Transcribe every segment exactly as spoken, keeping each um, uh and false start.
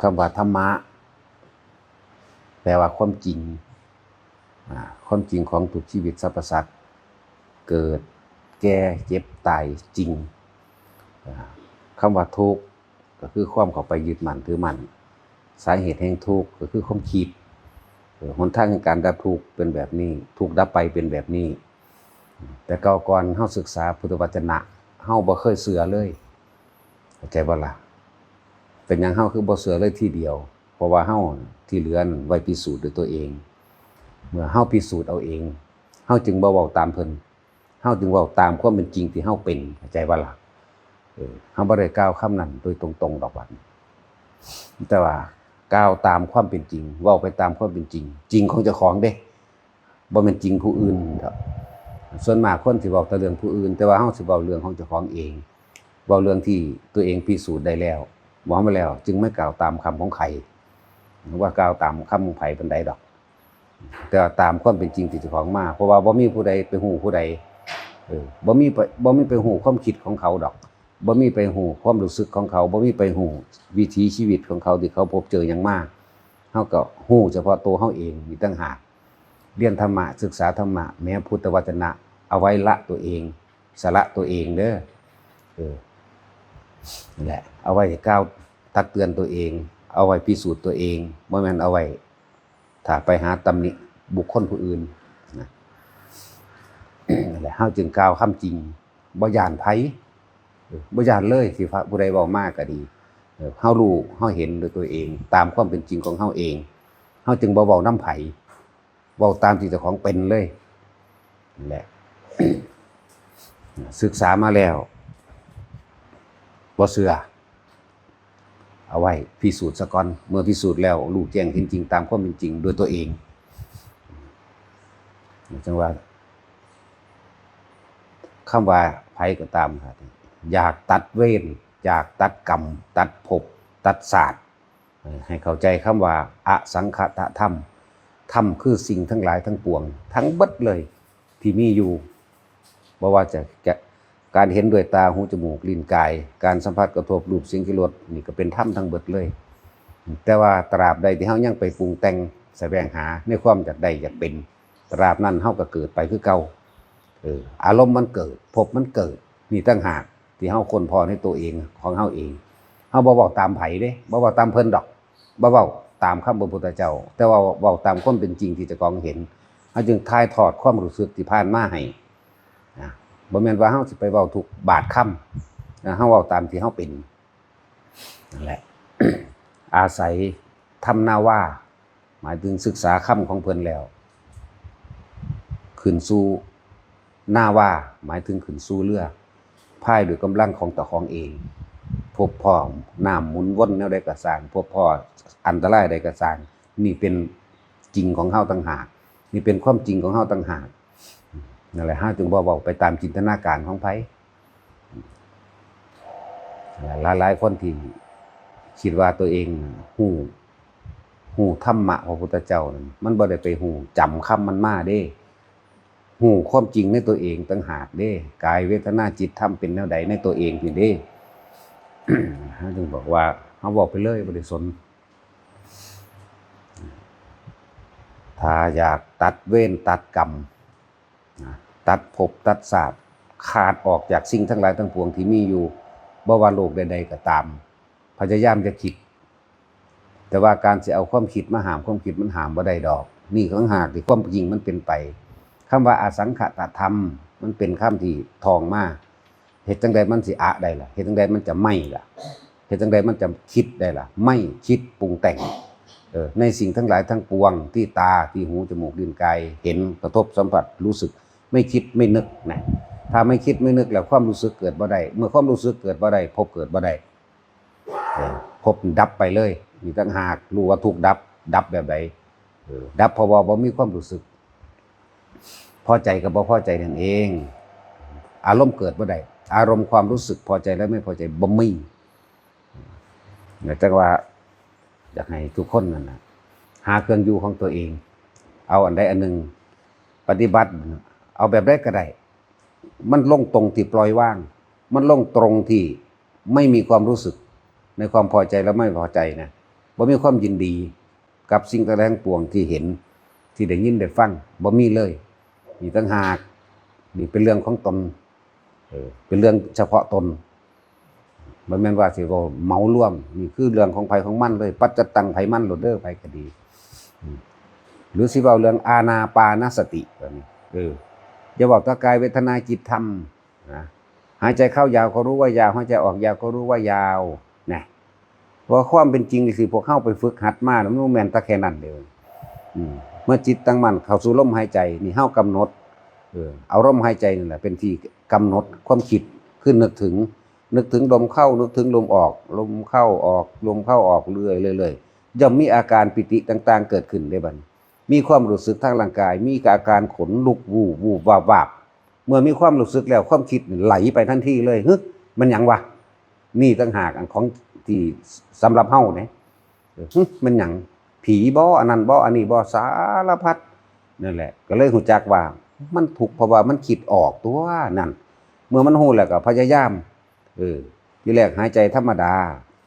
คำว่าธรรมะ แปลว่าความจริง อ่า ความจริงของทุกชีวิตสรรพสัตว์ เกิด แก่ เจ็บ ตาย จริง อ่า คำว่าทุกข์ ก็คือความเข้าไปยึดมั่นถือมั่น สาเหตุแห่งทุกข์ก็คือความคิด เออ หนทางแห่งการดับทุกข์เป็นแบบนี้ ทุกข์ดับไปเป็นแบบนี้ แต่เก่าก่อนเฮาศึกษาพุทธวจนะ เฮาบ่เคยเชื่อเลย เข้าใจบ่ล่ะ เป็นหยังเฮาคือบ่เชื่อเลยทีเดียว เพราะว่าเฮาที่เหลือนั้นไว้พิสูจน์ด้วยตัวเอง เมื่อเฮาพิสูจน์เอาเอง เฮาจึงบ่เว้าตามเพิ่น เฮาจึงเว้าตามความเป็นจริงที่เฮาเป็น เข้าใจบ่ล่ะ เออ เฮาบ่ได้กล่าวคำนั้นโดยตรงๆดอกบัดนี้ แต่ว่ากล่าวตามความเป็นจริง เว้าไปตามความเป็นจริง จริงของเจ้าของเด้ บ่แม่นจริงผู้อื่นดอก ส่วนมากคนสิเว้าแต่เรื่องผู้อื่น แต่ว่าเฮาสิเว้าเรื่องของเจ้าของเอง เว้าเรื่องที่ตัวเองพิสูจน์ได้แล้ว เว้ามาแล้ว จึงไม่กล่าวตามคำของใคร ว่ากล่าวตามคำของไผปานใดดอก แต่ว่าตามความเป็นจริงที่เจ้าของมา เพราะว่าบ่มีผู้ใดไปฮู้ผู้ใด เออ บ่มีไป บ่มีไปฮู้ความคิดของเขาดอก บ่มีไปฮู้ความรู้สึกของเขา บ่มีไปฮู้วิถีชีวิตของเขาที่เขาพบเจอหยังมา เฮาก็ฮู้เฉพาะตัวเฮาเองนี่ต่างหาก เรียนธรรมะ ศึกษาธรรมะ แม้พุทธวจนะ เอาไว้ละตัวเอง สละตัวเองเด้อ เออ นั่นแหละ เอาไว้กล่าวตักเตือนตัวเอง เอาไว้พิสูจน์ตัวเอง บ่แม่นเอาไว้ถ้าไปหาตำหนิบุคคลผู้อื่นนะ นั่นแหละ เฮาจึงกล่าวคำจริง บ่ย้านไผ เออ บ่ย้านเลย ที่พระผู้ใดเว้ามาก็ดี เออ เฮารู้ เฮาเห็นด้วยตัวเอง ตามความเป็นจริงของเฮาเอง เฮาจึงบ่เว้านำไผ เว้าตามที่เจ้าของเป็นเลย นั่นแหละ ศึกษามาแล้ว บ่เชื่อ เอาไว้พิสูจน์ซะก่อน เมื่อพิสูจน์แล้ว รู้แจ้งเห็นจริงตามความเป็นจริงด้วยตัวเอง จั่งว่า คำว่าไผก็ตามครับ อยากตัดเวร อยากตัดกรรม ตัดภพ ตัดชาติ เอ่อ ให้เข้าใจคำว่าอสังขตธรรม ธรรมคือสิ่งทั้งหลายทั้งปวง ทั้งเบิดเลย ที่มีอยู่ บ่ว่าจะ จะ การเห็นด้วยตา หู จมูก ลิ้น กาย การสัมผัสกระทบ รูป เสียง กลิ่น รส นี่ก็เป็นธรรมทั้งเบิดเลย แต่ว่าตราบใดที่เฮายังไปปรุงแต่งแสวงหาในความอยากได้อยากเป็น ตราบนั้นเฮาก็เกิดไปคือเก่า เออ อารมณ์มันเกิด ภพมันเกิด นี่ต่างหากที่เฮาค้นพบในตัวเองของเฮาเอง เฮาบ่เว้าตามไผเด้ บ่เว้าตามเพิ่นดอก บ่เว้าตามคำพระพุทธเจ้า แต่ว่าเว้าตามความเป็นจริงที่เจ้าของเห็น เฮาจึงถ่ายทอดความรู้สึกที่ผ่านมาให้ นะ บ่แม่นว่าเฮาสิไปเว้าทุกบาทคำ นะ เฮาเว้าตามที่เฮาเป็น นั่นแหละ อาศัยธรรมนาวา หมายถึงศึกษาคำของเพิ่นแล้ว ขึ้นสู่นาวา หมายถึงขึ้นสู่เรือ พายด้วยกำลังของเจ้าของเอง พบพ้อน้ำหมุนวนแนวใดก็ซ่าง พบพ้ออันตรายใดก็ซ่าง นี่เป็นจริงของเฮาต่างหาก นี่เป็นความจริงของเฮาต่างหาก นั่นแหละ เฮาจึงบ่เว้าไปตามจินตนาการของไผ หลายๆคนที่คิดว่าตัวเองฮู้ ฮู้ธรรมะพระพุทธเจ้านั่น มันบ่ได้ไปฮู้จำคำมันมาเด้ ฮู้ความจริงในตัวเองต่างหากเด้ กายเวทนาจิตธรรมเป็นแนวใดในตัวเองนี่เด้ เฮาจึงบอกว่าเฮาเว้าไปเลย บ่ได้สน ถ้าอยากตัดเวรตัดกรรม นะ ตัดภพตัดชาติ ขาดออกจากสิ่งทั้งหลายทั้งปวงที่มีอยู่ บ่ว่าโลกใดๆก็ตาม พยายามจะคิด แต่ว่าการสิเอาความคิดมาห้ามความคิดมันห้ามบ่ได้ดอก นี่ต่างหากที่ความจริงมันเป็นไป คำว่าอสังขตธรรม มันเป็นคำที่ท่องมา เฮ็ดจั่งใดมันสิอะได้ล่ะ เฮ็ดจั่งใดมันจะไม่ล่ะ เฮ็ดจั่งใดมันจะคิดได้ล่ะ ไม่คิดปรุงแต่ง เออ ในสิ่งทั้งหลายทั้งปวงที่ตา ที่หู จมูก ลิ้น กาย เห็น กระทบ สัมผัส รู้สึก ไม่คิดไม่นึกนะ ถ้าไม่คิดไม่นึกแล้วความรู้สึกเกิดบ่ได้ เมื่อความรู้สึกเกิดบ่ได้ ภพเกิดบ่ได้ เออ ภพดับไปเลย นี่ต่างหาก รู้ว่าทุกข์ดับ ดับแบบใด เออ ดับเพราะว่าบ่มีความรู้สึก พอใจกับบ่พอใจนั่นเอง อารมณ์เกิดบ่ได้ อารมณ์ความรู้สึกพอใจและไม่พอใจบ่มี จั่งว่าอยากให้ทุกคนนั่นน่ะ หาเครื่องอยู่ของตัวเอง เอาอันใดอันหนึ่งปฏิบัติ เอาแบบใดก็ได้ มันลงตรงที่ปล่อยวาง มันลงตรงที่ไม่มีความรู้สึกในความพอใจและไม่พอใจนะ บ่มีความยินดีกับสิ่งทั้งหลายทั้งปวงที่เห็น ที่ได้ยินได้ฟัง บ่มีเลย นี่ต่างหาก นี่เป็นเรื่องของตน เออ เป็นเรื่องเฉพาะตน บ่แม่นว่าสิเว้าเหมารวม นี่คือเรื่องของไผของมันเลย ปัจจตังไผมันโลดเด้อ ไผก็ดี อืม หรือสิเว้าเรื่องอานาปานสติแบบนี้ เออ อย่าเว้าแต่กายเวทนาจิตธรรม นะ หายใจเข้ายาวก็รู้ว่ายาว หายใจออกยาวก็รู้ว่ายาว นะ เพราะความเป็นจริงนี่สิพวกเฮาไปฝึกหัดมาแล้วมันบ่แม่นแต่แค่นั้นเด้อ อืม เมื่อจิตตั้งมั่นเข้าสู่ลมหายใจ นี่เฮากำหนด เออ เอาลมหายใจนั่นแหละเป็นที่กำหนดความคิด คือนึกถึง นึกถึงลมเข้า นึกถึงลมออก ลมเข้าออก ลมเข้าออกเรื่อยๆ เรื่อยๆ ย่อมมีอาการปีติต่างๆ เกิดขึ้นได้บัดนี้ มีความรู้สึกทางร่างกาย มีอาการขนลุก วูบ วูบ วาบ วาบ เมื่อมีความรู้สึกแล้ว ความคิดไหลไปทันทีเลย "ฮึ มันหยังวะ?" นี่ต่างหากอันของที่สำหรับเฮาเนี่ย "เออ ฮึ มันหยัง? ผีบ่ อันนั้นบ่ อันนี้บ่ สารพัด" นั่นแหละ ก็เลยรู้จักว่ามันทุกข์ เพราะว่ามันคิดออกตัวนั่น เมื่อมันรู้แล้วก็พยายาม เออ ทีแรกหายใจธรรมดา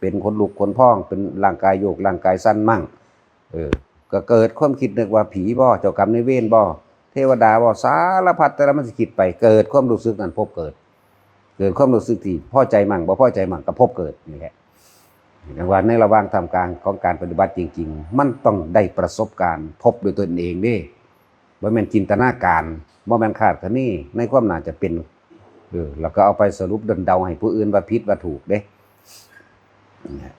เป็นขนลุกขนพอง เป็นร่างกายโยก ร่างกายสั่นมั่ง เออ ก็เกิดความคิดนึกว่าผีบ่ เจ้ากรรมนายเวรบ่ เทวดาบ่ สารพัดแต่ละมันสิคิดไป เกิดความรู้สึกนั้นพบเกิด เกิดความรู้สึกที่พอใจมั่ง บ่พอใจมั่ง ก็พบเกิดนี่แหละ ดังว่าในระหว่างท่ามกลางของการปฏิบัติจริงๆ มันต้องได้ประสบการณ์ พบด้วยตนเองเด้ บ่แม่นจินตนาการ บ่แม่นคาดคะเน ในความน่าจะเป็น เออ แล้วก็เอาไปสรุปดลเดาให้ผู้อื่นว่าผิดว่าถูกเด้ เนี่ย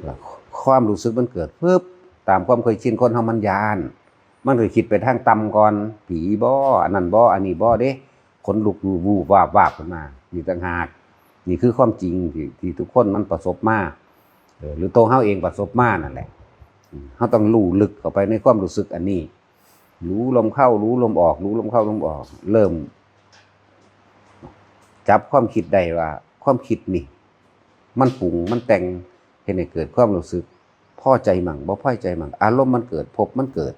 แล้วความรู้สึกมันเกิดปุ๊บ ตามความเคยชินคนเฮามันย้าน มันก็คิดไปทางต่ำก่อน ผีบ่ อันนั้นบ่ อันนี้บ่เด้ ขนลุก วูบ วาบ วาบขึ้นมา นี่ต่างหาก นี่คือความจริงที่ ที่ทุกคนมันประสบมา เออ หรือตัวเฮาเองประสบมานั่นแหละ อืม เฮาต้องรู้ลึกเข้าไปในความรู้สึกอันนี้ รู้ลมเข้า รู้ลมออก รู้ลมเข้า ลมออก เริ่มจับความคิดได้ว่า ความคิดนี่ มันปรุง มันแต่ง เฮ็ดให้เกิดความรู้สึก พอใจมั่ง บ่พอใจมั่ง อารมณ์มันเกิด ภพมันเกิด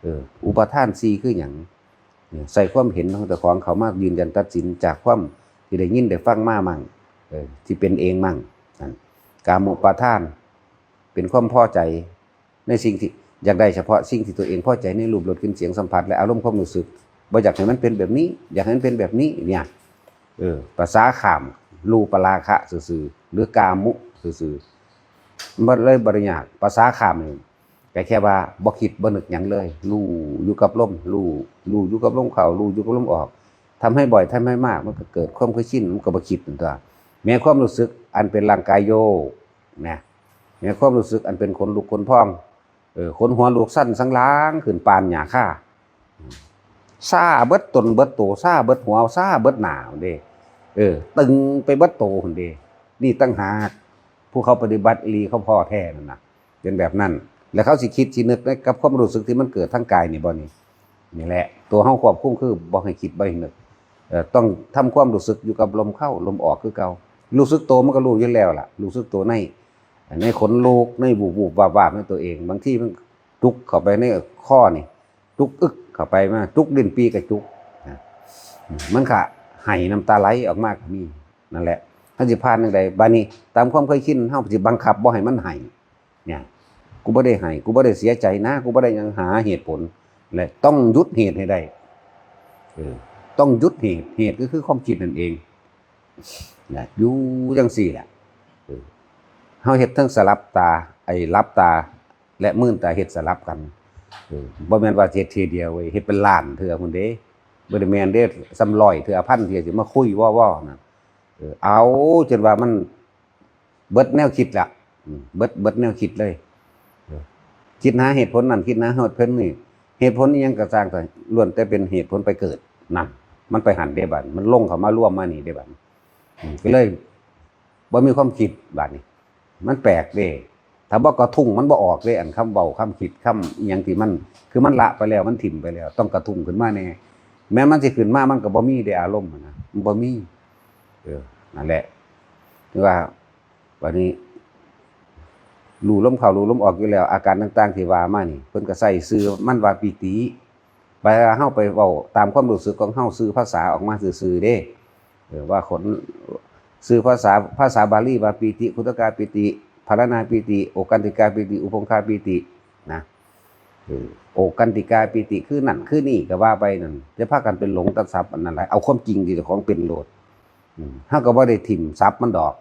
เออ อุปาทานสี่คือหยัง เนี่ย ใส่ความเห็นของเจ้าของเข้ามายืนยันตัดสินจากความที่ได้ยินได้ฟังมามั่ง เออ ที่เป็นเองมั่ง นั่น กามุปาทาน เป็นความพอใจในสิ่งที่อยากได้เฉพาะสิ่งที่ตัวเองพอใจในรูปรสกลิ่นเสียงสัมผัส และอารมณ์ความรู้สึก บ่อยากให้มันเป็นแบบนี้ อยากให้มันเป็นแบบนี้ เนี่ย เออ ภาษาข้าม รูปราคะซื่อๆ หรือกามุซื่อๆ มันเลยบ่ได้ยาก ภาษาข้ามนี่ ก็แค่ว่าบ่คิดบ่นึกหยังเลย รู้อยู่กับลม รู้ รู้อยู่กับลมเข้า รู้อยู่กับลมออก ทำให้บ่อย ทำให้มาก มันก็เกิดความเคยชิน มันก็บ่คิดนั่นตั๊ว แม้ความรู้สึกอันเป็นร่างกายโยกนะ แม้ความรู้สึกอันเป็นขนลุกขนพอง เออ ขนหัวลุกสั่นสันหลังขึ้นปานหญ้าคา ซ่าเบิดตนเบิดโต ซ่าเบิดหัว ซ่าเบิดหน้าเด้ เออ ตึงไปเบิดโตหั่นเด้ นี่ต่างหาก ผู้เขาปฏิบัติอีหลีเขาพ้อแท้นั่นน่ะ เป็นแบบนั้น แล้วเขาสิคิดสินึกกับความรู้สึกที่มันเกิดทางกายนี่บ่นี่ นี่แหละ ตัวเฮาควบคุมคือบ่ให้คิดบ่ให้นึก เอ่อ ต้องทำความรู้สึกอยู่กับลมเข้าลมออกคือเก่า รู้สึกโตมันก็รู้อยู่แล้วล่ะ รู้สึกโตใน ในขนลุก ในวูบๆ วาบๆ ในตัวเอง บางทีมันจุกเข้าไปในคอนี่ จุกอึกเข้าไปมา จุกลิ้นปี่กะจุกนะ มันก็ไหน้ำตาไหลออกมาก็มี นั่นแหละ เฮาสิผ่านจั่งใด บัดนี้ ตามความเคยชิน เฮาสิบังคับบ่ให้มันไห เนี่ย กูบ่ได้ไห กูบ่ได้เสียใจนะ กูบ่ได้หยัง หาเหตุผล และต้องหยุดเหตุให้ได้ เออ ต้องหยุดเหตุ เหตุก็คือความคิดนั่นเอง นะ อยู่จั่งซี้แหละ เออ เฮาเฮ็ดทั้งสลับตา ไอ้หลับตา และมืนตาเฮ็ดสลับกัน เออ บ่แม่นว่าเฮ็ดเทื่อเดียวเว้ย เฮ็ดเป็นล้านเทื่อพุ้นเด้ บ่ได้แม่นเด้ ส่ำร้อยเทื่อ พันเทื่อ สิมาคุยวอๆ นั่น เออ เอาจนว่ามันเบิดแนวคิดละ อืม เบิด เบิดแนวคิดเลย เออ คิดหาเหตุผลนั่น คิดหาเหตุผลนี่ เหตุผลอิหยังก็ซ่างเถาะ ล้วนแต่เป็นเหตุผลไปเกิด นั่น มันไปหั้นเด้บัด มันลงเข้ามารวมมานี่เด้บัด อืม ก็เลยบ่มีความคิดบัดนี้ มันแปลกเด้ ถ้าบ่กระทุ้งมันบ่ออกเด้ อันคำเว้า คำคิด คำอิหยังที่มัน คือมันละไปแล้ว มันถิ่มไปแล้ว ต้องกระทุ้งขึ้นมาแน่ แม้มันสิขึ้นมา มันก็บ่มีเด้ อารมณ์หั้นนะ มันบ่มี เออ นั่นแหละ คือว่า บัดนี้ รู้ลมเข้า รู้ลมออกอยู่แล้ว อาการต่างๆ ที่ว่ามานี่ เพิ่นก็ใส่ชื่อมันว่าปีติ ไปเฮาไปเว้าตามความรู้สึกของเฮา สื่อภาษาออกมาซื่อๆ เด้ เออ ว่าคน สื่อภาษา ภาษาบาลีว่าปีติ ขุทกาปีติ พรรณนาปีติ โอกันติกาปีติ อุพงคาปีติ นะ เออ โอกันติกาปีติ คือนั่นคือนี่ก็ว่าไปนั่น จะพากันไปหลงตัดสับอันนั้นหลาย เอาความจริงที่เจ้าของเป็นโลด อืม เฮาก็บ่ได้ถิ่มสับมันดอก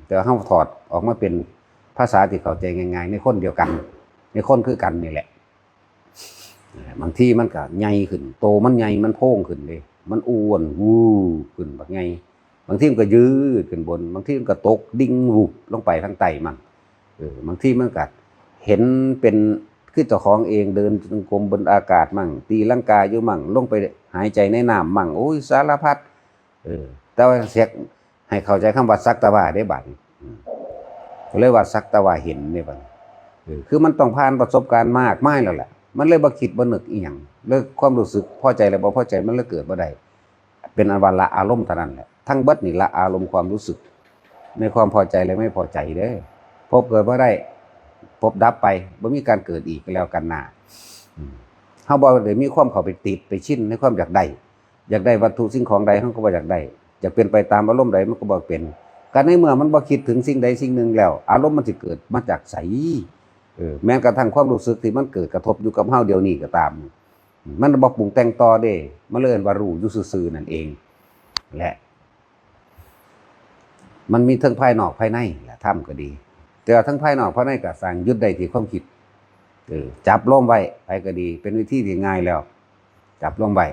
แต่ว่าเฮาถอดออกมาเป็นภาษาที่เข้าใจง่ายๆ ในคนเดียวกัน ในคนคือกันนี่แหละ บางทีมันก็ใหญ่ขึ้น โตมันใหญ่ มันโพงขึ้นเด้ มันอ้วน วืบขึ้นบักใหญ่ บางทีมันก็ยืดขึ้นบน บางทีมันก็ตกดิ่ง วุบลงไปทางใต้มั่ง เออ บางทีมันก็เห็นเป็น คือเจ้าของเอง เดินจงกรมบนอากาศมั่ง ตีลังกาอยู่มั่ง ลงไปหายใจในน้ำมั่ง โอ้ย สารพัด เออ แต่ว่าเสีย ให้เข้าใจคำว่าสักแต่ว่าได้บัดนี้ อืม ก็เลยว่าสักแต่ว่าเห็นนี่บัดนี้ เออ คือมันต้องผ่านประสบการณ์มากมายแล้วแหละ มันเลยบ่คิดบ่นึกอีหยัง เลยความรู้สึกพอใจและบ่พอใจมันเลยเกิดบ่ได้ เป็นอันว่าละอารมณ์เท่านั้นแหละ ทั้งเบิดนี่ละอารมณ์ความรู้สึก ในความพอใจและไม่พอใจเด้อ ภพเกิดบ่ได้ ภพดับไป บ่มีการเกิดอีกก็แล้วกันนะ อืม เฮาบ่ได้มีความเข้าไปติดไปชินในความอยากได้ อยากได้วัตถุสิ่งของใด เฮาก็บ่อยากได้ อยากเป็นไปตามอารมณ์ใด มันก็บ่เป็น ก็ในเมื่อมันบ่คิดถึงสิ่งใดสิ่งหนึ่งแล้ว อารมณ์มันสิเกิดมาจากไส เออ แม้กระทั่งความรู้สึกที่มันเกิดกระทบอยู่กับเฮาเดี๋ยวนี้ก็ตาม มันบ่ปรุงแต่งต่อเด้ มันเลยเอิ้นว่ารู้อยู่ซื่อๆ นั่นเอง และ มันมีทั้งภายนอกภายในแหละ ธรรมก็ดี แต่ว่าทั้งภายนอกภายในก็สร้าง ยึดได้ที่ความคิด เออ จับลมไว้ ไผก็ดี เป็นวิธีที่ง่ายแล้ว จับลมไว้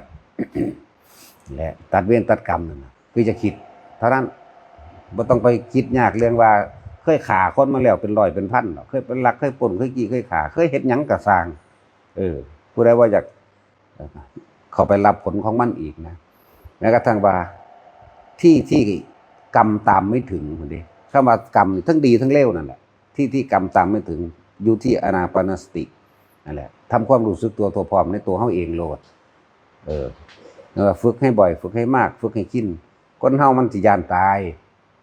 และตัดเวรตัดกรรมนั่นน่ะ คือจะคิดเท่านั้น บ่ต้องไปคิดยากเรื่องว่าเคยฆ่าคนมาแล้วเป็นร้อยเป็นพันดอก เคยไปลัก เคยปล้น เคยจี้ เคยฆ่า เคยเฮ็ดหยังก็ซ่าง เออ ผู้ใดว่าอยากเข้าไปรับผลของมันอีกนะ แม้กระทั่งว่าที่ที่กรรมตามไม่ถึง พุ้นเด้ คำว่ากรรมนี่ทั้งดีทั้งเลวนั่นแหละ ที่ที่กรรมตามไม่ถึง อยู่ที่อานาปานสตินั่นแหละ ทำความรู้สึกตัวทั่วพร้อมในตัวเฮาเองโลด เออ เออ ฝึกให้บ่อย ฝึกให้มาก ฝึกให้ชิน คนเฮามันสิย้านตาย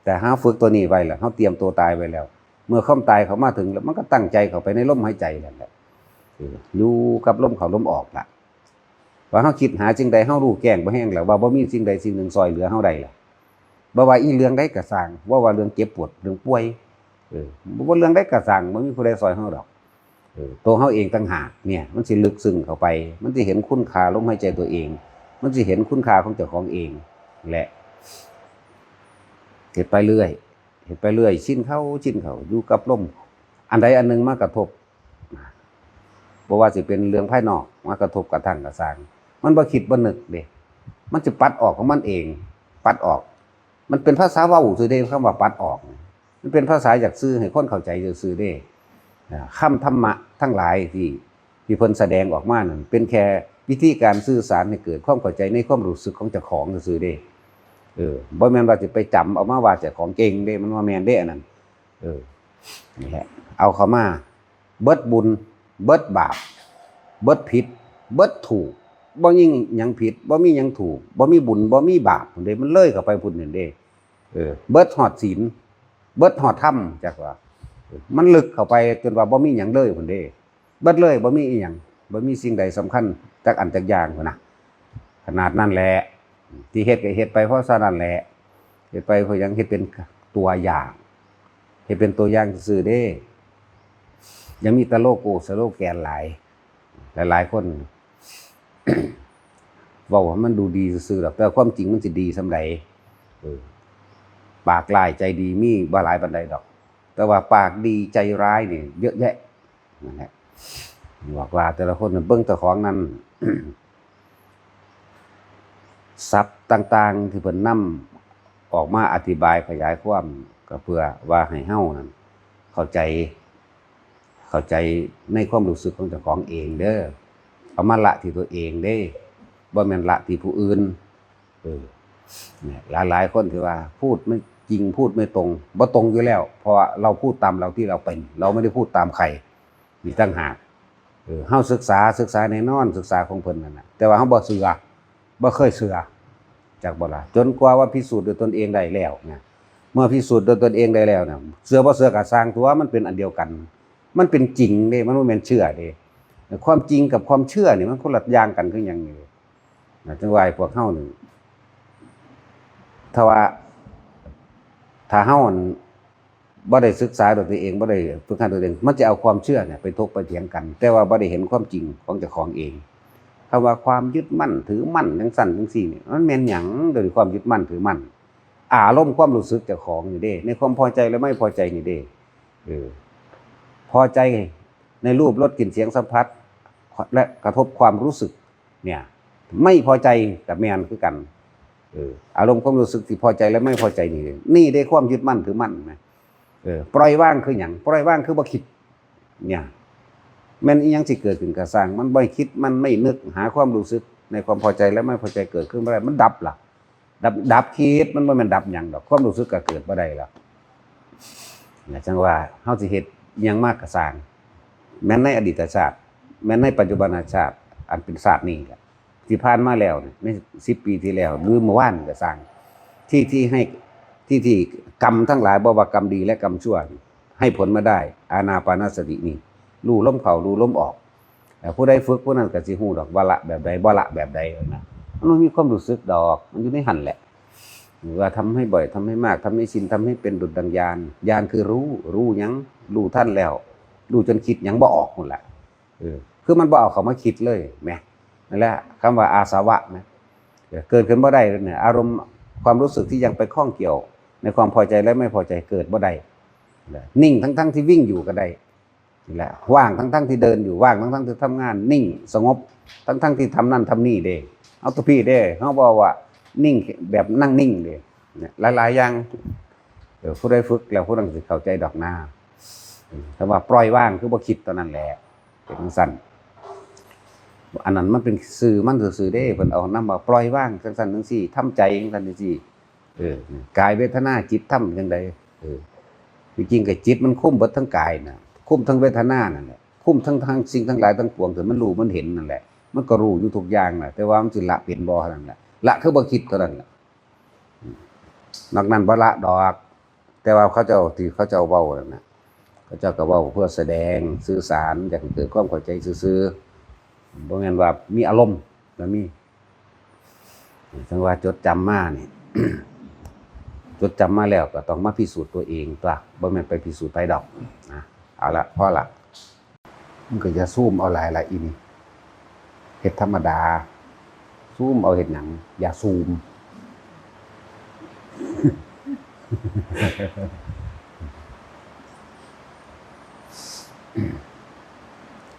แต่เฮาฝึกตัวนี้ไว้แล้ว เฮาเตรียมตัวตายไว้แล้ว เมื่อความตายเข้ามาถึงแล้ว มันก็ตั้งใจเข้าไปในลมหายใจนั่นแหละ เออ อยู่กับลมเข้าลมออกล่ะ ว่าเฮาคิดหาสิ่งใด เฮารู้แจ้งบ่แห้งแล้ว ว่าบ่มีสิ่งใดสิ่งหนึ่งซ่อยเหลือเฮาได้ล่ะ บ่ว่าอีเรื่องใดก็ซ่าง บ่ว่าเรื่องเจ็บปวด เรื่องป่วย เออ บ่ว่าเรื่องใดก็ซ่าง บ่มีผู้ใดซ่อยเฮาดอก เออ ตัวเฮาเองต่างหากเนี่ย มันสิลึกซึ้งเข้าไป มันสิเห็นคุณค่าลมหายใจตัวเอง มันสิเห็นคุณค่าของเจ้าของเอง และ เฮ็ดไปเรื่อย เฮ็ดไปเรื่อย ชินเข้า ชินเข้า อยู่กับลม อันใดอันหนึ่งมากระทบ บ่ว่าสิเป็นเรื่องภายนอก มากระทบกระทั่งกระซ่าง มันบ่คิดบ่นึกเด้ มันสิปัดออกของมันเอง ปัดออก มันเป็นภาษาเว้าซื่อเด้ คำว่าปัดออก มันเป็นภาษาอยากสื่อให้คนเข้าใจซื่อๆเด้ อ่า คำธรรมะทั้งหลายที่ ที่เพิ่นแสดงออกมานั่น เป็นแค่วิธีการสื่อสารให้เกิดความเข้าใจในความรู้สึกของเจ้าของซื่อๆเด้ เออ บ่แม่นว่าสิไปจำเอามาว่าเจ้าของเก่งเด้ มันบ่แม่นเด้อันนั้น เออ นี่แหละ เอาเข้ามา เบิดบุญ เบิดบาป เบิดผิด เบิดถูก บ่มีหยังผิด บ่มีหยังถูก บ่มีบุญ บ่มีบาปพุ้นเด้ มันเลยเข้าไปพุ้นนั่นเด้ เออ เบิดฮอดศีล เบิดฮอดธรรม จักว่า เออ มันลึกเข้าไปจนว่าบ่มีหยังเลยพุ้นเด้ เบิดเลย บ่มีอีหยัง บ่มีสิ่งใดสำคัญจักอันจักอย่างพุ้นนะ ขนาดนั้นแหละ ที่เฮ็ดก็เฮ็ดไปเพราะฉะนั้นแหละ เฮ็ดไปเพราะหยัง เฮ็ดเป็นตัวอย่าง เฮ็ดเป็นตัวอย่างซื่อๆเด้ อย่ามีแต่โลโก้สโลแกนหลาย หลายๆคน เว้าให้มันดูดีซื่อๆดอก แต่ความจริงมันสิดีส่ำใด เออ ปากร้ายใจดีมีบ่หลายปานใดดอก แต่ว่าปากดีใจร้ายนี่เยอะแยะ นั่นแหละ บอกว่าแต่ละคนน่ะเบิ่งเจ้าของนั่น ศัพท์ต่างๆที่เพิ่นนำออกมาอธิบายขยายความ ก็เพื่อว่าให้เฮานั่นเข้าใจ เข้าใจในความรู้สึกของเจ้าของเองเด้อ เอามาละที่ตัวเองเด้ บ่แม่นละที่ผู้อื่น เออ เนี่ย หลายๆคนที่ว่าพูดไม่จริง พูดไม่ตรง บ่ตรงอยู่แล้ว เพราะว่าเราพูดตามเราที่เราเป็น เราไม่ได้พูดตามใคร นี่ต่างหาก เออ เฮาศึกษา ศึกษาแน่นอน ศึกษาของเพิ่นนั่นน่ะ แต่ว่าเฮาบ่เชื่อ บ่เคยเชื่อ จักบ่ล่ะ จนกว่าว่าพิสูจน์ด้วยตนเองได้แล้วนะ เมื่อพิสูจน์ด้วยตนเองได้แล้วนะ เชื่อบ่เชื่อก็ซ่างตัว มันเป็นอันเดียวกัน มันเป็นจริงเด้ มันบ่แม่นเชื่อเด้ ความจริงกับความเชื่อนี่มันคนละอย่างกันคือหยังนี่ นะ จังว่าให้พวกเฮานี่ ถ้าว่า ถ้าเฮาอัน บ่ได้ศึกษาด้วยตัวเอง บ่ได้ฝึกหัดด้วยตัวเอง มันจะเอาความเชื่อเนี่ยไปถกไปเถียงกัน แต่ว่าบ่ได้เห็นความจริงของเจ้าของเอง คำว่าความยึดมั่นถือมั่นจังซั่นจังซี่เนี่ย มันแม่นหยัง โดยความยึดมั่นถือมั่น อารมณ์ความรู้สึกเจ้าของนี่เด้ ในความพอใจและไม่พอใจนี่เด้ เออ พอใจในรูปรสกลิ่นเสียงสัมผัส และกระทบความรู้สึก เนี่ย ไม่พอใจกับแม่นคือกัน เออ อารมณ์ความรู้สึกที่พอใจและไม่พอใจนี่ นี่ได้ความยึดมั่นถือมั่นนะ เออ ปล่อยวางคือหยัง ปล่อยวางคือบ่คิด เนี่ย แม่นอีหยังสิเกิดขึ้นก็ซ่าง มันบ่คิด มันไม่นึกหาความรู้สึกในความพอใจและไม่พอใจเกิดขึ้นบ่ได้ มันดับล่ะ ดับ ดับคิด มันบ่แม่นดับหยังดอก ความรู้สึกก็เกิดบ่ได้ล่ะ นะ จังว่าเฮาสิเฮ็ดอิหยังมากก็ซ่าง แม่นในอดีตชาติ แม่นในปัจจุบันชาติ อันเป็นชาตินี้แหละ ที่ผ่านมาแล้วเนี่ย ในสิบปีที่แล้ว หรือเมื่อวานก็ซ่าง ที่ ที่ให้ ที่ ที่กรรมทั้งหลาย บ่ว่ากรรมดีและกรรมชั่ว ให้ผลมาได้ อานาปานสตินี่ รู้ลมเข้า รู้ลมออก แต่ผู้ใดฝึกผู้นั้นก็สิฮู้ดอกว่าละแบบใด บ่ละแบบใดนะ มันบ่มีความรู้สึกดอก มันอยู่ในหั่นแหละ ว่าทำให้บ่อย ทำให้มาก ทำให้ชิน ทำให้เป็นดุจดังญาณ ญาณคือรู้ รู้หยัง รู้ทันแล้ว รู้จนคิดหยังบ่ออกนั่นแหละ เออ คือมันบ่เอาเข้ามาคิดเลยแหม นั่นแหละ คำว่าอาสวะนะ เกิดขึ้นบ่ได้เนี่ย อารมณ์ความรู้สึกที่ยังไปข้องเกี่ยวในความพอใจและไม่พอใจเกิดบ่ได้ นิ่งทั้งๆที่วิ่งอยู่ก็ได้ นี่แหละ ว่างทั้งๆที่เดินอยู่ ว่างทั้งๆที่ทำงาน นิ่งสงบ ทั้งๆที่ทำนั่นทำนี่เด้ เอาตัวพี่เด้ เฮาบอกว่านิ่งแบบนั่งนิ่งเด้ เนี่ย หลายๆอย่าง เออ ผู้ใดฝึกแล้วผู้นั้นสิเข้าใจดอกนา เออ แต่ว่าปล่อยวางคือบ่คิดเท่านั้นแหละ เป็นจั่งซั่น อันนั้นมันเป็นซื่อมันซื่อๆเด้ เพิ่นเอานำว่าปล่อยวางจั่งซั่นจั่งซี่ ทำใจจั่งซั่นจั่งซี่ เออ กายเวทนาจิตธรรมจั่งใด เออ ที่จริงก็จิตมันคุมเบิดทั้งกายน่ะ คุมทั้งเวทนานั่นแหละ คุมทั้ง ทั้งสิ่งทั้งหลายทั้งปวงที่มันรู้มันเห็นนั่นแหละ มันก็รู้อยู่ทุกอย่างน่ะ แต่ว่ามันสิละเป็นบ่เท่านั้นแหละ ละคือบ่คิดเท่านั้นแหละ อืม นอกนั้นบ่ละดอก แต่ว่าเขาเจ้าที่เขาเจ้าเว้านั่นน่ะ เขาเจ้าก็เว้าเพื่อแสดง สื่อสาร อยากให้เกิดความเข้าใจซื่อๆ บ่แม่นว่ามีอารมณ์ บ่มี จั่งว่าจดจำมานี่ จดจำมาแล้วก็ต้องมาพิสูจน์ตัวเองตั๊ว บ่แม่นไปพิสูจน์ไผดอก นะ เอาละ พอละ มึงก็อย่าซูมเอาหลายละอีนี่ เฮ็ดธรรมดา ซูมเอาเฮ็ดหยัง อย่าซูม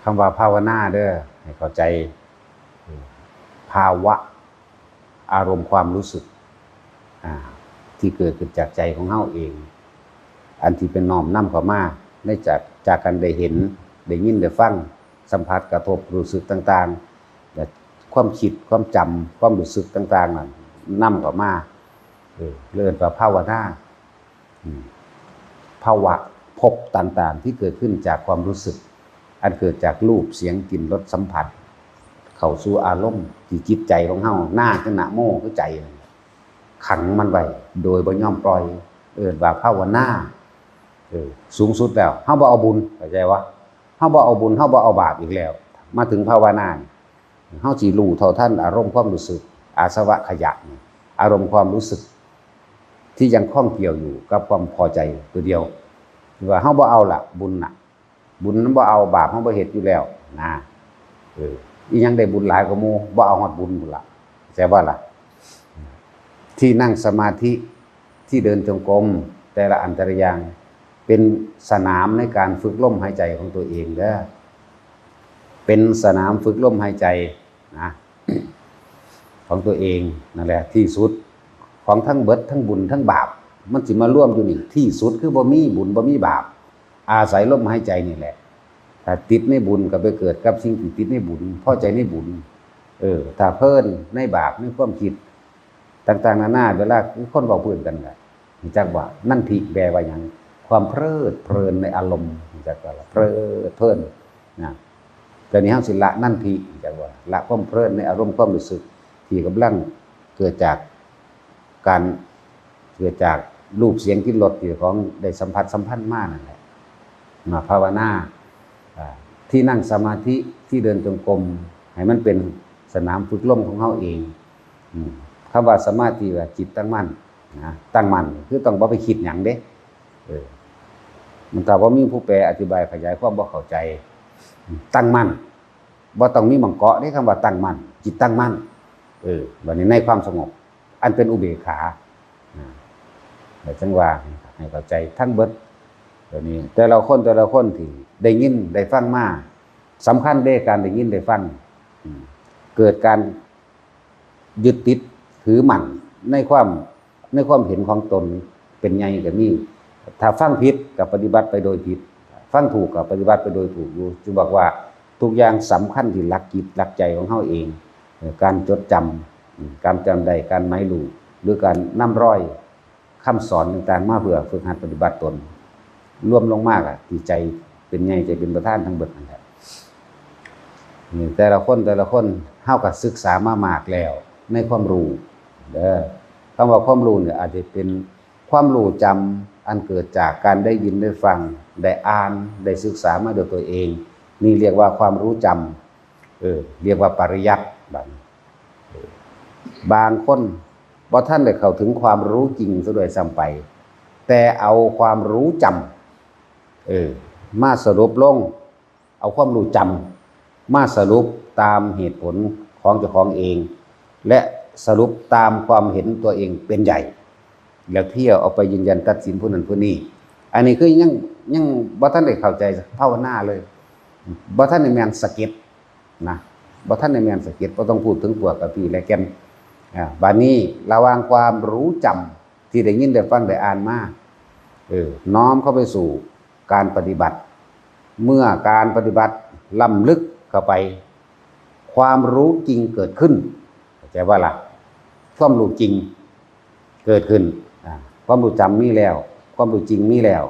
คำว่าภาวนาเด้อ ให้เข้าใจ ภาวะ อารมณ์ความรู้สึก อ่า ที่เกิดขึ้นจากใจของเฮาเอง อันที่เป็นน้อมนำเข้ามา ในจาก จากการได้เห็น ได้ยิน ได้ฟัง สัมผัส กระทบ รู้สึกต่างๆ และความคิด ความจำ ความรู้สึกต่างๆ นั้น นำเข้ามา เออ เรียกว่าภาวนา อืม ภาวะ ภพต่างๆ ที่เกิดขึ้นจากความรู้สึก อันเกิดจากรูป เสียง กลิ่น รส สัมผัส เข้าสู่อารมณ์ที่จิตใจของเฮา นาคือนะโม คือใจนั่นแหละ ขังมันไว้ โดยบ่ยอมปล่อย เอิ้นว่าภาวนา เออ สูงสุดแล้ว เฮาบ่เอาบุญ เข้าใจวะ เฮาบ่เอาบุญ เฮาบ่เอาบาปอีกแล้ว มาถึงภาวนานี่ เฮาสิรู้เท่าทันอารมณ์ความรู้สึก อาสวะขยะนี่ อารมณ์ความรู้สึก ที่ยังข้องเกี่ยวอยู่กับความพอใจตัวเดียว ว่าเฮาบ่เอาละบุญน่ะ บุญมันบ่เอา บาปเฮาบ่เฮ็ดอยู่แล้วนะ เออ อีหยังได้บุญหลายกว่าหมู่ บ่เอาฮอดบุญพุ้นละ เข้าใจบ่ล่ะ ที่นั่งสมาธิ ที่เดินจงกรม แต่ละอันแต่ละอย่าง เป็นสนามในการฝึกลมหายใจของตัวเองเด้อ เป็นสนามฝึกลมหายใจนะ ของตัวเองนั่นแหละที่สุด ของทั้งเบิดทั้งบุญทั้งบาป มันสิมารวมอยู่นี่ ที่สุดคือบ่มีบุญบ่มีบาป อาศัยลมหายใจนี่แหละ ถ้าติดในบุญก็ไปเกิดกับสิ่งที่ติดในบุญ พอใจในบุญ เออ ถ้าเพลินในบาปในความคิด ต่างๆนานา เวลาคนเว้าพื้นกันน่ะ รู้จักว่านันทิแปลว่าหยัง ความเพลิดเพลินในอารมณ์ รู้จักว่าเพลิดเพลินนะ แต่นี้เฮาสิละนันทิ รู้จักว่าละความเพลินในอารมณ์ความรู้สึก ที่กำลังเกิดจากการ เกิดจากรูป เสียง กลิ่น รส ที่ของได้สัมผัสสัมพันธ์มานั่นแหละ มาภาวนา อ่า ที่นั่งสมาธิ ที่เดินจงกรม ให้มันเป็นสนามฝึกลมของเฮาเอง อืม คำว่าสมาธิ ว่าจิตตั้งมั่นนะ ตั้งมั่นคือต้องบ่ไปคิดหยังเด้ เออ มันถ้าบ่มีผู้แปลอธิบายขยายความบ่เข้าใจ ตั้งมั่น บ่ต้องมีหม่องเกาะเด้ คำว่าตั้งมั่น จิตตั้งมั่น เออ บัดนี้ในความสงบ อันเป็นอุเบกขา อ่า แล้วจั่งว่าให้เข้าใจทั้งเบิด เดี๋ยวนี้แต่ละคนแต่ละคนที่ได้ยินได้ฟังมา สำคัญเด้ การได้ยินได้ฟัง อืม เกิดการยึดติดถือมั่นในความ ในความเห็นของตนเป็นใหญ่ก็มี ถ้าฟังผิดก็ปฏิบัติไปโดยผิด ฟังถูกก็ปฏิบัติไปโดยถูกอยู่ จึงบอกว่าทุกอย่างสำคัญที่หลักจิตหลักใจของเฮาเอง เอ่อ การจดจำ อืม การจำได้ การหมายรู้ หรือการนำรอยคำสอนต่างๆ มาเพื่อฝึกหัดปฏิบัติตน รวมลงมากอะที่ใจเป็นใหญ่ ใจเป็นประธานทั้งเบิดนั่นแหละ นี่แต่ละคนแต่ละคน เฮาก็ศึกษามามากแล้วในความรู้เด้อ คำว่าความรู้เนี่ยอาจจะเป็นความรู้จำอันเกิดจากการได้ยินได้ฟัง ได้อ่าน ได้ศึกษามาด้วยตัวเอง นี่เรียกว่าความรู้จำ เออ เรียกว่าปริยัติบัดนี้ เออ บางคนบ่ทันได้เข้าถึงความรู้จริงซะด้วยซ้ำไป แต่เอาความรู้จำ เออ มาสรุปลง เอาความรู้จำมาสรุปตามเหตุผลของเจ้าของเอง และสรุปตามความเห็นตัวเองเป็นใหญ่ แล้วเที่ยวเอาไปยืนยันตัดสินผู้นั้นผู้นี้ อันนี้คือยัง ยังบ่ทันได้เข้าใจภาวนาเลย บ่ทันได้แม่นสะเก็ดนะ บ่ทันได้แม่นสะเก็ด บ่ต้องพูดถึงพวกกะปี้และแก่น อ่า บัดนี้ระหว่างความรู้จำที่ได้ยินได้ฟังได้อ่านมา เออ น้อมเข้าไปสู่การปฏิบัติ เมื่อการปฏิบัติล้ำลึกเข้าไป ความรู้จริงเกิดขึ้น เข้าใจว่าล่ะ ความรู้จริงเกิดขึ้น อ่า ความรู้จำมีแล้ว ความรู้จริงมีแล้ว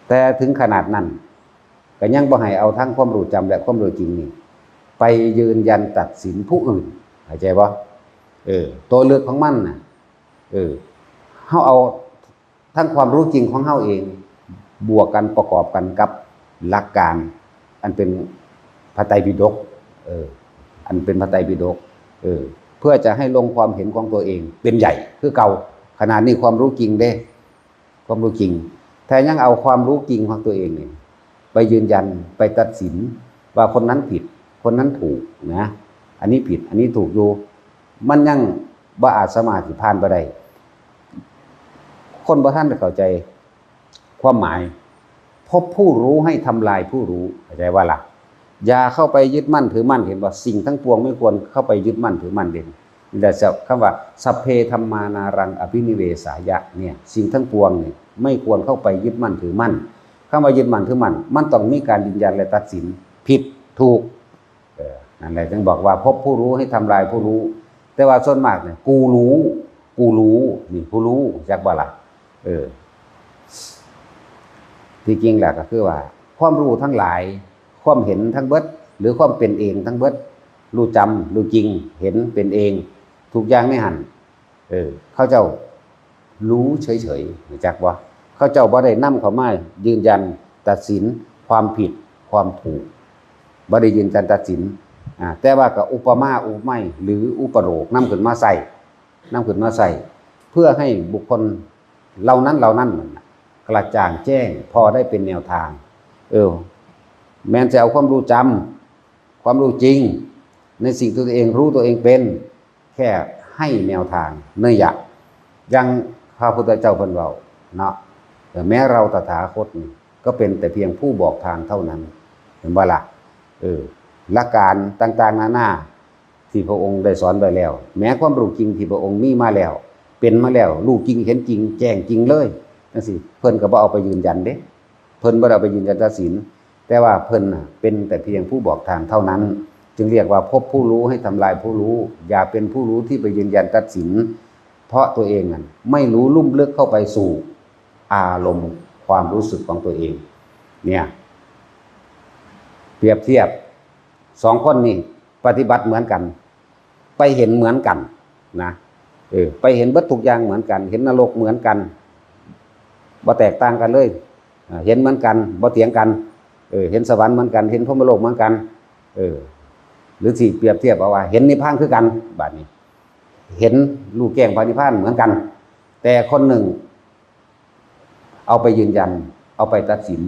แต่ถึงขนาดนั้น ก็ยังบ่ให้เอาทั้งความรู้จำและความรู้จริงนี่ ไปยืนยันตัดสินผู้อื่น เข้าใจบ่ เออ ตัวเลือกของมันน่ะ เออ เฮาเอาทั้งความรู้จริงของเฮาเอง บวกกันประกอบกันกับหลักการ อันเป็นพระไตรปิฎก เออ อันเป็นพระไตรปิฎก เออ เพื่อจะให้ลงความเห็นของตัวเองเป็นใหญ่คือเก่า ขนาดนี้ความรู้จริงเด้ ความรู้จริง แต่ยังเอาความรู้จริงของตัวเองนี่ไปยืนยัน ไปตัดสินว่าคนนั้นผิด คนนั้นถูกนะ อันนี้ผิด อันนี้ถูกอยู่ มันยังบ่อาจสามารถสิผ่านไปได้ คนบ่ทันได้เข้าใจความหมาย พบผู้รู้ให้ทำลายผู้รู้ เข้าใจว่าล่ะ อย่าเข้าไปยึดมั่นถือมั่น เห็นว่าสิ่งทั้งปวงไม่ควรเข้าไปยึดมั่นถือมั่นเด่น นี่แหละคำว่า สัพเพธัมมานารังอภินิเวสายะ เนี่ย สิ่งทั้งปวงเนี่ยไม่ควรเข้าไปยึดมั่นถือมั่น คำว่ายึดมั่นถือมั่น มันต้องมีการยืนยันและตัดสิน ผิด ถูก เออ นั่นแหละจึงบอกว่าพบผู้รู้ให้ทำลายผู้รู้ แต่ว่าส่วนมากเนี่ย กูรู้ กูรู้ นี่ผู้รู้ จักบ่ล่ะ เออ ที่จริงแล้วก็คือว่า ความรู้ทั้งหลาย ความเห็นทั้งเบิด หรือความเป็นเองทั้งเบิด รู้จำ รู้จริง เห็นเป็นเอง ทุกอย่างในหั่น เออ เขาเจ้ารู้เฉยๆ รู้จักบ่ เขาเจ้าบ่ได้นำเข้ามายืนยันตัดสินความผิดความถูก บ่ได้ยืนยันตัดสิน อ่า แต่ว่าก็อุปมาอุปไมย หรืออุปโลกนำขึ้นมาใช้ นำขึ้นมาใช้ เพื่อให้บุคคลเหล่านั้นเหล่านั้นน่ะ กระจ่างแจ้ง พอได้เป็นแนวทาง เออ แม้นจะเอาความรู้จำ ความรู้จริง ในสิ่งที่ตัวเองรู้ตัวเองเป็น แค่ให้แนวทาง เนยยะ อย่างพระพุทธเจ้าเพิ่นเว้าเนาะ เออ แม้เราตถาคตนี่ก็เป็นแต่เพียงผู้บอกทางเท่านั้น เห็นบ่ล่ะ เออ หลักการต่างๆนานาที่พระองค์ได้สอนไว้แล้ว แม้ความรู้จริงที่พระองค์มีมาแล้ว เป็นมาแล้ว รู้จริงเห็นจริง แจ้งจริงเลยจังซี่ เพิ่นก็บ่เอาไปยืนยันเด้ เพิ่นบ่ได้เอาไปยืนยันตัดสิน แต่ว่าเพิ่นน่ะเป็นแต่เพียงผู้บอกทางเท่านั้น จึงเรียกว่าพบผู้รู้ให้ทำลายผู้รู้ อย่าเป็นผู้รู้ที่ไปยืนยันตัดสิน เพราะตัวเองนั้นไม่รู้ลุ่มลึกเข้าไปสู่อารมณ์ความรู้สึกของตัวเอง เนี่ย เปรียบเทียบ สองคนนี่ปฏิบัติเหมือนกัน ไปเห็นเหมือนกันนะ เออ ไปเห็นเบิดทุกอย่างเหมือนกัน เห็นนรกเหมือนกัน บ่แตกต่างกันเลย อ่า เห็นเหมือนกัน บ่เถียงกัน เออ เห็นสวรรค์เหมือนกัน เห็นพรหมโลกเหมือนกัน เออ หรือสิเปรียบเทียบเอาว่า เห็นนิพพานคือกัน บัดนี้ เห็นรู้แจ้งพระนิพพานเหมือนกัน แต่คนหนึ่งเอาไปยืนยัน เอาไปตัดสิน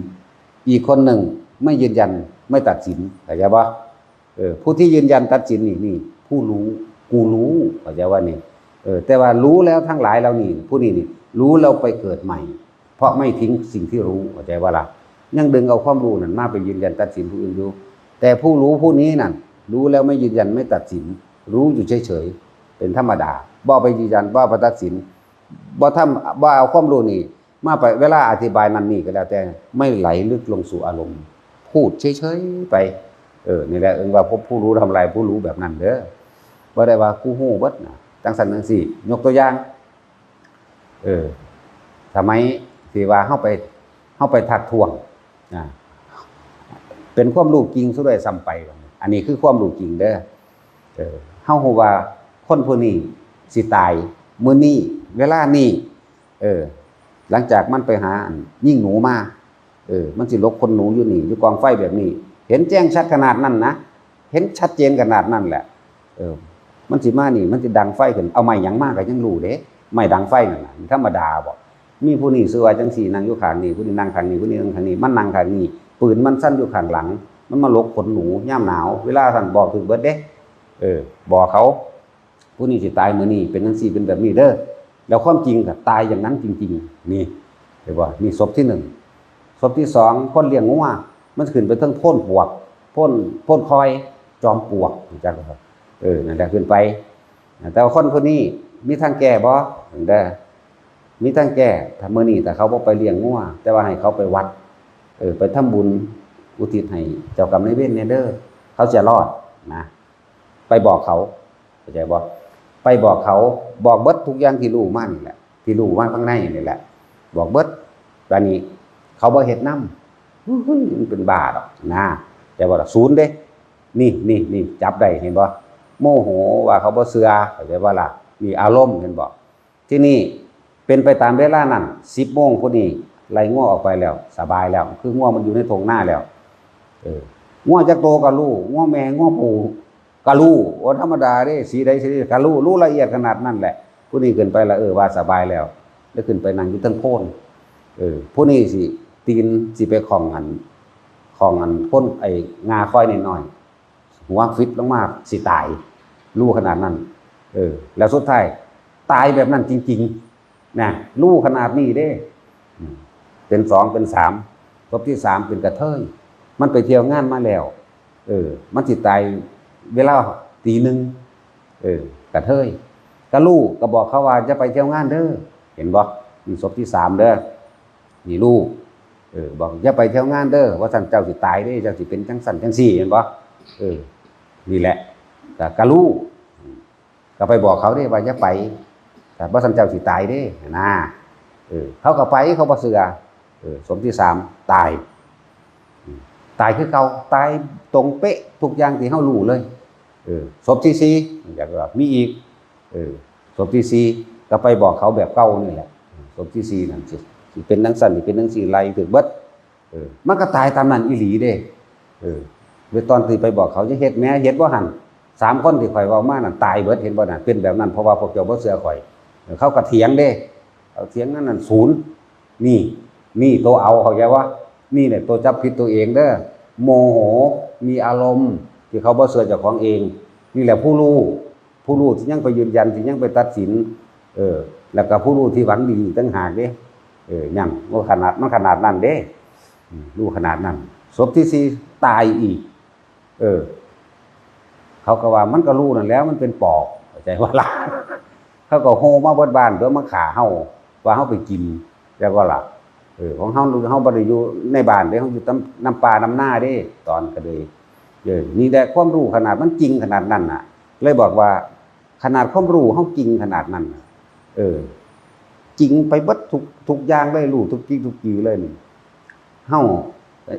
อีกคนหนึ่งไม่ยืนยัน ไม่ตัดสิน เข้าใจปะ? เออ ผู้ที่ยืนยันตัดสินนี่ นี่ ผู้รู้ กูรู้ เข้าใจว่านี่ เออ แต่ว่ารู้แล้วทั้งหลายเหล่านี้ ผู้นี้นี่ รู้แล้วไปเกิดใหม่ เพราะไม่ทิ้งสิ่งที่รู้ เข้าใจว่าล่ะ? ยังดึงเอาความรู้นั้นมาไปยืนยันตัดสินผู้อื่นอยู่ แต่ผู้รู้ผู้นี้นั่น รู้แล้วไม่ยืนยันไม่ตัดสิน รู้อยู่เฉยๆ เป็นธรรมดา บ่ไปยืนยัน บ่ไปตัดสิน บ่ทำ บ่เอาความรู้นี่มาไป เวลาอธิบายนั่นนี่ก็แล้วแต่ ไม่ไหลลึกลงสู่อารมณ์ พูดเฉยๆไป เออ นี่แหละเอิ้นว่าพบผู้รู้ทำลายผู้รู้แบบนั้นเด้อ บ่ได้ว่ากูฮู้เบิดนะ จังซั่นจังซี่ ยกตัวอย่าง เออ สมัยที่ว่าเฮาไป เฮาไปทักท้วง อ่า เป็นความรู้จริงซะด้วยซ้ำไป อันนี้คือความรู้จริงเด้อ เออ เฮาฮู้ว่าคนผู้นี้สิตายมื้อนี้ เวลานี้ เออ หลังจากมันไปหาอันยิงหนูมา เออ มันสิหลบขนหนูอยู่นี่ อยู่กองไฟแบบนี้ เห็นแจ้งชัดขนาดนั้นนะ เห็นชัดเจนขนาดนั้นแหละ เออ มันสิมานี่ มันสิดังไฟขึ้น เอาไม้หยังมาก็ยังรู้เด้ ไม้ดังไฟนั่นน่ะ มันธรรมดาบ่ มีผู้นี้ชื่อว่าจังซี่ นั่งอยู่ข้างนี้ ผู้นี้นั่งข้างนี้ ผู้นี้นั่งข้างนี้ มันนั่งข้างนี้ ปืนมันสั่นอยู่ข้างหลัง มันมาหลบขนหนูยามหนาว เวลาสั่นบอกถืกเบิดเด้ เออ บอกเขา ผู้นี้สิตายมื้อนี้ เป็นจังซี่ เป็นแบบนี้เด้อ แล้วความจริงก็ตายอย่างนั้นจริงๆ นี่ เห็นบ่ นี่ศพที่หนึ่ง ศพที่สอง คนเลี้ยงงัว มันขึ้นไปเทิงโพนปวก โพน โพนคอย จอมปลวก รู้จักบ่ครับ? เออ นั่นแหละขึ้นไป แต่ว่าคนผู้นี้มีทางแก้บ่? เด้อ มีทางแก้ ถ้ามื้อนี้ถ้าเขาบ่ไปเลี้ยงงัว แต่ว่าให้เขาไปวัด เออ ไปทำบุญอุทิศให้เจ้ากรรมนายเวรแหน่เด้อ เขาจะรอดนะ ไปบอกเขา เข้าใจบ่? ไปบอกเขา บอกเบิดทุกอย่างที่รู้มานี่แหละ ที่รู้มาข้างในนี่แหละ บอกเบิด บาดนี้เขาบ่เฮ็ดนำ อุ้ย มันเป็นบ้าดอกนะ แต่ว่าศูนย์เด้ นี่ นี่ นี่ จับได้ เห็นบ่? โมโหว่าเขาบ่เชื่อ เข้าใจบ่ล่ะ? นี่อารมณ์ เห็นบ่? ทีนี้เป็นไปตามเวลานั้น สิบโมงพอดี ไล่งัวออกไปแล้ว สบายแล้ว คืองัวมันอยู่ในท่งนาแล้ว เออ งัวจักโตก็รู้ งัวแม่ งัวผู้ก็รู้ โอ้ ธรรมดาเด้ สีใดสีใดก็รู้ รู้ละเอียดขนาดนั้นแหละ ผู้นี้ขึ้นไปละ เออ ว่าสบายแล้ว แล้วขึ้นไปนั่งอยู่เทิงโพน เออ ผู้นี้สิ ตีนสิไปข้องอัน ข้องอันโพน ไอ้ง่าคอยน้อยๆ หัวฟิดลงมาสิตาย รู้ขนาดนั้น เออ แล้วสุดท้ายตายแบบนั้นจริงๆ นะ รู้ขนาดนี้เด้ อืม เป็นสอง เป็นสาม ศพที่สามเป็นกระเทย มันไปเที่ยวงานมาแล้ว เออ มันสิตายเวลาตีหนึ่ง เออ กระเทย ก็รู้ ก็บอกเขาว่าอย่าไปเที่ยวงานเด้อ เห็นบ่? นี่ศพที่สามเด้อ นี่รู้ เออ บอกอย่าไปเที่ยวงานเด้อ ว่าซั่นเจ้าสิตายเด้ เจ้าสิเป็นจังซั่นจังซี่ เห็นบ่? เออ นี่แหละ ก็ ก็รู้ ก็ไปบอกเขาเด้ว่าอย่าไป แต่ว่าซั่นเจ้าสิตายเด้ นะ เออ เขาก็ไป เขาบ่เชื่อ เออ ศพที่สามตาย อืม ตายคือเก่า ตายตรงเป๊ะทุกอย่างที่เฮารู้เลย เออ ศพที่สี่ อยากว่ามีอีก เออ ศพที่สี่ ก็ไปบอกเขาแบบเก่านี่แหละ ศพที่สี่นั่นสิ สิเป็นจังซั่น สิเป็นจังซี่ ไล่ถืกเบิด เออ มันก็ตายตามนั้นอีหลีเด้ เออ เวลาตอนที่ไปบอกเขาจะเฮ็ดแหม เฮ็ดบ่หั่น สามคนที่ข้อยเว้ามานั่นตายเบิด เห็นบ่น่ะ เป็นแบบนั้น เพราะว่าพวกเจ้าบ่เชื่อข้อย เออ เขาก็เถียงเด้ เอาเถียงนั่นนั่นศูนย์ นี่ นี่ตัวเอา เข้าใจบ่? นี่แหละตัวจับผิดตัวเองเด้อ โมโห มีอารมณ์ที่เขาบ่เชื่อเจ้าของเอง นี่แหละผู้รู้ ผู้รู้ที่ยังไปยืนยัน ที่ยังไปตัดสิน เออ แล้วก็ผู้รู้ที่หวังดีอีกต่างหากเด้ เออ นั่น มันขนาด มันขนาดนั้นเด้ อืม รู้ขนาดนั้น ศพที่สี่ตายอีก เออ เขาก็ว่ามันก็รู้นั่นแหล้ว มันเป็นปอบ เข้าใจบ่ล่ะ เขาก็โฮมาเบิดบ้าน เพื่อมาฆ่าเฮา ว่าเฮาไปกิน แล้วก็ล่ะ เออ ของเฮา เฮาบ่ได้อยู่ในบ้านเด้ เฮาอยู่ตาม นำป่านำนาเด้ ตอนก็เลย เออ นี่แหละความรู้ขนาดมันจริงขนาดนั้นน่ะ เลยบอกว่า ขนาดความรู้เฮาจริงขนาดนั้นน่ะ เออ จริงไปเบิดทุก ทุกอย่างเลย รู้ทุกจิกทุกจือเลยนี่ เฮา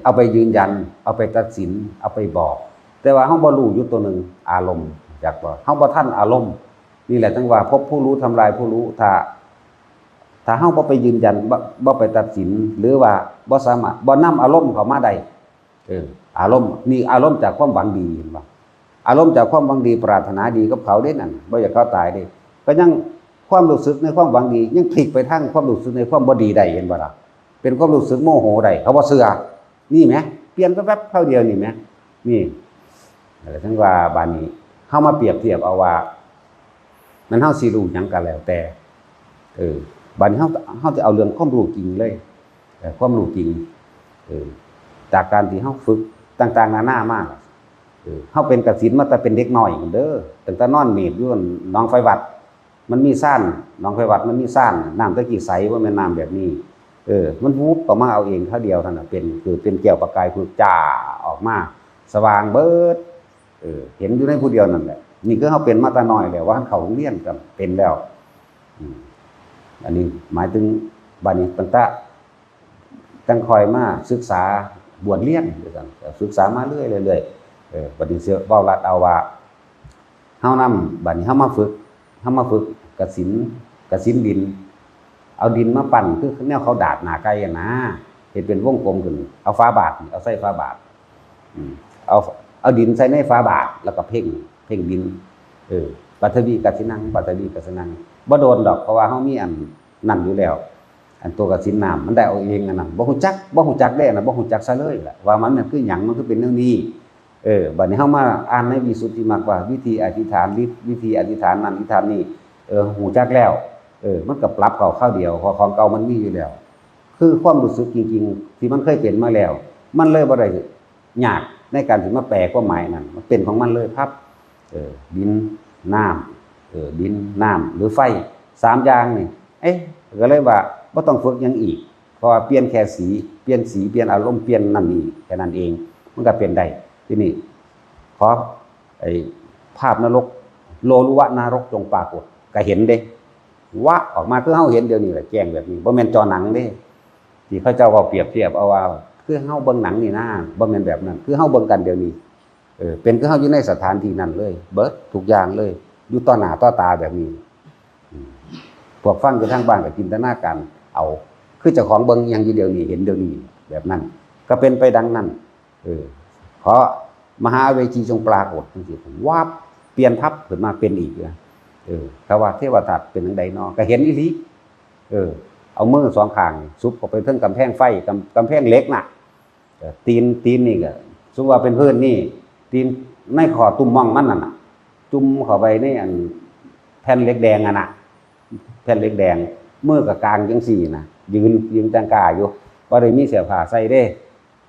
เอาไปยืนยัน เอาไปตัดสิน เอาไปบอก แต่ว่าเฮาบ่รู้อยู่ตัวหนึ่ง อารมณ์ จักบ่ เฮาบ่ทันอารมณ์ นี่แหละจั่งว่าพบผู้รู้ทำลายผู้รู้ ถ้า ถ้าเฮาบ่ไปยืนยัน บ่ บ่ไปตัดสิน หรือว่าบ่สามารถ บ่นำอารมณ์เข้ามาได้ เออ อารมณ์ นี่อารมณ์จากความหวังดี เห็นบ่? อารมณ์จากความหวังดี ปรารถนาดีกับเขาเด้นั่น บ่อยากเขาตายเด้ ก็ยัง ความรู้สึกในความหวังดี ยังพลิกไปทางความรู้สึกในความบ่ดีได้ เห็นบ่ล่ะ? เป็นความรู้สึกโมโหได้ เขาบ่เชื่อ นี่แหม เปลี่ยนแป๊บๆคราวเดียวนี่แหม นี่ อะไรทั้งว่าบาดนี้ เฮามาเปรียบเทียบเอาว่า มันเฮาสิรู้หยังก็แล้วแต่ เออ บาดนี้เฮา เฮาจะเอาเรื่องความรู้จริงเลย เออ ความรู้จริง เออ จากการที่เฮาฝึกต่างๆนานามา เออ เฮาเป็นกสิณมาแต่เป็นเด็กน้อยพู้นเด้อ ตั้งแต่นอนเมดอยู่หนองไฟวัด มันมีซาน หนองไฟวัดมันมีซาน น้ำตะกี้ใส บ่แม่นน้ำแบบนี้ เออ มันวุบออกมาเอาเองคราวเดียวเท่านั้น เป็น คือเป็นแก้วประกาย คือจ้าออกมา สว่างเบิด เออ เห็นอยู่ในผู้เดียวนั่นแหละ นี่คือเฮาเป็นมาแต่น้อยแล้ว ว่าเข้าโรงเรียนก็เป็นแล้ว อืม อันนี้หมายถึง บาดนี้ตั้งแต่ จั่งค่อยมาศึกษาบวชเรียนด้วยกัน ศึกษามาเรื่อยๆ เรื่อยๆ เออ บาดนี้สิเว้าลัดเอาว่า เฮานำ บาดนี้เฮามาฝึก เฮามาฝึกกสิณ กสิณดิน เอาดินมาปั้น คือแนวเขาดาดหน้าไก่อะนะ เฮ็ดเป็นวงกลมขึ้น เอาฝาบาตร เอาใส่ฝาบาตร อืม เอา เอาดินใส่ในฝาบาตร แล้วก็เพ่ง เพ่งดิน เออ ปัทวีกสิณัง ปัทวีกสิณัง บ่โดนดอก เพราะว่าเฮามีอันนั่นอยู่แล้ว อันตัวกสิณน้ำ มันได้เอาเองอันนั้น บ่ฮู้จัก บ่ฮู้จักเด้นะ บ่ฮู้จักซะเลยล่ะ ว่ามัน มันคือหยัง มันคือเป็นแนวนี้ เออ บัดนี้เฮามาอ่านในวิสุทธิมรรคว่า วิธีอธิษฐานฤทธิ์ วิธีอธิษฐานนั่นอธิษฐานนี่ เออ ฮู้จักแล้ว เออ มันก็ปรับเข้าคราวเดียว เพราะของเก่ามันมีอยู่แล้ว คือความรู้สึกจริงๆ ที่มันเคยเป็นมาแล้ว มันเลยบ่ได้ยากในการที่มาแปลความหมายนั่น มันเป็นของมันเลยพับ เออ ดิน น้ำ เออ ดิน น้ำ หรือไฟ สามอย่างนี่ เอ๊ะ ก็เลยว่าบ่ต้องฝึกหยังอีก เพราะว่าเปลี่ยนแค่สี เปลี่ยนสี เปลี่ยนอารมณ์ เปลี่ยนนั่นนี่ แค่นั้นเอง มันก็เป็นได้ ทีนี้ ขอไอ้ภาพนรก โลลุวะนรกจงปรากฏ ก็เห็นเด้ วะออกมาคือเฮาเห็นเดี๋ยวนี้แหละ แจ้งแบบนี้ บ่แม่นจอหนังเด้ ที่เขาเจ้าเว้าเปรียบเทียบเอาว่า คือเฮาเบิ่งหนังนี่นะ บ่แม่นแบบนั้น คือเฮาเบิ่งกันเดี๋ยวนี้ เออ เป็นคือเฮาอยู่ในสถานที่นั้นเลย เบิดทุกอย่างเลย อยู่ต่อหน้าต่อตาแบบนี้ อืม พวกฟังอยู่ทางบ้านก็จินตนาการเอา คือเจ้าของเบิ่งอิหยังอยู่เดี๋ยวนี้ เห็นเดี๋ยวนี้ แบบนั้น ก็เป็นไปดังนั้น เออ ขอมหาเวจีจงปรากฏจังซี่ วับ เปลี่ยนพับขึ้นมาเป็นอีกนะ เออ ถ้าว่าเทวทัตเป็นจั่งใดน้อ ก็เห็นอีหลี เออ เอามือสองข้างซุบเข้าไปเทิงกำแพงไฟ กำ กำแพงเหล็กน่ะ เออ ตีน ตีนนี่ก็ สมมุติว่าเป็นพื้นนี่ ตีนในข้อตุ่มม่องมันนั่นน่ะ จุ่มเข้าไปในอันแผ่นเหล็กแดงอะน่ะ แผ่นเหล็กแดง มือก็กางจังซี่น่ะ ยืน ยืนจั่งก้าอยู่ บ่ได้มีเสื้อผ้าใส่เด้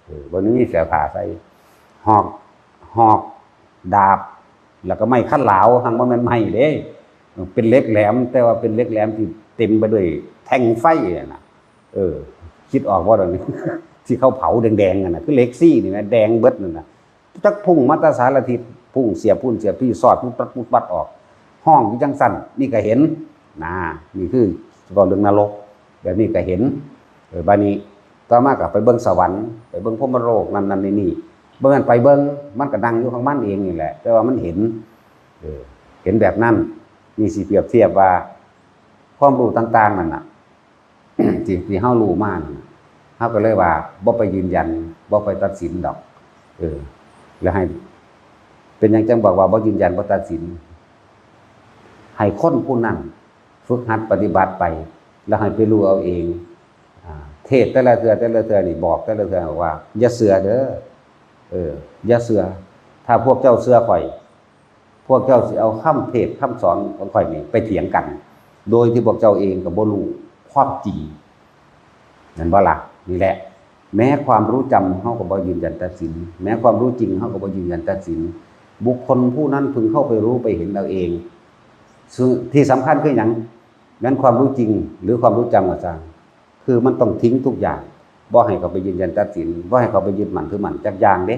เออ บ่ได้มีเสื้อผ้าใส่ หอก หอก ดาบ แล้วก็ไม้คันหลาว หั่นบ่แม่นไม้เด้ เป็นเหล็กแหลม แต่ว่าเป็นเหล็กแหลมที่เต็มไปด้วยแท่งไฟอะน่ะ เออ คิดออกบ่ล่ะนี่ ที่เขาเผาแดงๆ นั่นน่ะ คือเหล็กซี่นี่นะ แดงเบิดนั่นน่ะ จักพุ่งมาแต่สารทิศ พุ่งเสียบพุ่นเสียบพี่ สอดปุ๊บปัดปุ๊บปัดออก ฮ้องอยู่จั่งซั่น นี่ก็เห็น นะ นี่คือเว้าเรื่องนรก แบบนี้ก็เห็น เออ บัดนี้ ต่อมาก็ไปเบิ่งสวรรค์ ไปเบิ่งพรหมโลก นั่นนั่นนี่นี่ บ่แม่นไปเบิ่ง มันก็นั่งอยู่ของมันเองนี่แหละ แต่ว่ามันเห็น เออ เห็นแบบนั้น นี่สิเปรียบเทียบว่า ความรู้ต่างๆ นั่นน่ะ ที่ ที่เฮารู้มานั่นน่ะ เฮาก็เลยว่า บ่ไปยืนยัน บ่ไปตัดสินดอก เออ แล้วให้ เป็นหยังจั่งบอกว่าบ่ยืนยัน บ่ตัดสิน ให้คนผู้นั้นฝึกหัดปฏิบัติไป แล้วให้ไปรู้เอาเอง อ่า เทศน์แต่ละเทื่อ แต่ละเทื่อนี่ บอกแต่ละเทื่อว่า อย่าเชื่อเด้อ เออ อย่าเชื่อ ถ้าพวกเจ้าเชื่อข้อย พวกเจ้าสิเอาคำเทศน์คำสอนของข้อยนี่ไปเถียงกัน โดยที่พวกเจ้าเองก็บ่รู้ความจริง แม่นบ่ล่ะ นี่แหละ แม้ความรู้จำเฮาก็บ่ยืนยันตัดสิน แม้ความรู้จริงเฮาก็บ่ยืนยันตัดสิน บุคคลผู้นั้นพึงเข้าไปรู้ไปเห็นเอาเอง ซึ่งที่สำคัญคือหยัง แม่นความรู้จริงหรือความรู้จำก็ซ่าง คือมันต้องทิ้งทุกอย่าง บ่ให้เขาไปยืนยันตัดสิน บ่ให้เขาไปยึดมั่นถือมั่นจักอย่างเด้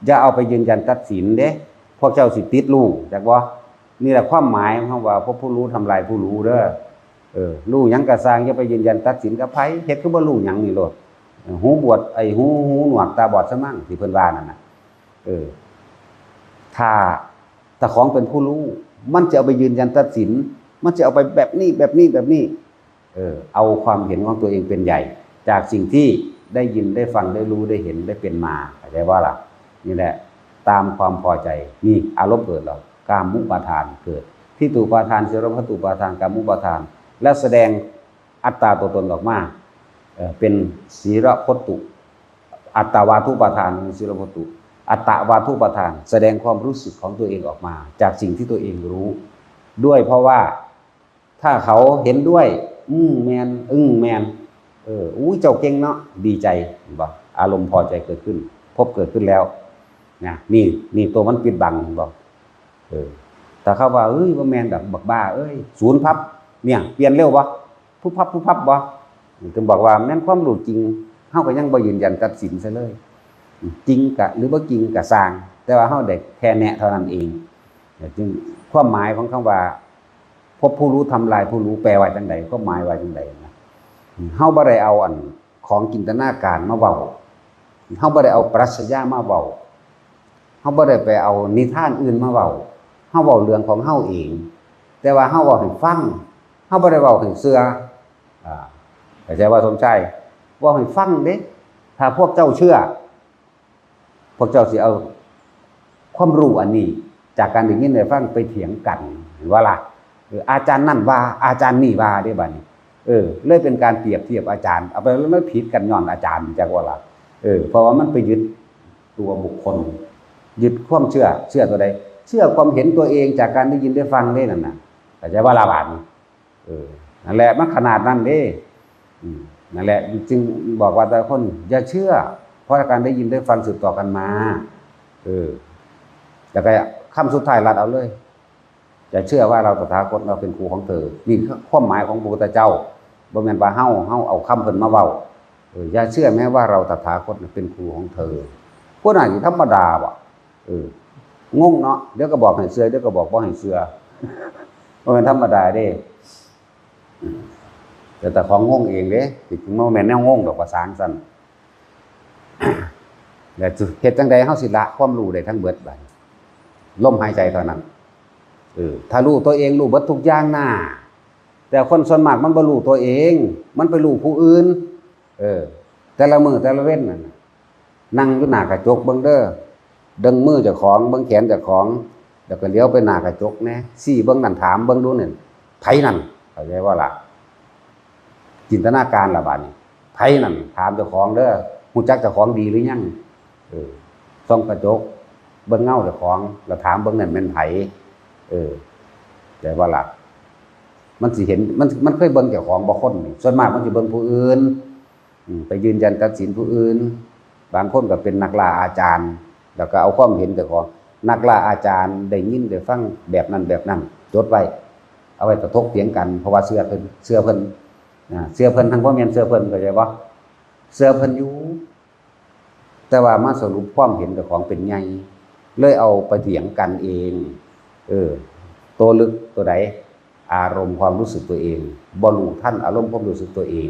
อย่าเอาไปยืนยันตัดสินเด้ พวกเจ้าสิติดรู้ จักบ่ นี่แหละความหมายของคำว่า พบผู้รู้ทำลายผู้รู้เด้อ เออ รู้หยังก็ซ่าง อย่าไปยืนยันตัดสินกับไผ เฮ็ดคือบ่รู้หยังนี่โลด เออ หูบวด ไอ้หู หูหนวกตาบอดซะมั้ง ที่เพิ่นว่านั่นน่ะ เออ ถ้า ถ้าของเป็นผู้รู้ มันจะเอาไปยืนยันตัดสิน มันจะเอาไปแบบนี้ แบบนี้ แบบนี้ เออ เอาความเห็นของตัวเองเป็นใหญ่ จากสิ่งที่ได้ยิน ได้ฟัง ได้รู้ ได้เห็น ได้เป็นมา เข้าใจบ่ล่ะ นี่แหละ ตามความพอใจ นี่อารมณ์เกิดแล้ว กามุปาทานเกิด ทิฏฐูปาทาน เสโรภตุปาทาน กามุปาทาน และแสดงอัตตาตัวตนออกมา เอ่อเป็นสีระพจน์ตุ อัตตวาทุปาทาน เป็นสีระพจน์ตุ อัตตวาทุปาทาน แสดงความรู้สึกของตัวเองออกมา จากสิ่งที่ตัวเองรู้ ด้วยเพราะว่า ถ้าเขาเห็นด้วย อืมแมน อืมแมน เออ อุ้ย เจ้าเก่งเนาะ ดีใจ เห็นบ่ อารมณ์พอใจเกิดขึ้น พบเกิดขึ้นแล้ว นะ นี่ นี่ตัวมันปิดบัง เห็นบ่ เออ ถ้าเขาว่า เอ้ย บ่แม่นดอก บักบ้าเอ้ย ศูนย์พับ เนี่ย เปลี่ยนเร็วบ่ พุบพับ พุบพับบ่ ถึงบอกว่าแม่นความรู้จริง เฮาก็ยังบ่ยืนยันตัดสินซะเลย จริงกะ หรือบ่จริงกะซ่าง แต่ว่าเฮาได้แค่แนะเท่านั้นเอง จึงความหมายของคำว่า พบผู้รู้ทำลายผู้รู้ แปลว่าจังใด ความหมายว่าจังใดนะ เฮาบ่ได้เอาอันของจินตนาการมาเว้า เฮาบ่ได้เอาปรัชญามาเว้า เฮาบ่ได้ไปเอานิทานอื่นมาเว้า เฮาเว้าเรื่องของเฮาเอง แต่ว่าเฮาเว้าให้ฟัง เฮาบ่ได้เว้าให้เชื่อ อ่า เข้าใจว่าสมชาย เว้าให้ฟังเด้ ถ้าพวกเจ้าเชื่อ พวกเจ้าสิเอาความรู้อันนี้ จากการได้ยินได้ฟังไปเถียงกัน เห็นบ่ล่ะ เออ อาจารย์นั่นว่า อาจารย์นี่ว่าเด้บัดนี้ เออ เลยเป็นการเปรียบเทียบอาจารย์ เอาไปแล้วมันผิดกันย้อนอาจารย์ จักบ่ล่ะ เออ เพราะว่ามันไปยึดตัวบุคคล ยึดความเชื่อ เชื่อตัวใด เชื่อความเห็นตัวเองจากการได้ยินได้ฟังเด้นั่นน่ะ เข้าใจบ่ล่ะบาดนี้ เออ นั่นแหละ มันขนาดนั้นเด้ อืม นั่นแหละ จึงบอกว่าแต่ละคนอย่าเชื่อ เพราะการได้ยินได้ฟังสืบต่อกันมา เออ แล้วก็คำสุดท้ายรัดเอาเลย จะเชื่อว่าเราตถาคตเราเป็นครูของเธอ นี่คือความหมายของพระพุทธเจ้า บ่แม่นว่าเฮา เฮาเอาคำเพิ่นมาเว้า เออ อย่าเชื่อแม้ว่าเราตถาคตเป็นครูของเธอ พวกนั้นนี่ธรรมดาบ่ เออ งงเนาะ เดี๋ยวก็บอกให้เชื่อ เดี๋ยวก็บอกบ่ให้เชื่อ บ่แม่นธรรมดาเด้ อืม แต่เจ้าของงงเองเด้ ที่จริงมันบ่แม่นแนวงงดอก ภาษาจั่งซั้น แล้วสิเฮ็ดจั่งใดเฮาสิละความรู้ได้ทั้งเบิดบัดนี้ ลมหายใจเท่านั้น เออ ถ้ารู้ตัวเองรู้เบิดทุกอย่างน่ะ แต่คนส่วนมากมันบ่รู้ตัวเอง มันไปรู้ผู้อื่น เออ แต่ละมื้อแต่ละเว็นนั่นน่ะ นั่งอยู่หน้ากระจกเบิ่งเด้อ เบิ่งมือเจ้าของ เบิ่งแขนเจ้าของ แล้วก็เหลียวไปหน้ากระจกแหน่ ซี้เบิ่งนั่น ถามเบิ่งดูนั่น ไผนั่น เข้าใจบ่ล่ะ จินตนาการล่ะบาดนี้ ไผนั่น ถามเจ้าของเด้อ ฮู้จักเจ้าของดีหรือยัง เออ ส่องกระจก เบิ่งเงาเจ้าของ แล้วถามเบิ่งนั่นแม่นไผ เออ เข้าใจบ่ล่ะ มันสิเห็น มัน มันเคยเบิ่งเจ้าของบ่คนนี่ ส่วนมากมันสิเบิ่งผู้อื่น อืม ไปยืนยันตัดสินผู้อื่น บางคนก็เป็นนักล่าอาจารย์ แล้วก็เอาความเห็นเจ้าของ นักล่าอาจารย์ได้ยินได้ฟังแบบนั้นแบบนั้น จดไว้ เอาไว้ถกเถียงกัน เพราะว่าเชื่อเพิ่น เชื่อเพิ่น อ่า เชื่อเพิ่นทั้งบ่แม่นเชื่อเพิ่น เข้าใจบ่ เชื่อเพิ่นอยู่ แต่ว่ามาสรุปความเห็นเจ้าของเป็นใหญ่ เลยเอาไปเถียงกันเอง เออ ตัวลึกตัวใด อารมณ์ความรู้สึกตัวเอง บ่รู้ทันอารมณ์ความรู้สึกตัวเอง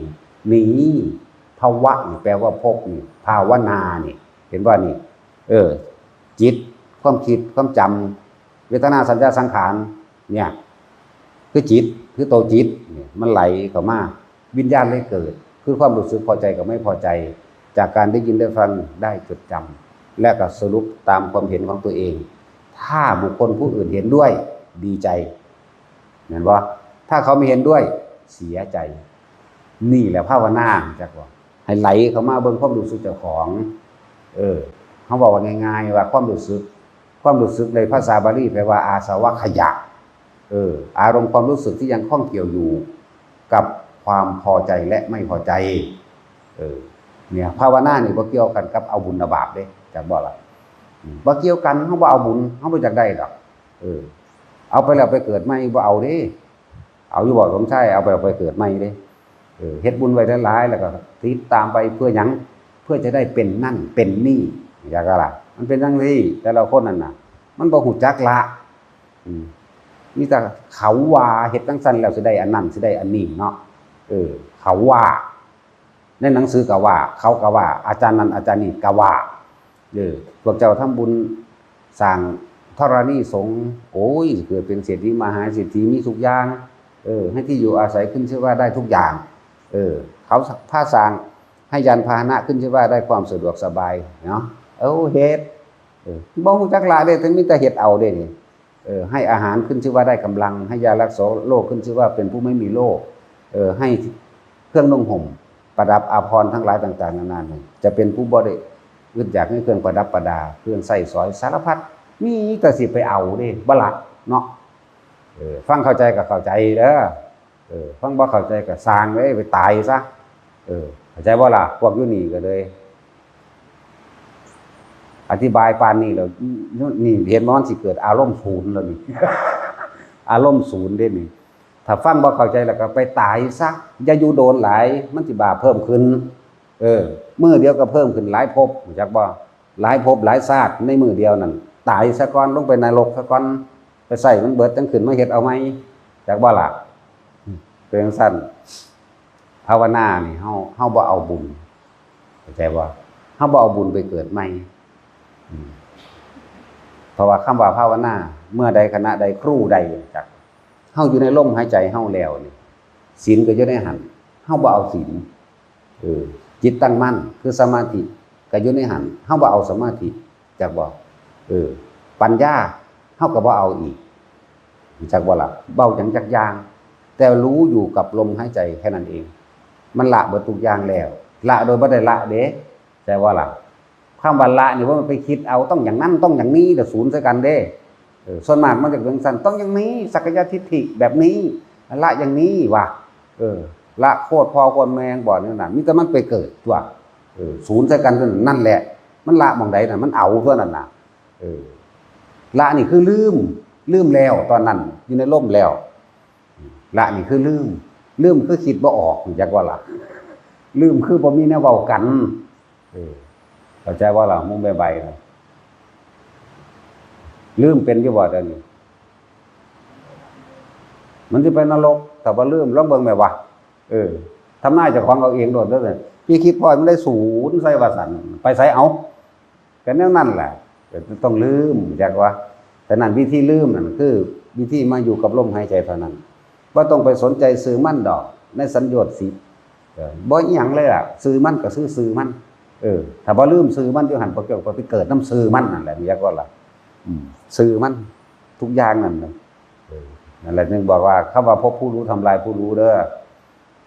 นี่ ภวะนี่แปลว่าพบนี่ ภาวนานี่ เห็นบ่นี่ เออ จิต ความคิด ความจำ เวทนา สัญญา สังขาร เนี่ย คือจิต คือตัวจิตเนี่ย มันไหลเข้ามา วิญญาณเลยเกิด คือความรู้สึกพอใจกับไม่พอใจ จากการได้ยินได้ฟัง ได้จดจำ และก็สรุปตามความเห็นของตัวเอง ถ้าบุคคลผู้อื่นเห็นด้วย ดีใจ แม่นบ่ ถ้าเขาไม่เห็นด้วย เสียใจ นี่แหละภาวนา จักว่า ให้ไหลเข้ามาเบิ่งความรู้สึกเจ้าของ เออ เฮาเว้าง่ายๆ ว่าความรู้สึก ความรู้สึกในภาษาบาลีแปลว่าอาสวัคคยะ เออ อารมณ์ความรู้สึกที่ยังข้องเกี่ยวอยู่กับความพอใจและไม่พอใจ เออ เนี่ย ภาวนานี่บ่เกี่ยวกันกับเอาบุญเอาบาปเด้ จักบ่ล่ะ อืม บ่เกี่ยวกัน เฮาบ่เอาบุญ เฮาบ่อยากได้ดอก เออ เอาไปแล้วไปเกิดใหม่ บ่เอาเด้ เอาอยู่บ่ สมชาย เอาไปแล้วไปเกิดใหม่เด้ เออ เฮ็ดบุญไว้หลายๆ แล้วก็ติดตามไปเพื่อหยัง เพื่อจะได้เป็นนั่นเป็นนี่ จักบ่ล่ะ มันเป็นจั่งซี้ แต่ละคนนั่นน่ะ มันบ่ฮู้จักละ อืม มีแต่เขาว่าเฮ็ดจั่งซั้นแล้วสิได้อันนั้น สิได้อันนี้เนาะ เออ เขาว่า ในหนังสือก็ว่า เขาก็ว่า อาจารย์นั่นอาจารย์นี่ก็ว่า เออ พวกเจ้าทำบุญสร้างธรณีสงฆ์ โอ้ย เกิดเป็นเศรษฐีมหาเศรษฐีมีทุกอย่าง เออ ให้ที่อยู่อาศัยขึ้นชื่อว่าได้ทุกอย่าง เออ เขาพาสร้าง ให้ยานพาหนะขึ้นชื่อว่าได้ความสะดวกสบายเนาะ เออ เฮ็ด เออ บ่ฮู้จักละเด้ แต่มีแต่เฮ็ดเอาเด้นี่ เออ ให้อาหารขึ้นชื่อว่าได้กำลัง ให้ยารักษาโรคขึ้นชื่อว่าเป็นผู้ไม่มีโรค เออ ให้เครื่องนุ่งห่ม ประดับอาภรณ์ทั้งหลายต่างๆนานานี่ จะเป็นผู้บ่ได้อึดอยากในเครื่องประดับประดา เครื่องใช้สอยสารพัด มีแต่สิไปเอาเด้ บ่ละเนาะ เออ ฟังเข้าใจก็เข้าใจเด้อ เออ ฟังบ่เข้าใจก็ซ่างเลย ไปตายซะ เออ เข้าใจบ่ล่ะ พวกอยู่นี่ก็เลย อธิบายปานนี้แล้ว นี่เห็นบ่ มันสิเกิดอารมณ์ศูนย์แล้วนี่ อารมณ์ศูนย์เด้นี่ ถ้าฟังบ่เข้าใจแล้วก็ไปตายซะ อย่าอยู่โดนหลาย มันสิบาปเพิ่มขึ้น เออ มื้อเดียวก็เพิ่มขึ้นหลายภพ รู้จักบ่ หลายภพหลายชาติในมื้อเดียวนั่น ตายซะก่อน ลงไปนรกซะก่อน ไปใช้มันเบิด จั่งขึ้นมาเฮ็ดเอาใหม่ จักบ่ล่ะ เป็นจั่งซั้น ภาวนานี่ เฮา เฮาบ่เอาบุญ เข้าใจบ่ เฮาบ่เอาบุญไปเกิดใหม่ อืม เพราะว่าคำว่าภาวนา เมื่อใดขณะใดครู่ใด จัก เฮาอยู่ในลมหายใจเฮาแล้วนี่ ศีลก็อยู่ในหั้น เฮาบ่เอาศีล เออ จิตตั้งมั่น คือสมาธิ ก็อยู่ในหั้น เฮาบ่เอาสมาธิ จักบ่ เออ ปัญญา เฮาก็บ่เอาอีก จักบ่ล่ะ เว้าหยังจักอย่าง แต่รู้อยู่กับลมหายใจแค่นั้นเอง มันละเบิดทุกอย่างแล้ว ละโดยบ่ได้ละเด้ แต่ว่าล่ะ คำว่าละนี่ ว่ามันไปคิดเอาต้องอย่างนั้นต้องอย่างนี้ เดี๋ยวศูนย์ใส่กันเด้ เออ ส่วนมากมันจะเป็นจั่งซั้น ต้องอย่างนี้ สักกายทิฏฐิแบบนี้ ละอย่างนี้ว่ะ เออ ละโคตรพ่อโคตรแม่บ่นี่นั่น มีแต่มันไปเกิดตัว เออ ศูนย์ใส่กันเท่านั้น นั่นแหละ มันละหม่องใดน่ะ มันเอาเท่านั้นน่ะ เออ ละนี่คือลืม ลืมแล้ว ตอนนั้นอยู่ในลมแล้ว ละนี่คือลืม ลืมคือคิดบ่ออก รู้จักบ่ล่ะ ลืมคือบ่มีแนวเว้ากัน เออ เข้าใจบ่ล่ะ หมู่แม่ใบน่ะ ลืมเป็นอยู่บ่เดี๋ยวนี้ มันสิไปนรก ถ้าบ่ลืม ลองเบิ่งแม่วะ เออ ทำนายเจ้าของเอาเองโลดเด้อ พี่คิดพ้อยมันได้ศูนย์ใส่ว่าซั่น ไปไสเอา ก็แนวนั้นแหละ ก็ต้องลืม จักว่า ฉะนั้นวิธีลืมนั่นคือวิธีมาอยู่กับลมหายใจเท่านั้น บ่ต้องไปสนใจชื่อมันดอก ในสัญโยชน์สิบ เออ บ่อิหยังเลยล่ะ ชื่อมันก็คือชื่อมัน เออ ถ้าบ่ลืมชื่อมันอยู่หั่น พวกเจ้าก็ไปเกิดนำชื่อมันนั่นแหละ เรียกว่าล่ะ อืม ชื่อมัน ทุกอย่างนั่นน่ะ เออ นั่นแหละจึงบอกว่า คำว่าพบผู้รู้ทำลายผู้รู้เด้อ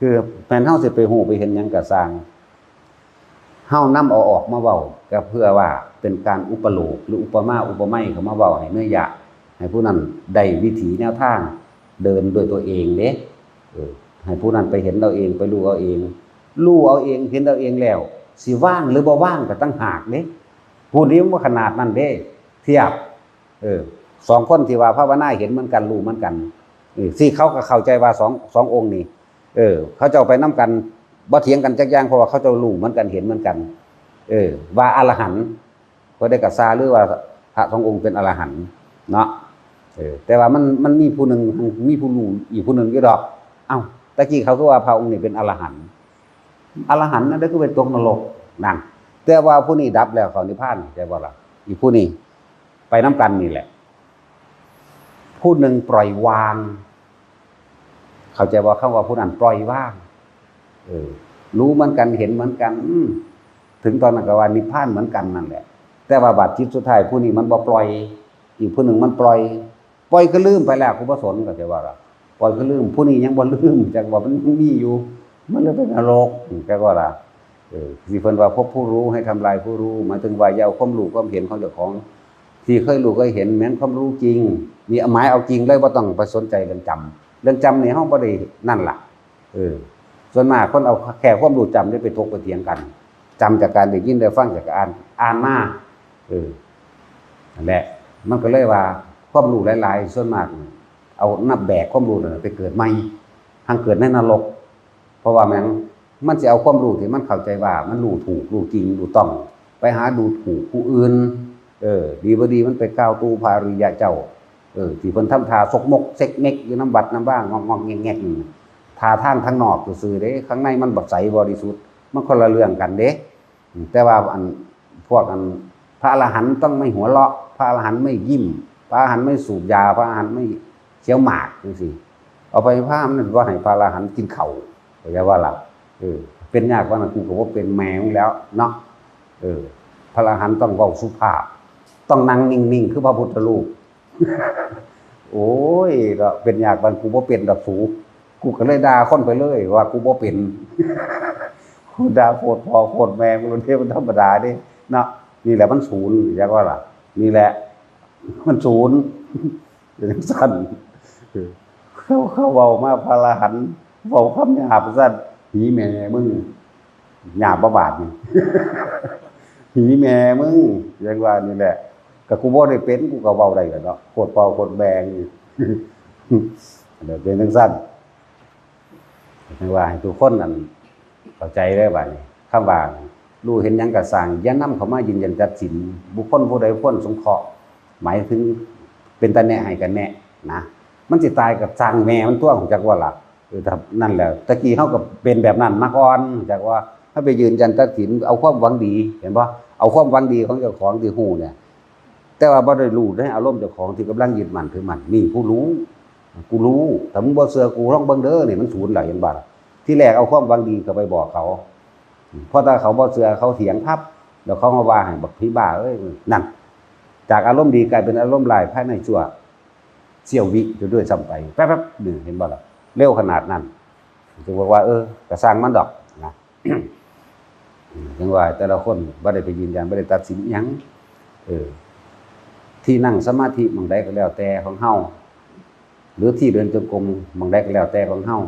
คือแม่นเฮาสิไปฮู้ไปเห็นหยังก็ซ่าง เฮานำเอาออกมาเว้า ก็เพื่อว่าเป็นการอุปโลกน์หรืออุปมาอุปไมยเข้ามาเว้าให้เนื้อหยะ ให้ผู้นั้นได้วิถีแนวทาง เดินด้วยตัวเองเด้ เออ ให้ผู้นั้นไปเห็นเอาเอง ไปรู้เอาเอง รู้เอาเอง เห็นเอาเองแล้ว สิว่างหรือบ่ว่างก็ต่างหากเด้ ผู้นี้มันบ่ขนาดนั้นเด้ เทียบ เออ สองคนที่ว่าภาวนาเห็นเหมือนกัน รู้เหมือนกัน เออ ที่เขาก็เข้าใจว่าสอง สององค์นี่ เออ เขาเจ้าไปนำกัน บ่เถียงกันจักอย่าง เพราะว่าเขาเจ้ารู้เหมือนกัน เห็นเหมือนกัน เออ ว่าอรหันต์ พระเดชกะซา หรือว่าพระสององค์เป็นอรหันต์เนาะ เออ แต่ว่ามัน มันมีผู้หนึ่ง มีผู้รู้อีกผู้หนึ่งอยู่ดอก เอ้า ตะกี้เขาคือว่าพระองค์นี้เป็นอรหันต์ อรหันต์นั่นก็คือไปตกนรกนั่น แต่ว่าผู้นี้ดับแล้วเข้านิพพาน ใช่บ่ล่ะ อีกผู้นี้ไปนำกันนี่แหละ ผู้หนึ่งปล่อยวาง เข้าใจว่าคำว่าผู้นั้นปล่อยวาง เออ รู้เหมือนกัน เห็นเหมือนกัน อืม ถึงตอนนั้นก็ว่านิพพานเหมือนกันนั่นแหละ แต่ว่าบาดจิตสุดท้ายผู้นี้มันบ่ปล่อย อีกผู้หนึ่งมันปล่อย ปล่อยก็ลืมไปแล้ว กูบ่สน ก็จะว่าล่ะ ปล่อยก็ลืม ผู้นี้ยังบ่ลืม จักว่ามันยังมีอยู่ มันเลยเป็นนรก จักว่าล่ะ เออ ที่เพิ่นว่าพบผู้รู้ให้ทำลายผู้รู้ หมายถึงว่าอย่าเอาความรู้ความเห็นของเจ้าของ ที่เคยรู้เคยเห็นแม่นความรู้จริง นี่หมายเอาจริงเลย บ่ต้องไปสนใจเรื่องจำ เรื่องจำนี่เฮาบ่ได้นั่นล่ะ เออ ส่วนมากคนเอาแค่ความรู้จำนี่ไปถกไปเถียงกัน จำจากการได้ยินได้ฟัง จากการอ่าน อ่านมา เออ นั่นแหละ มันก็เลยว่าความรู้หลายๆ ส่วนมาก เอานับแบกความรู้นั่นไปเกิดใหม่ ทั้งเกิดในนรก เพราะว่าหยัง มันสิเอาความรู้ที่มันเข้าใจว่ามันรู้ถูก รู้จริง รู้ต้อง ไปหาดูถูกผู้อื่น เออ ดีบ่ดีมันไปกล่าวตู่พระอริยะเจ้า เออ ที่เพิ่นทำท่าซกมกเซ็กเม็กอยู่นำวัดนำวา งอกๆ แงกๆ นั่นน่ะ ท่าทางทางนอกซื่อๆ เด้ ข้างในมันบักใสบริสุทธิ์ มันคนละเรื่องกันเด้ อืม แต่ว่าอัน พวกอัน พระอรหันต์ต้องไม่หัวเราะ พระอรหันต์ไม่ยิ้ม พระอรหันต์ไม่สูบยา พระอรหันต์ไม่เคี้ยวหมากจังซี้ เอาไปพระมันว่าให้พระอรหันต์กินข้าว เข้าใจว่าล่ะ เออ เป็นยากปานนั้น กูก็บ่เป็นแม่มึงแล้วเนาะ เออ พระอรหันต์ต้องเว้าสุภาพ ต้องนั่งนิ่งๆ คือพระพุทธรูป โอ้ย ก็เป็นยากปานกูบ่เป็นดอกสู กูก็เลยด่าคนไปเลยว่ากูบ่เป็น โคตรด่าโคตรพ่อโคตรแม่มันเด้ มันธรรมดาเด้เนาะ นี่แหละมันศูนย์ จักว่าล่ะ นี่แหละ มันศูนย์ เป็นจั่งซั่น เขา เขาเว้ามาพระอรหันต์ เว้าคำหยาบซั่น หีแม่มึง หยาบบ่บาดนี่ หีแม่มึง จั่งว่านี่แหละ ก็กูบ่ได้เป็น กูก็เว้าได้ล่ะเนาะ โคตรพ่อโคตรแม่นี่ เดี๋ยวเป็นจั่งซั่น จั่งว่าให้ทุกคนนั่นเข้าใจเด้อบัดนี้ คำว่ารู้เห็นหยังก็ซ่าง อย่านำเข้ามายืนยันตัดสิน บุคคลผู้ใดควรสงเคราะห์ หมายถึงเป็นตาแนะให้กันแนะนะ มันสิตายก็ซ่างแม่มันตั๊ว ฮู้จักบ่ล่ะ เออ ถ้านั่นแหละ ตะกี้เฮาก็เป็นแบบนั้นมาก่อน ฮู้จักว่า เฮาไปยืนยันตัดสิน เอาความหวังดี เห็นบ่ เอาความหวังดีของเจ้าของที่ฮู้เนี่ย แต่ว่าบ่ได้รู้ในอารมณ์เจ้าของที่กำลังยึดมั่นถือมั่น นี่ผู้รู้ กูรู้ ถ้ามึงบ่เชื่อกูลองเบิ่งเด้อ นี่มันศูนย์แล้ว เห็นบ่ล่ะ ทีแรกเอาความหวังดีเข้าไปบอกเขา เพราะถ้าเขาบ่เชื่อ เขาเถียงปั๊บ แล้วเขามาว่าให้บักผีบ้าเอ้ย นั่น จากอารมณ์ดีกลายเป็นอารมณ์ร้ายภายในชั่วเสี้ยววิอยู่ด้วยซ้ำไป แป๊บๆ นี่ เห็นบ่ล่ะ เร็วขนาดนั้น จึงบอกว่า เออ ก็ซ่างมันดอกนะ จั่งว่าแต่ละคนบ่ได้ไปยืนยัน บ่ได้ตัดสินอิหยัง เออ ที่นั่งสมาธิหม่องใดก็แล้วแต่ของเฮา หรือที่เดินจงกรมหม่องใดก็แล้วแต่ของเฮา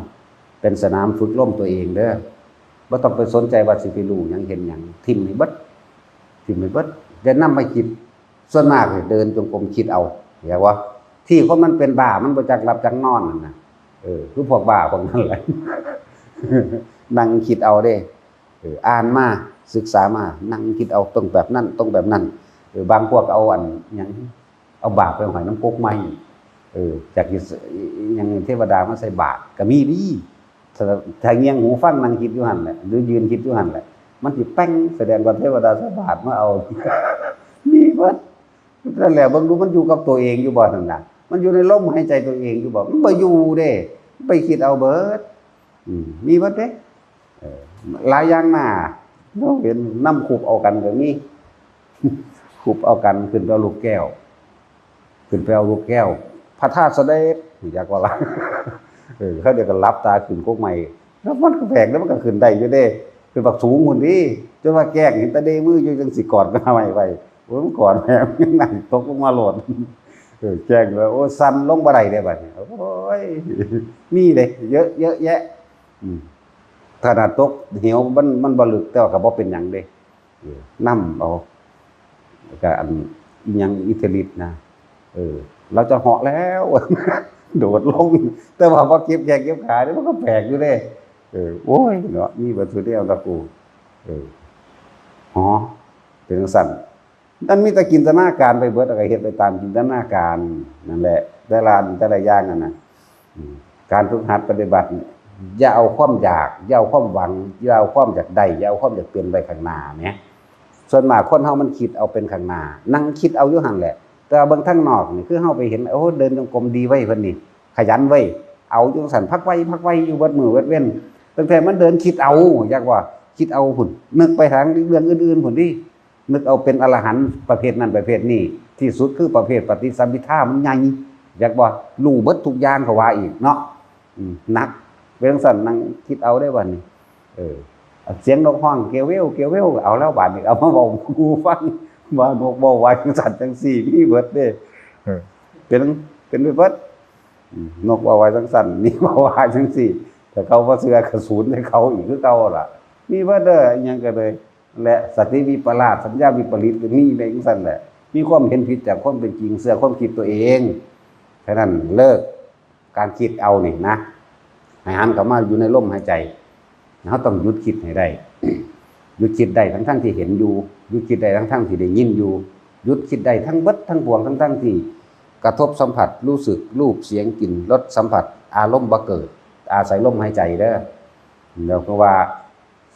เป็นสนามฝึกลมตัวเองเด้อ บ่ต้องไปสนใจว่าสิไปรู้หยังเห็นหยัง ถิ่มให้เบิด ถิ่มให้เบิด อย่านำมาคิด ส่วนมากนี่เดินจงกรมคิดเอา เข้าใจบ่ ที่คนมันเป็นบ้า มันบ่จักหลับจักนอนนั่นน่ะ เออ คือพวกบ้าพวกนั้นแหละ นั่งคิดเอาเด้ เออ อ่านมา ศึกษามา นั่งคิดเอา ต้องแบบนั้น ต้องแบบนั้น เออ บางพวกเอาอันหยัง เอาบาตรไปห้อยนำกกไม้ เออ จากอิส-อิหยังเทวดามาใส่บาตร ก็มีเด้ ถ้า ถ้าเงี่ยงหูฟังนั่งคิดอยู่หั่นแหละ หรือยืนคิดอยู่หั่นแหละ มันสิแป้ง แสดงว่าเทวดาใส่บาตรมาเอา มีเบิด นั่นแหละ เบิ่งดูมันอยู่กับตัวเองอยู่บ่นั่นน่ะ มันอยู่ในลมหายใจตัวเองอยู่บ่ มันบ่อยู่เด้ ไปคิดเอาเบิด อืม มีเบิดเด้ เออ หลายอย่างนะ เฮาเห็นนำคุบเอากันก็มี คุบเอากันขึ้นไปเอาลูกแก้ว ขึ้นไปเอาลูกแก้ว พระธาตุเสด็จ ฮู้จักบ่ล่ะ เออ เขาเดี๋ยวก็หลับตาขึ้นกกไม้ แล้วมันก็แปลก แล้วมันก็ขึ้นได้อยู่เด้ ขึ้นบักสูงพุ้นเด้ จนว่าแกล้งเห็นแต่เด้มืออยู่จั่งซี้ กอดหน้าไม้ไว้ โอ้ย มันกอดแม่ง นั่งตกลงมาโลด เออ แกล้งว่า โอ้ย สั่นลงบ่ได้เด้บัดนี้ โอ้ย มีเด้ เยอะ เยอะแยะ อืม ขนาดตกเหวมัน มันบ่ลึก แต่ว่าก็บ่เป็นหยังเด้ เออ นำเอา แล้วก็อันอิหยังอิทธิฤทธิ์นะ เออ เราจะเหาะแล้ว โดดลง แต่ว่าพอเก็บแข้งเก็บขาเนี่ยมันก็แปลกอยู่เด้ เออ โอ้ยเนาะ มีเบิดซุแนวตะกู เออ อ๋อ เป็นจั่งซั่น นั่นมีแต่จินตนาการไปเบิด แล้วก็เฮ็ดไปตามจินตนาการนั่นแหละ แต่ละอันแต่ละอย่างนั่นน่ะ อืม การฝึกหัดปฏิบัติ อย่าเอาความอยาก อย่าเอาความหวัง อย่าเอาความอยากได้ อย่าเอาความอยากเป็นไว้ข้างหน้าแหม ส่วนมากคนเฮามันคิดเอาเป็นข้างหน้า นั่งคิดเอาอยู่หั่นแหละ แต่ว่าเบิ่งทางนอกนี่ คือเฮาไปเห็น โอ้ เดินจงกรมดีเว้ย เพิ่นนี่ ขยันเว้ย เอาจั่งซั่น พักไว พักไว อยู่เบิดมื้อเบิดเว็น ตั้งแต่มันเดินคิดเอา จักว่า คิดเอาพุ้น นึกไปทางเรื่องอื่นๆพุ้นติ นึกเอาเป็นอรหันต์ประเภทนั้นประเภทนี้ ที่สุดคือประเภทปฏิสัมภิทามันใหญ่ จักว่า รู้เบิดทุกอย่าง เขาว่าอีกเนาะ อืม หนัก เป็นจั่งซั่น นั่งคิดเอาเด้บัดนี้ เออ เสียงนกฮ้องเกวเวว เกวเวว เอาแล้วบัดนี้ เอามาเว้าสู่ฟัง ว่านกเว้าว่าจั่งซั่นจั่งซี้ มีเบิดเด้ เออ เป็น เป็นไปเบิด อืม นกเว้าว่าจั่งซั่น นี่เว้าว่าจั่งซี้ แต่เขาบ่เชื่อก็ศูนย์ให้เขาอีกคือเก่าล่ะ มีเบิดเด้อ อิหยังก็เลย และสติวิปลาส สัญญาวิปริตก็มีได้จั่งซั่นแหละ มีความเห็นผิดจากความเป็นจริง เชื่อความคิดตัวเอง ฉะนั้นเลิกการคิดเอานี่นะ ให้หันเข้ามาอยู่ในลมหายใจ เราต้องหยุดคิดให้ได้ หยุดคิดได้ทั้งๆที่เห็นอยู่ หยุดคิดได้ทั้งๆที่ได้ยินอยู่ หยุดคิดได้ทั้งเบิดทั้งปวง ทั้งๆที่กระทบสัมผัส รู้สึก รูป เสียง กลิ่น รส สัมผัส อารมณ์บ่เกิด อาศัยลมหายใจเด้อ แล้วก็ว่า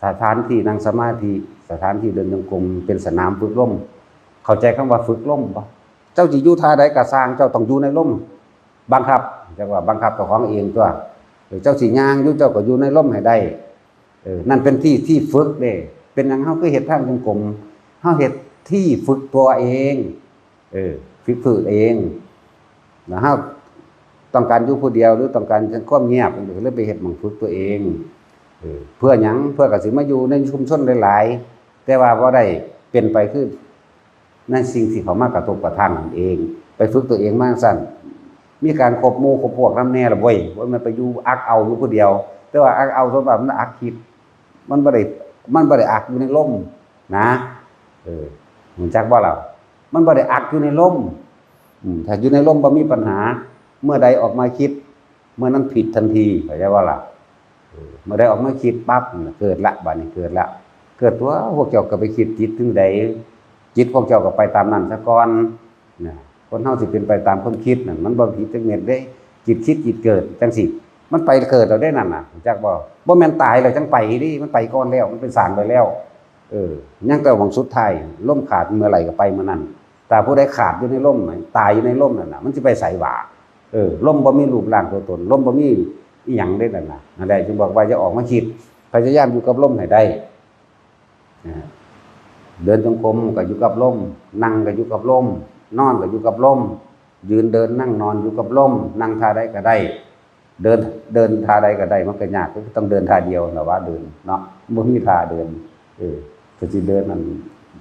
สถานที่นั่งสมาธิ สถานที่เดินจงกรม เป็นสนามฝึกลม เข้าใจคำว่าฝึกลมบ่ เจ้าสิอยู่ท่าใดก็ซ่าง เจ้าต้องอยู่ในลม บังคับ จักว่าบังคับเจ้าของเองตั๊ว เออ เจ้าสิย่างอยู่ เจ้าก็อยู่ในลมให้ได้ เออ นั่นเป็นที่ ที่ฝึกเด้ เป็นหยังเฮาคือเฮ็ดทางจงกรม เฮาเฮ็ดที่ฝึกตัวเอง เออ ฝึกฝึกเอง แล้วเฮาต้องการอยู่ผู้เดียว หรือต้องการความเงียบ ก็เลยไปเฮ็ดหม่องฝึกตัวเอง เออ เพื่อหยัง เพื่อกะสิมาอยู่ในชุมชนหลายๆ แต่ว่าบ่ได้เป็นไปคือในสิ่งที่เขามากระทบกระทั่งนั่นเอง ไปฝึกตัวเองมาซั่น มีการคบหมู่คบพวกนำแน่ล่ะเว้ย บ่แม่นไปอยู่อักเอาอยู่ผู้เดียว แต่ว่าอักเอาส่วนมากมันอักคิด มันบ่ได้ มันบ่ได้อักอยู่ในลมนะ เออ รู้จักบ่ล่ะ มันบ่ได้อักอยู่ในลม อืม ถ้าอยู่ในลมบ่มีปัญหา เมื่อใดออกมาคิด เมื่อนั้นผิดทันที เข้าใจบ่ล่ะ เออ เมื่อใดออกมาคิดปั๊บ เกิดละ บัดนี้เกิดละ เกิดตัว พวกเจ้าก็ไปคิดจิตถึงใด จิตพวกเจ้าก็ไปตามนั้นซะก่อน นะ คนเฮาสิเป็นไปตามความคิดนั่น มันบ่ผิดจักเม็ดเด้ จิตคิดจิตเกิดจังซี้ มันไปเกิดแล้วเด้นั่นน่ะ รู้จักบ่ บ่แม่นตายแล้วจังไปเด้ มันไปก่อนแล้ว มันเป็นสร้างไปแล้ว เออ ยังแต่หว่างสุดท้าย ลมขาดเมื่อไหร่ก็ไปเมื่อนั้น แต่ผู้ใดขาดอยู่ในลมน่ะ ตายอยู่ในลมนั่นน่ะ มันสิไปไสวะ เออ ลมบ่มีรูปร่างตัวตน ลมบ่มีอิหยังเด้นั่นน่ะ นั่นแหละจึงบอกว่าอย่าออกมาคิด พยายามอยู่กับลมให้ได้ นะ เดินจงกรมก็อยู่กับลม นั่งก็อยู่กับลม นอนก็อยู่กับลม ยืนเดินนั่งนอนอยู่กับลม นั่งท่าใดก็ได้ เดิน เดินท่าใดก็ได้ มันก็ยาก ก็ต้องเดินท่าเดียวนั่นล่ะว่าเดินเนาะ บ่มีท่าเดิน เออ ก็สิเดินนั่น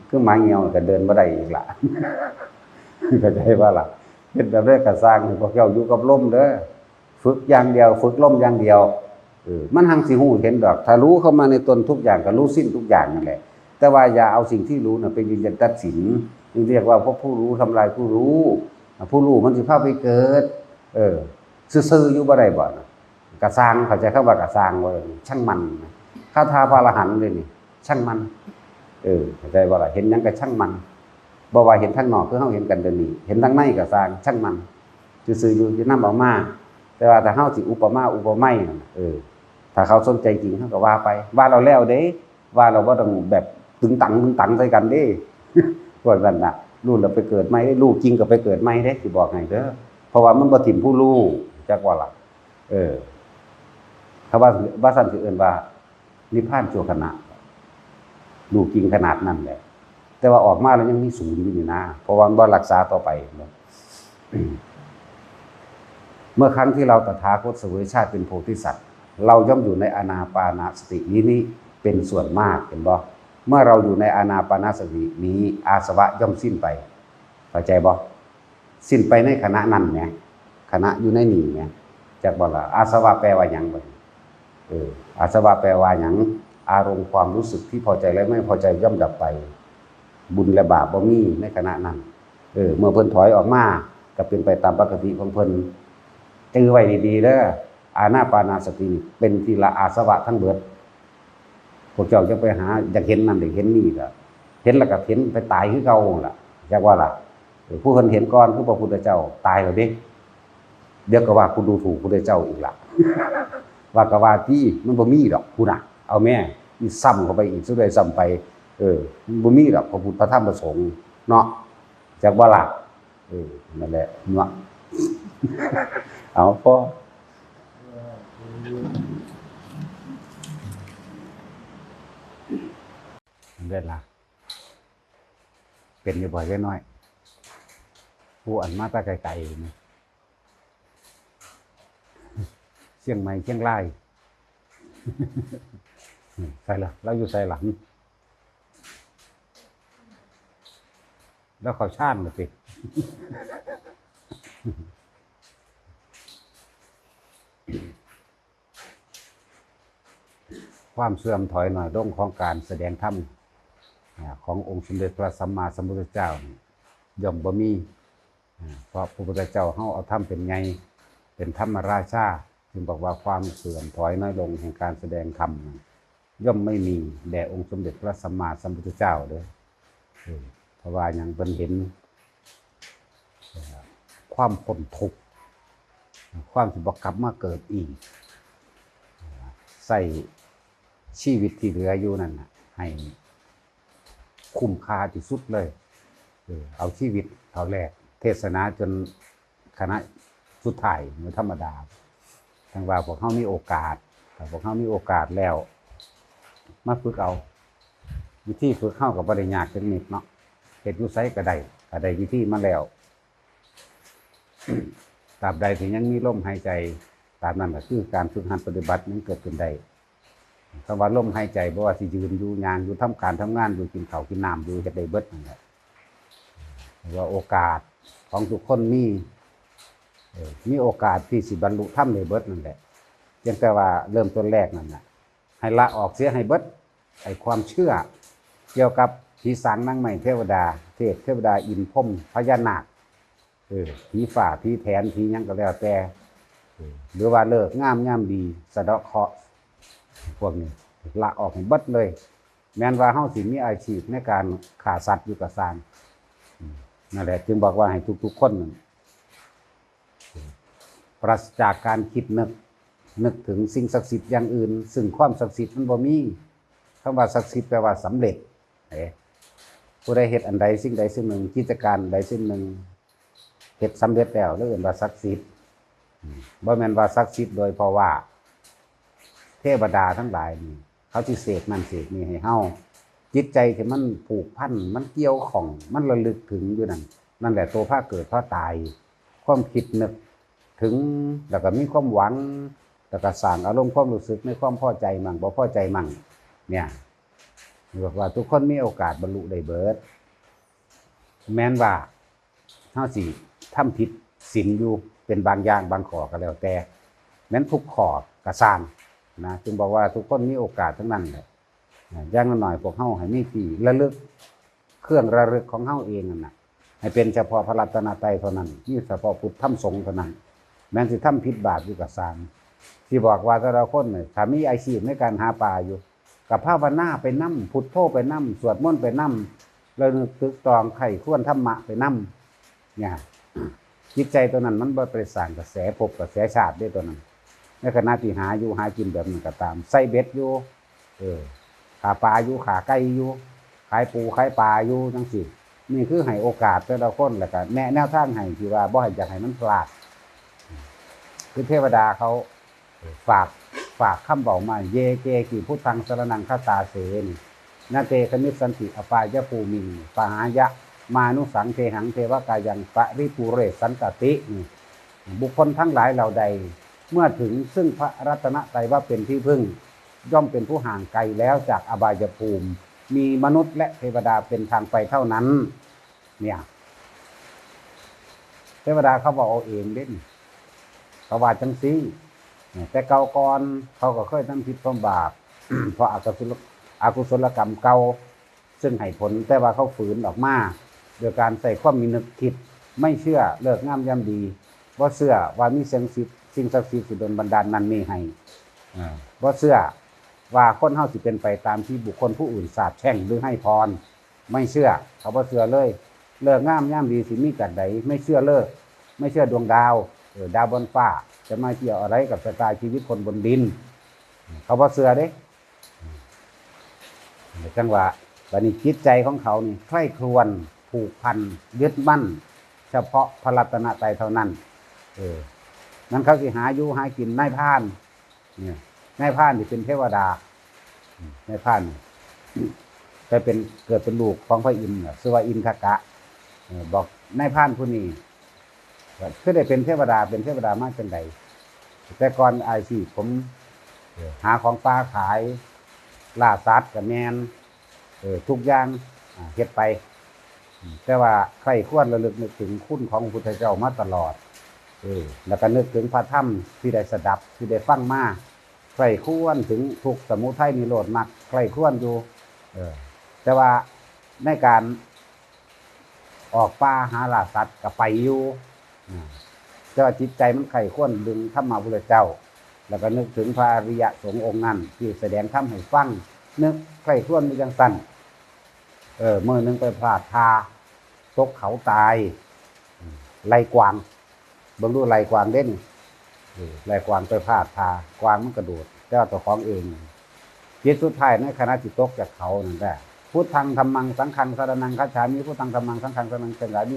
คือหมาเหี่ยวก็เดินบ่ได้อีกละ เข้าใจบ่ล่ะ เฮ็ดแบบใดก็ซ่าง พวกเจ้าอยู่กับลมเด้อ ฝึกอย่างเดียว ฝึกลมอย่างเดียว เออ มันหังสิฮู้เห็นดอก ถ้ารู้เข้ามาในตนทุกอย่างก็รู้สิ้นทุกอย่างนั่นแหละ แต่ว่าอย่าเอาสิ่งที่รู้น่ะไปยืนยันตัดสิน จึงเรียกว่าพบผู้รู้ทำลายผู้รู้ ผู้รู้มันสิพาไปเกิด เออ ซื่อๆอยู่บ่ได้บ่น่ะ กะซ่าง เข้าใจคำว่ากะซ่างบ่ ช่างมัน คาถาพระอรหันต์เลยนี่ ช่างมัน เออ เข้าใจบ่ล่ะ เห็นหยังกะช่างมัน บ่ว่าเห็นทางนอกคือเฮาเห็นกันเดี๋ยวนี้ เห็นทางในกะซ่าง ช่างมัน ซื่อๆอยู่ สินำเอามา แต่ว่าถ้าเฮาสิอุปมาอุปไมยนั่นน่ะ เออ ถ้าเขาสนใจจริง เฮาก็ว่าไป ว่าแล้วแล้วเด้ ว่าแล้วบ่ต้องแบบตึงตังตึงตังใส่กันเด้ พวกนั้นน่ะ รู้แล้วไปเกิดใหม่เด้ รู้จริงก็ไปเกิดใหม่เด้ สิบอกให้เด้อ เพราะว่ามันบ่ถิ่มผู้รู้ จักว่าล่ะ เออ ถ้าว่า ว่าซั่นสิเอิ้นว่า นิพพานชั่วขณะ รู้จริงขนาดนั้นแหละ แต่ว่าออกมาแล้วยังมีศูนย์อยู่นี่นะ เพราะว่ามันบ่รักษาต่อไปเนาะ เมื่อครั้งที่เราตถาคตเสวยชาติเป็นโพธิสัตว์ เราย่อมอยู่ในอานาปานสตินี้ นี้เป็นส่วนมาก เห็นบ่ เมื่อเราอยู่ในอานาปานสตินี้ อาสวะย่อมสิ้นไป เข้าใจบ่ สิ้นไปในขณะนั้นแหม ขณะอยู่ในนี้แหม จักบ่ล่ะ อาสวะแปลว่าหยังบ่ เออ อาสวะแปลว่าหยัง อารมณ์ความรู้สึกที่พอใจและไม่พอใจย่อมดับไป บุญและบาปบ่มีในขณะนั้น เออ เมื่อเพิ่นถอยออกมา ก็เป็นไปตามปกติของเพิ่น จื่อไว้ดีๆเด้อ อานาปานสตินี่เป็นที่ละอาสวะทั้งเบิด พวกเจ้าจะไปหา อยากเห็นนั่นอยากเห็นนี่ก็ เห็นแล้วก็เห็นไปตายคือเก่าหั่นล่ะ จักว่าล่ะ เออ ผู้เพิ่นเห็นก่อนคือพระพุทธเจ้าตายแล้วเด้ เดี๋ยวก็ว่ากูดูถูกพุทธเจ้าอีกละ ว่าก็ว่าติ มันบ่มีดอกพุ้นน่ะ เอาแม่ อีซ้ำเข้าไปอีก สุดท้ายซ้ำไป เออ มันบ่มีดอกพระพุทธพระธรรมพระสงฆ์เนาะ จักบ่ล่ะ เออ นั่นแหละเนาะ เอาพอ นั่นแหละล่ะ เป็นอยู่บ่อยๆน้อย ผู้อันมาแต่ไกลๆนี่ เชียงใหม่ เชียงราย ใส่ละ เราอยู่ใส่ละ แล้วเขาชาญน่ะสิ ความเสื่อมถอยน้อยลงของการแสดงธรรม อ่า ขององค์สมเด็จพระสัมมาสัมพุทธเจ้านี่ย่อมบ่มี อ่า เพราะพระพุทธเจ้าเฮาเอาธรรมเป็นใหญ่ เป็นธรรมราชา จึงบอกว่าความเสื่อมถอยน้อยลงแห่งการแสดงธรรมนั้นย่อมไม่มีแด่องค์สมเด็จพระสัมมาสัมพุทธเจ้าเด้อ เออ เพราะว่าหยัง เพิ่นเห็น เอ่อ ความพ้นทุกข์ ความสิบ่กลับมาเกิดอีก ใช้ชีวิตที่เหลืออยู่นั่นน่ะ ให้คุ้มค่าที่สุดเลย เออ เอาชีวิตเขาแลก เทศนาจนคณะสุดท้าย บ่ธรรมดา จั่งว่าพวกเฮามีโอกาส ถ้าพวกเฮามีโอกาสแล้ว มาฝึกเอา วิธีฝึกเฮาก็บ่ได้ยากจักนิดเนาะ เฮ็ดอยู่ไสก็ได้ ถ้าได้วิธีมาแล้ว ตราบใดที่ยังมีลมหายใจ ตราบนั้นก็คือการฝึกหัดปฏิบัติยังเกิดขึ้นได้ คำว่าลมหายใจ บ่ว่าสิยืนอยู่ ย่างอยู่ ทำการทำงานอยู่ กินข้าวกินน้ำอยู่ เฮ็ดได้เบิดนั่นแหละ ว่าโอกาสของทุกคนมี เออ มีโอกาสที่สิบรรลุธรรมได้เบิดนั่นแหละ เพียงแต่ว่าเริ่มต้นแรกนั่นน่ะ ให้ละออกเสียให้เบิด ไอ้ความเชื่อ เกี่ยวกับผีสางนางไม้เทวดา เทพเทวดา อินทร์พรหม พญานาค เออ ผีฟ้า ผีแถน ผีหยังก็แล้วแต่ เออ หรือว่าฤกษ์งามยามดี สะเดาะเคราะห์ พวกนี้ ละออกให้เบิดเลย แม้นว่าเฮาสิมีอาชีพในการฆ่าสัตว์อยู่ก็ซ่าง อืม นั่นแหละ จึงบอกว่าให้ทุกๆคนนั่น ปราศจากการคิดนึก นึกถึงสิ่งศักดิ์สิทธิ์อย่างอื่น ซึ่งความศักดิ์สิทธิ์มันบ่มี คำว่าศักดิ์สิทธิ์แปลว่าสำเร็จ เอ๊ะ ผู้ใดเฮ็ดอันใดสิ่งใดสิ่งหนึ่ง กิจการใดสิ่งหนึ่ง เฮ็ดสำเร็จแล้ว เรียกว่าศักดิ์สิทธิ์ อืม บ่แม่นว่าศักดิ์สิทธิ์โดยเพราะว่า เทวดาทั้งหลายนี่ เขาสิเสกนั่นเสกนี่ให้เฮา จิตใจที่มันผูกพัน มันเกี่ยวข้อง มันระลึกถึงอยู่นั่น นั่นแหละตัวพาเกิดพาตาย ความคิดนึกถึง แล้วก็มีความหวัง แล้วก็สร้างอารมณ์ความรู้สึกในความพอใจมั่ง บ่พอใจมั่ง เนี่ย บอกว่าทุกคนมีโอกาสบรรลุได้เบิด แม้นว่าเฮาสิทำผิดศีลอยู่เป็นบางอย่างบางข้อก็แล้วแต่ แม้นทุกข้อก็ซ่างนะ จึงบอกว่าทุกคนมีโอกาสทั้งนั้นแหละ นะ อย่างน้อยๆพวกเฮาให้มีที่ระลึก เครื่องระลึกของเฮาเองนั่นน่ะ ให้เป็นเฉพาะพระรัตนตรัยเท่านั้น มีเฉพาะพุทธธรรมสงฆ์เท่านั้น แม้นสิทำผิดบาปอยู่ก็ซ่าง สิบอกว่าแต่ละคนเนี่ย ถ้ามีอาชีพในการหาปลาอยู่ ก็ภาวนาไปนำ พุทโธไปนำ สวดมนต์ไปนำ แล้วนึกตึกตองใคร่ครวญธรรมะไปนำ เนี่ย จิตใจตัวนั้นมันบ่ไปสร้างกระแสภพกระแสชาติเด้ตัวนั้น ในขณะที่หาอยู่หากินแบบนั้นก็ตาม ใส่เบ็ดอยู่ เออ ฆ่าปลาอยู่ ฆ่าไก่อยู่ ขายปูขายปลาอยู่จังซี้ นี่คือให้โอกาสแต่ละคน แล้วก็แนะแนวทางให้ที่ว่าบ่ให้ อยากให้มันพลาด คือเทวดาเขาฝาก ฝากคำเว้ามา เย เก กิ พุทธัง สรณัง คัจฉาเส นี่ นะ เต ขมิสสันติ อปายภูมิง ปะหายะ มานุสสัง เทหัง เทวะกายัง ปะริปูเรสสันตติ นี่ บุคคลทั้งหลายเหล่าใด เมื่อถึงซึ่งพระรัตนตรัยว่าเป็นที่พึ่ง ย่อมเป็นผู้ห่างไกลแล้วจากอบายภูมิ มีมนุษย์และเทวดาเป็นทางไปเท่านั้น เนี่ย เทวดาเขาบอกเอาเองเด้น เขาว่าจังซี่ แต่เก่าก่อนเขาก็เคยทำผิดทำบาป เพราะอกุศล อกุศลกรรมเก่า ซึ่งให้ผล แต่ว่าเขาฝืนออกมา โดยการใส่ความมีนึกคิด ไม่เชื่อฤกษ์งามยามดี บ่เชื่อว่ามีสิ่งศักดิ์สิทธิ์ สิ่งศักดิ์สิทธิ์สิดลบันดาลนั่นนี่ให้ อ่า บ่เชื่อว่าคนเฮาสิเป็นไปตามที่บุคคลผู้อื่นสาปแช่งหรือให้พร ไม่เชื่อ เขาบ่เชื่อเลย ฤกษ์งามยามดีสิมีจากใด ไม่เชื่อฤกษ์ ไม่เชื่อดวงดาว เออ ดาวบนฟ้า จะมาเกี่ยวอะไรกับชะตาชีวิตคนบนดิน เขาบ่เชื่อเด้ จังว่า บัดนี้จิตใจของเขานี่ใคร่ครวญ ผูกพัน ยึดมั่น เฉพาะพระรัตนตรัยเท่านั้น เออ นั้นเขาสิหาอยู่หากิน นายพราน เนี่ย นายพรานนี่เป็นเทวดา อืม นายพรานนี่ ไปเป็น เกิดเป็นลูกของพระอินทร์น่ะ ชื่อว่าอินทกะ เออ บอกนายพรานผู้นี้ ก็คือได้เป็นเทวดา เป็นเทวดามาจังใด แต่ก่อนอาชีพผม เออ หาของป่าขาย ล่าสัตว์ก็แม่น เออ ทุกอย่าง อ่า เฮ็ดไป อืม แต่ว่าใคร่ครวญระลึกนึกถึงคุณของพระพุทธเจ้ามาตลอด เออ แล้วก็นึกถึงพระธรรมที่ได้สดับ ที่ได้ฟังมา ใคร่ครวญถึงทุกข์สมุทัยนิโรธมรรค ใคร่ครวญอยู่ เออ แต่ว่าในการออกป่าหาล่าสัตว์ก็ไปอยู่ อ่า แต่ว่าจิตใจมันใคร่ครวญถึงธรรมะพุทธเจ้า แล้วก็นึกถึงพระอริยสงฆ์องค์นั้นที่แสดงธรรมให้ฟัง นึกใคร่ครวญอยู่จังซั่น เออ มื้อหนึ่งไปพลาดท่า ตกเขาตาย อืม ไล่กวาง เบิ่งดูไล่กวางเด้นี่ เออ ไล่กวางไปพลาดท่า กวางมันกระโดด แต่ว่าเจ้าของเอง จิตสุดท้ายในขณะที่ตกจากเขานั่นแหละ พุทธังธัมมังสังฆังสรณังคัจฉามิ พุทธังธัมมังสังฆังสรณังคัจฉามิ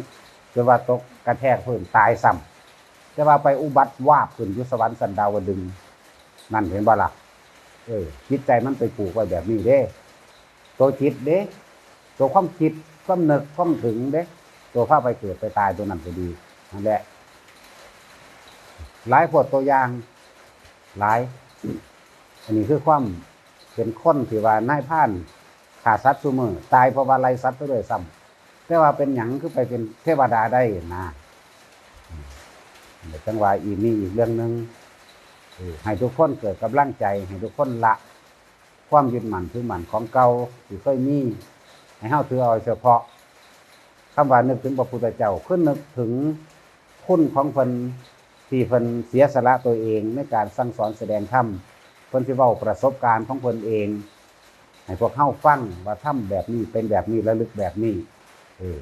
จนว่าตกกระแทกพื้นตายซ้ำ แต่ว่าไปอุบัติวาบขึ้นอยู่สวรรค์ชั้นดาวดึงส์ นั่นเห็นบ่ล่ะ เออ จิตใจมันไปผูกไว้แบบนี้เด้ ตัวจิตเด้ ตัวความคิด ความนึก ความถึงเด้ ตัวพาไปเกิดไปตายตัวนั้นก็ดี นั่นแหละ หลายโพดตัวอย่าง หลาย อันนี้คือความ เป็นคนที่ว่านายพรานฆ่าสัตว์ซุมื้อ ตายเพราะว่าไล่สัตว์ไปด้วยซ้ำ แต่ว่าเป็นหยังคือไปเป็นเทวดาได้นะ อืม จั่งว่าอีก มีอีกเรื่องหนึ่ง เออ ให้ทุกคนเกิดกำลังใจ ให้ทุกคนละความยึดมั่นถือมั่นของเก่าที่เคยมี ให้เฮาถือเอาเฉพาะ คำว่านึกถึงพระพุทธเจ้า คือนึกถึงคุณของเพิ่น ที่เพิ่นเสียสละตัวเองในการสั่งสอนแสดงธรรม เพิ่นสิเว้าประสบการณ์ของเพิ่นเอง ให้พวกเฮาฟังว่าธรรมแบบนี้เป็นแบบนี้ ระลึกแบบนี้ เออ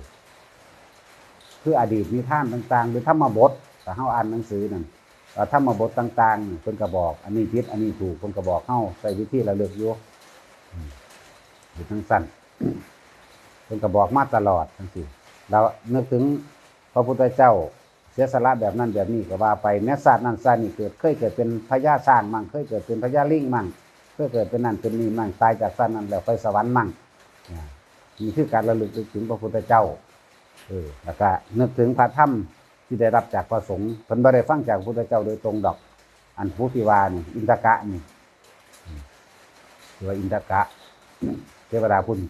คืออดีตนิทานต่างๆ หรือธรรมบท ถ้าเฮาอ่านหนังสือนั่น เอ่อ ธรรมบทต่างๆ เพิ่นก็บอก อันนี้ผิด อันนี้ถูก เพิ่นก็บอกเฮาใช้วิธีระลึกอยู่ อืม อยู่จั่งซั้น เพิ่นก็บอกมาตลอดจั่งซี้ แล้วนึกถึงพระพุทธเจ้าเสียสละแบบนั้นแบบนี้ก็ว่าไป แม้ชาตินั้นชาตินี้เกิด เคยเกิดเป็นพญาช้างมั่ง เคยเกิดเป็นพญาลิงมั่ง เคยเกิดเป็นนั่นเป็นนี่มั่ง ตายจากชาตินั้นแล้วไปสวรรค์มั่ง อ่า นี่คือการระลึกนึกถึงพระพุทธเจ้า เออ แล้วก็นึกถึงพระธรรมที่ได้รับจากพระสงฆ์ เพิ่นบ่ได้ฟังจากพระพุทธเจ้าโดยตรงดอก อันผู้ที่ว่านี่ อินทกะนี่ อืม ที่ว่าอินทกะ เทวดาผู้นี้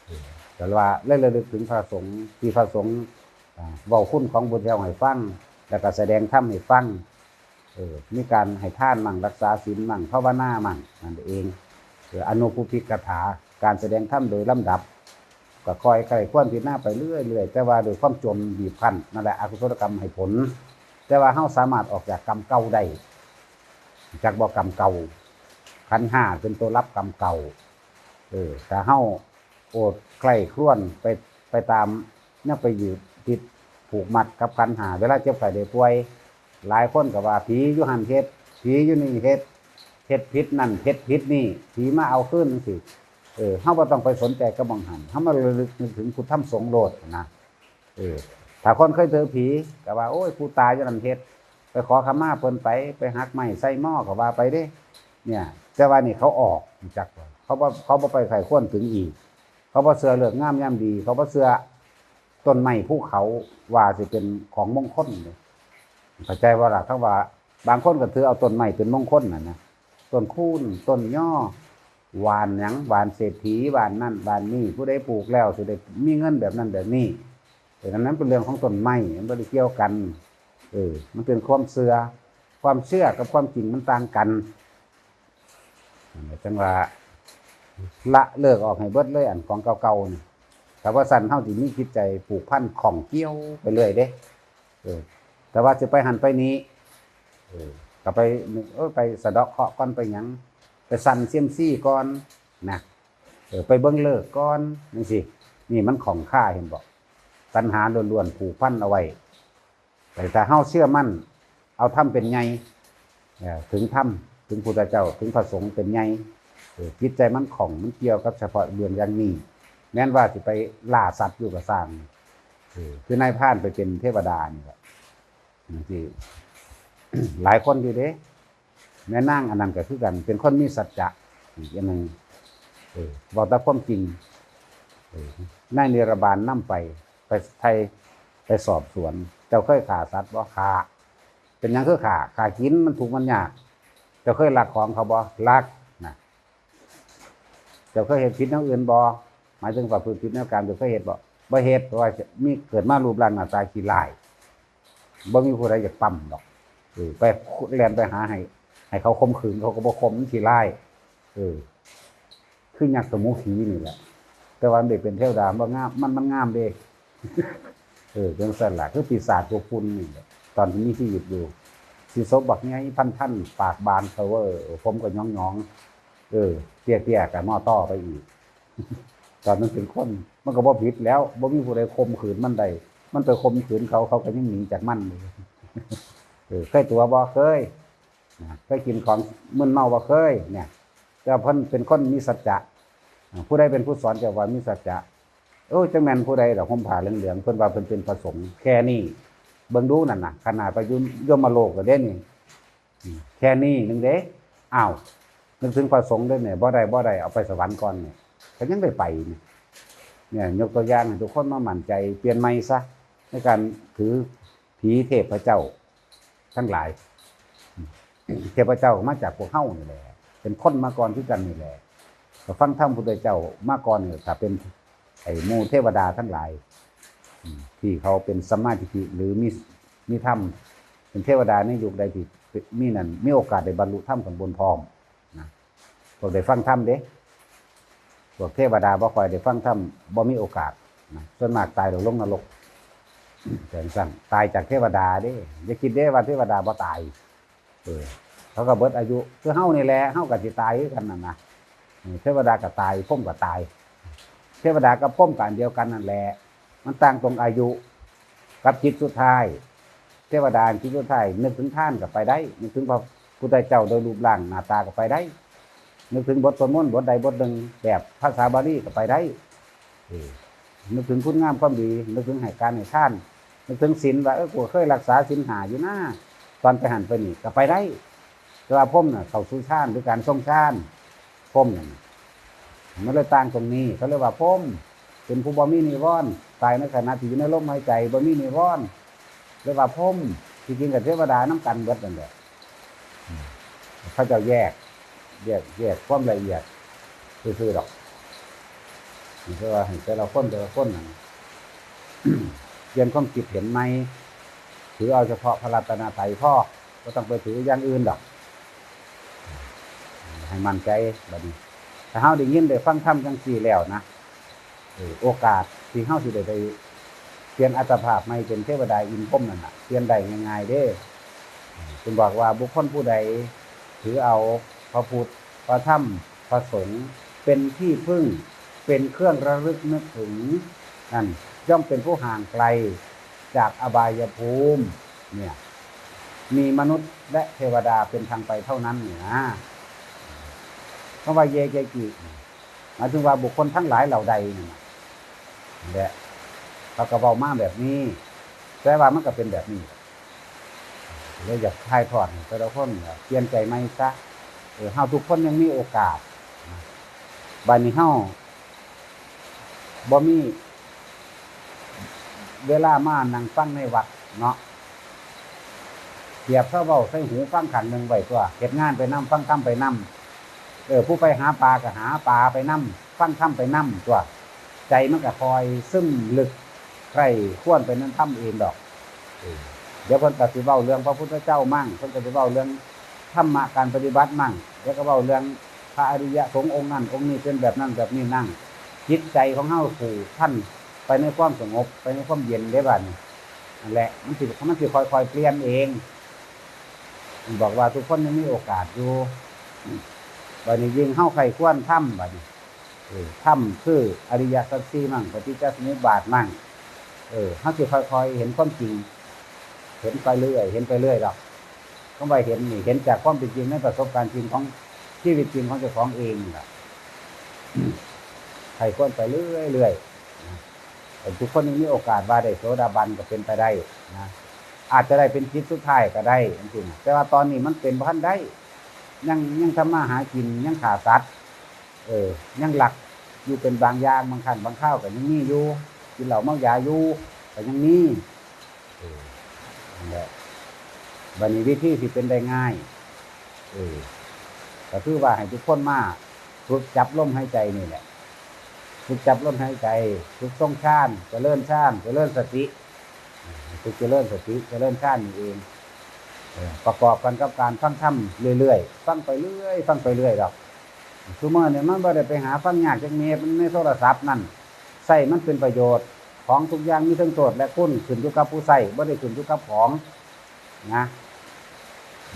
เออ แต่ว่าเลยระลึกถึงพระสงฆ์ ที่พระสงฆ์ อ่า เว้าคุณของพุทธเจ้าให้ฟัง แล้วก็แสดงธรรมให้ฟัง เออ มีการให้ทานมั่ง รักษาศีลมั่ง ภาวนามั่ง นั่นเอง เออ อนุภูพิกถา การแสดงธรรมโดยลำดับ ก็ค่อยใคร่ครวญพิจารณาไปเรื่อยๆ แต่ว่าด้วยความจนบีบคั้น นั่นแหละ อกุศลกรรมให้ผล แต่ว่าเฮาสามารถออกจากกรรมเก่าได้ จักบ่กรรมเก่า ขันธ์ห้าเป็นตัวรับกรรมเก่า เออ ถ้าเฮาโอดใคร่ครวญไป ไปตาม ยังไปยึดติดผูกมัดกับขันธ์ห้า เวลาเจ็บไข้ได้ป่วย หลายคนก็ว่าผีอยู่หั่นเฮ็ด ผีอยู่นี่เฮ็ด เฮ็ดผิดนั่น เฮ็ดผิดนี่ ผีมาเอาคืนจั่งซี้ เออ เฮาบ่ต้องไปสนใจกับหม่องหั่น เฮามาระลึกนึกถึงพุทธธรรมสงฆ์โลดนะ เออ ถ้าคนเคยถือผีก็ว่า โอ้ย ผู้ตายอยู่นั่นเฮ็ด ไปขอขมาเพิ่นไป ไปหักไม้ใส่หม้อก็ว่าไปเด้ เนี่ย แต่ว่านี่เขาออก รู้จักบ่ เขาบ่ เขาบ่ไปใคร่ครวญถึงอีก เขาบ่เชื่อฤกษ์งามยามดี เขาบ่เชื่อต้นไม้ภูเขาว่าสิเป็นของมงคลเด้ เข้าใจบ่ล่ะ คำว่าบางคนก็ถือเอาต้นไม้เป็นมงคลน่ะนะ ต้นคูน ต้นยอ หว่านหยัง หว่านเศรษฐี หว่านนั่น หว่านนี่ ผู้ใดปลูกแล้วสิได้มีเงินแบบนั้นแบบนี้ แต่นั้นเป็นเรื่องของต้นไม้ มันบ่ได้เกี่ยวกัน เออ มันเป็นความเชื่อ ความเชื่อกับความจริงมันต่างกัน จั่งว่า ละเลิกออกให้เบิดเลย อันของเก่าๆ นี่ ถ้าบ่ซั้นเฮาสิมีจิตใจผูกพันข้องเกี่ยวไปเรื่อยเด้ เออ แต่ว่าสิไปหั่นไปนี่ เออ ก็ไป เออ ไปสะเดาะเคราะห์ก่อน ไปหยัง ไปสั่นเซียมซีก่อนนะ เออ ไปเบิ่งฤกษ์ก่อน จั่งซี้ นี่มันข้องคา เห็นบ่ ตัณหาล้วนๆ ผูกพันเอาไว้ แต่ถ้าเฮาเชื่อมั่น เอาธรรมเป็นใหญ่ เอ่อ ถึงธรรม ถึงพุทธเจ้า ถึงพระสงฆ์เป็นใหญ่ เออ จิตใจมันข้อง มันเกี่ยวกับเฉพาะเรื่องอย่างนี้ แม้นว่าสิไปล่าสัตว์อยู่ก็ซ่าง เออ คือนายพรานไปเป็นเทวดานี่แหละ จั่งซี้ หลายคนอยู่เด้ แม่นางอันนั้นก็คือกัน เป็นคนมีสัจจะ อีกอันหนึ่ง เออ เว้าแต่ความจริง เออ นายนิรบาลนำไป ไปไถ่ ไปสอบสวน เจ้าเคยฆ่าสัตว์บ่ ฆ่า เป็นหยังคือฆ่า ฆ่ากิน มันทุกข์มันยาก เจ้าเคยลักของเขาบ่ ลัก นะ เจ้าเคยเฮ็ดผิดแนวอื่นบ่ หมายถึงประพฤติผิดแนวกาม เจ้าเคยเฮ็ดบ่ บ่เฮ็ด เพราะว่ามี เกิดมารูปร่างหน้าตาขี้ร้าย บ่มีผู้ใดอยากปั๊มดอก เออ ไปแล่นไปหาให้ ให้เขาข่มขืน เขาก็บ่ข่ม มันขี้ร้าย เออ คือยักษ์สมุขีนี่แหละ แต่ว่ามันได้เป็นเทวดา มันบ่งาม มัน มันงามเด้ เออ จั่งซั้นล่ะ คือปีศาจตัวปุนนี่แหละ ตอนที่มีชีวิตอยู่ สิศพบักใหญ่พันๆ ปากบานเซอเวอร์ ผมก็หยองๆ เออ เตี้ยๆ ก็มอต้อไปอีก ตอนนั้นเป็นคน มันก็บ่ผิดแล้ว บ่มีผู้ใดข่มขืนมันได้ มันไปข่มขืนเขา เขาก็ยังหนีจากมันเลย เออ เคยตั๋วบ่ เคย นะ เคยกินของมึนเมาบ่ เคย เนี่ย แต่ว่าเพิ่นเป็นคนมีสัจจะ อ่า ผู้ใดเป็นผู้สอนเจ้าว่ามีสัจจะ โอ้ย จักแม่นผู้ใดดอก ห่มผ้าเหลืองๆ เพิ่นว่าเพิ่นเป็นพระสงฆ์ แค่นี้ เบิ่งดูนั่นน่ะ ขนาดไปอยู่ยมโลกก็เด้นี่ อืม แค่นี้หนึ่งเด้ อ้าว นึกถึงพระสงฆ์เด้เนี่ย บ่ได้ บ่ได้ เอาไปสวรรค์ก่อนเนี่ย ก็ยังได้ไปนี่ เนี่ย ยกตัวอย่างให้ทุกคนมามั่นใจ เปลี่ยนใหม่ซะ ในการถือผีเทพเจ้าทั้งหลาย เทพเจ้าก็มาจากพวกเฮานี่แหละ เป็นคนมาก่อนคือกันนี่แหละ ก็ฟังธรรมพุทธเจ้ามาก่อนเนี่ย ถ้าเป็นไอ้หมู่เทวดาทั้งหลาย อืม ที่เขาเป็นสัมมาทิฏฐิ หรือมี มีธรรม เป็นเทวดาในยุคใดที่มีนั่น มีโอกาสได้บรรลุธรรมข้างบนพร้อมนะ พวกได้ฟังธรรมเด้ พวกเทวดาบ่ค่อยได้ฟังธรรม บ่มีโอกาสนะ ส่วนมากตายแล้วลงนรก จั่งซั้น ตายจากเทวดาเด้ อย่าคิดเด้ว่าเทวดาบ่ตาย เออ เขาก็เบิดอายุ คือเฮานี่แหละ เฮาก็สิตายคือกันนั่นนะ เออ เทวดาก็ตาย พรหมก็ตาย เทวดากับพรหมก็อันเดียวกันนั่นแหละ มันต่างตรงอายุ กับจิตสุดท้าย เทวดาจิตสุดท้าย นึกถึงทานก็ไปได้ นึกถึงพระพุทธเจ้าโดยรูปร่างหน้าตาก็ไปได้ นึกถึงบทสวดมนต์บทใดบทหนึ่งแบบภาษาบาลีก็ไปได้ เออ นึกถึงคุณงามความดี นึกถึงให้การให้ทาน นึกถึงศีลว่า เออ กูเคยรักษาศีลห้าอยู่นะ ตอนไปหั้นไปนี่ก็ไปได้ แต่ว่าพรหมน่ะ เข้าสู่ฌานหรือการทรงฌาน พรหมนั่นน่ะ มันเลยต่างตรงนี้ เขาเรียกว่าพรหม เป็นผู้บ่มีนิวรณ์ ตายในขณะที่อยู่ในลมหายใจ บ่มีนิวรณ์ เรียกว่าพรหม ที่จริงกับเทวดานำกันเบิดนั่นแหละ อืม เขาเจ้าแยก แยก แยกความละเอียดซื่อๆดอก นี่คือว่าให้แต่ละคน แต่ละคนนั่น เปลี่ยนความคิดเห็นใหม่ ถือเอาเฉพาะพระรัตนตรัยพอ บ่ต้องไปถืออย่างอื่นดอก ให้มั่นใจบัดนี้ ถ้าเฮาได้ยินได้ฟังธรรมจั่งซี้แล้วนะ เออ โอกาสที่เฮาสิได้ไปเปลี่ยนอัตภาพใหม่เป็นเทวดาอินพรหมนั่นน่ะ เปลี่ยนได้ง่ายๆเด้ เพิ่นบอกว่าบุคคลผู้ใดถือเอาพระพุทธ พระธรรม พระสงฆ์เป็นที่พึ่ง เป็นเครื่องระลึกนึกถึง นั่นย่อมเป็นผู้ห่างไกลจากอบายภูมิ เนี่ย มีมนุษย์และเทวดาเป็นทางไปเท่านั้นเนี่ยนะ คำว่าเยเกกิ หมายถึงว่าบุคคลทั้งหลายเหล่าใดนี่นะ และเขาก็เว้ามาแบบนี้ แต่ว่ามันก็เป็นแบบนี้ เลยอยากถ่ายทอดให้แต่ละคนเปลี่ยนใจใหม่ซะ เออ เฮาทุกคนยังมีโอกาสนะ บัดนี้เฮาบ่มีเวลามานั่งฟังในวัดเนาะ เปรียบซะเว้าใส่หูฟังข้างหนึ่งไว้ตัว เฮ็ดงานไปนำ ฟังธรรมไปนำ เออ ผู้ไปหาปลาก็หาปลาไปนำ ฟังธรรมไปนำตัว ใจมันก็ค่อยซึมลึก ใคร่ครวญไปในธรรมเองดอก เออ เดี๋ยวเพิ่นก็สิเว้าเรื่องพระพุทธเจ้ามั่ง เพิ่นก็สิเว้าเรื่องธรรมะการปฏิบัติมั่ง เดี๋ยวก็เว้าเรื่องพระอริยสงฆ์องค์นั้นองค์นี้เป็นแบบนั้นแบบนี้นั่ง จิตใจของเฮาผูกพันไปในความสงบ ไปในความเย็นเด้บัดนี้ นั่นแหละ มันสิ มันสิค่อยๆเปลี่ยนเอง บอกว่าทุกคนยังมีโอกาสอยู่ บัดนี้ยิ่งเฮาใคร่ครวญธรรมบัดนี้ เออ ธรรมคืออริยสัจสี่มั่ง ปฏิจจสมุปบาทมั่ง เออ เฮาสิค่อยๆเห็นความจริง เห็นไปเรื่อย เห็นไปเรื่อยดอก คำว่าเห็นนี่ เห็นจากความเป็นจริงในประสบการณ์จริงของชีวิตจริงของเจ้าของเองนี่ล่ะ ใคร่ครวญไปเรื่อยๆนะ ทุกคนยังมีโอกาสว่าได้โสดาบันก็เป็นไปได้นะ อาจจะได้เป็นจิตสุดท้ายก็ได้จั่งซี้นะ แต่ว่าตอนนี้มันเป็นบ่ทันได้ ยัง ยังทำมาหากิน ยังฆ่าสัตว์ เออ ยังลักอยู่เป็นบางอย่าง บางครั้งบางคราวก็ยังมีอยู่ กินเหล้าเมายาอยู่ ก็ยังมี เออ นั่นแหละ บัดนี้วิธีที่เป็นได้ง่าย เออ ก็คือว่าให้ทุกคนมาฝึกจับลมหายใจนี่แหละ ฝึกจับลมหายใจ ฝึกทรงฌาน เจริญฌาน เจริญสติ ฝึกเจริญสติ เจริญฌานนี่เอง เออ ประกอบกันกับการฟังธรรมเรื่อยๆ ฟังไปเรื่อย ฟังไปเรื่อยดอก ซุมื้อนี่มันบ่ได้ไปหาฟังยากจักเม็ด มันในโทรศัพท์นั่น ใช้มันเป็นประโยชน์ ของทุกอย่างมีทั้งโทษและคุณ ขึ้นอยู่กับผู้ใช้ บ่ได้ขึ้นอยู่กับของนะ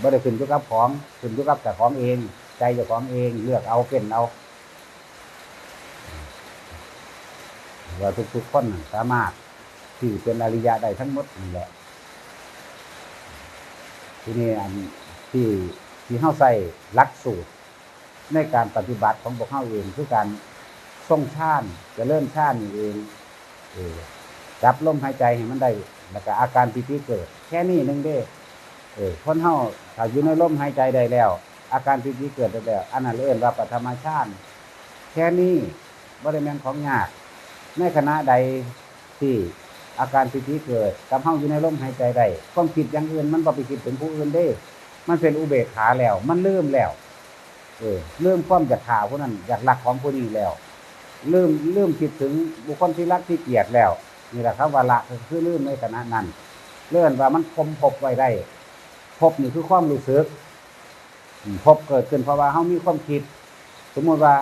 บ่ได้ขึ้นอยู่กับของ ขึ้นอยู่กับเจ้าของเอง ใจเจ้าของเอง เลือกเอา เฟ้นเอา ว่าทุกๆคนน่ะสามารถที่เป็นอริยะได้ทั้งหมดนั่นแหละ ทีนี้อันที่ ที่เฮาใช้หลักสูตรในการปฏิบัติของพวกเฮาเอง คือการทรงฌาน เจริญฌานนี่เอง เออ จับลมหายใจให้มันได้ แล้วก็อาการปีติเกิด แค่นี้หนึ่งเด้ เออ คนเฮาถ้าอยู่ในลมหายใจได้แล้ว อาการปีติเกิดได้แล้ว อันนั้นเอิ้นว่าปฐมฌาน แค่นี้ บ่ได้แม่นของยาก ในขณะใดที่อาการปีติเกิดกับเฮาอยู่ในลมหายใจได้ ความคิดอย่างอื่นมันบ่ไปคิดถึงผู้อื่นเด้ มันเป็นอุเบกขาแล้ว มันลืมแล้ว เออ ลืมความอยากฆ่าผู้นั้น อยากลักของผู้นี้แล้ว ลืม ลืมคิดถึงบุคคลที่รักที่เกลียดแล้ว นี่แหละครับว่าละ ก็คือลืมในขณะนั้น เรียกว่ามันคมภพไว้ได้ ภพนี่คือความรู้สึก อืม ภพเกิดขึ้นเพราะว่าเฮามีความคิด สมมุติว่า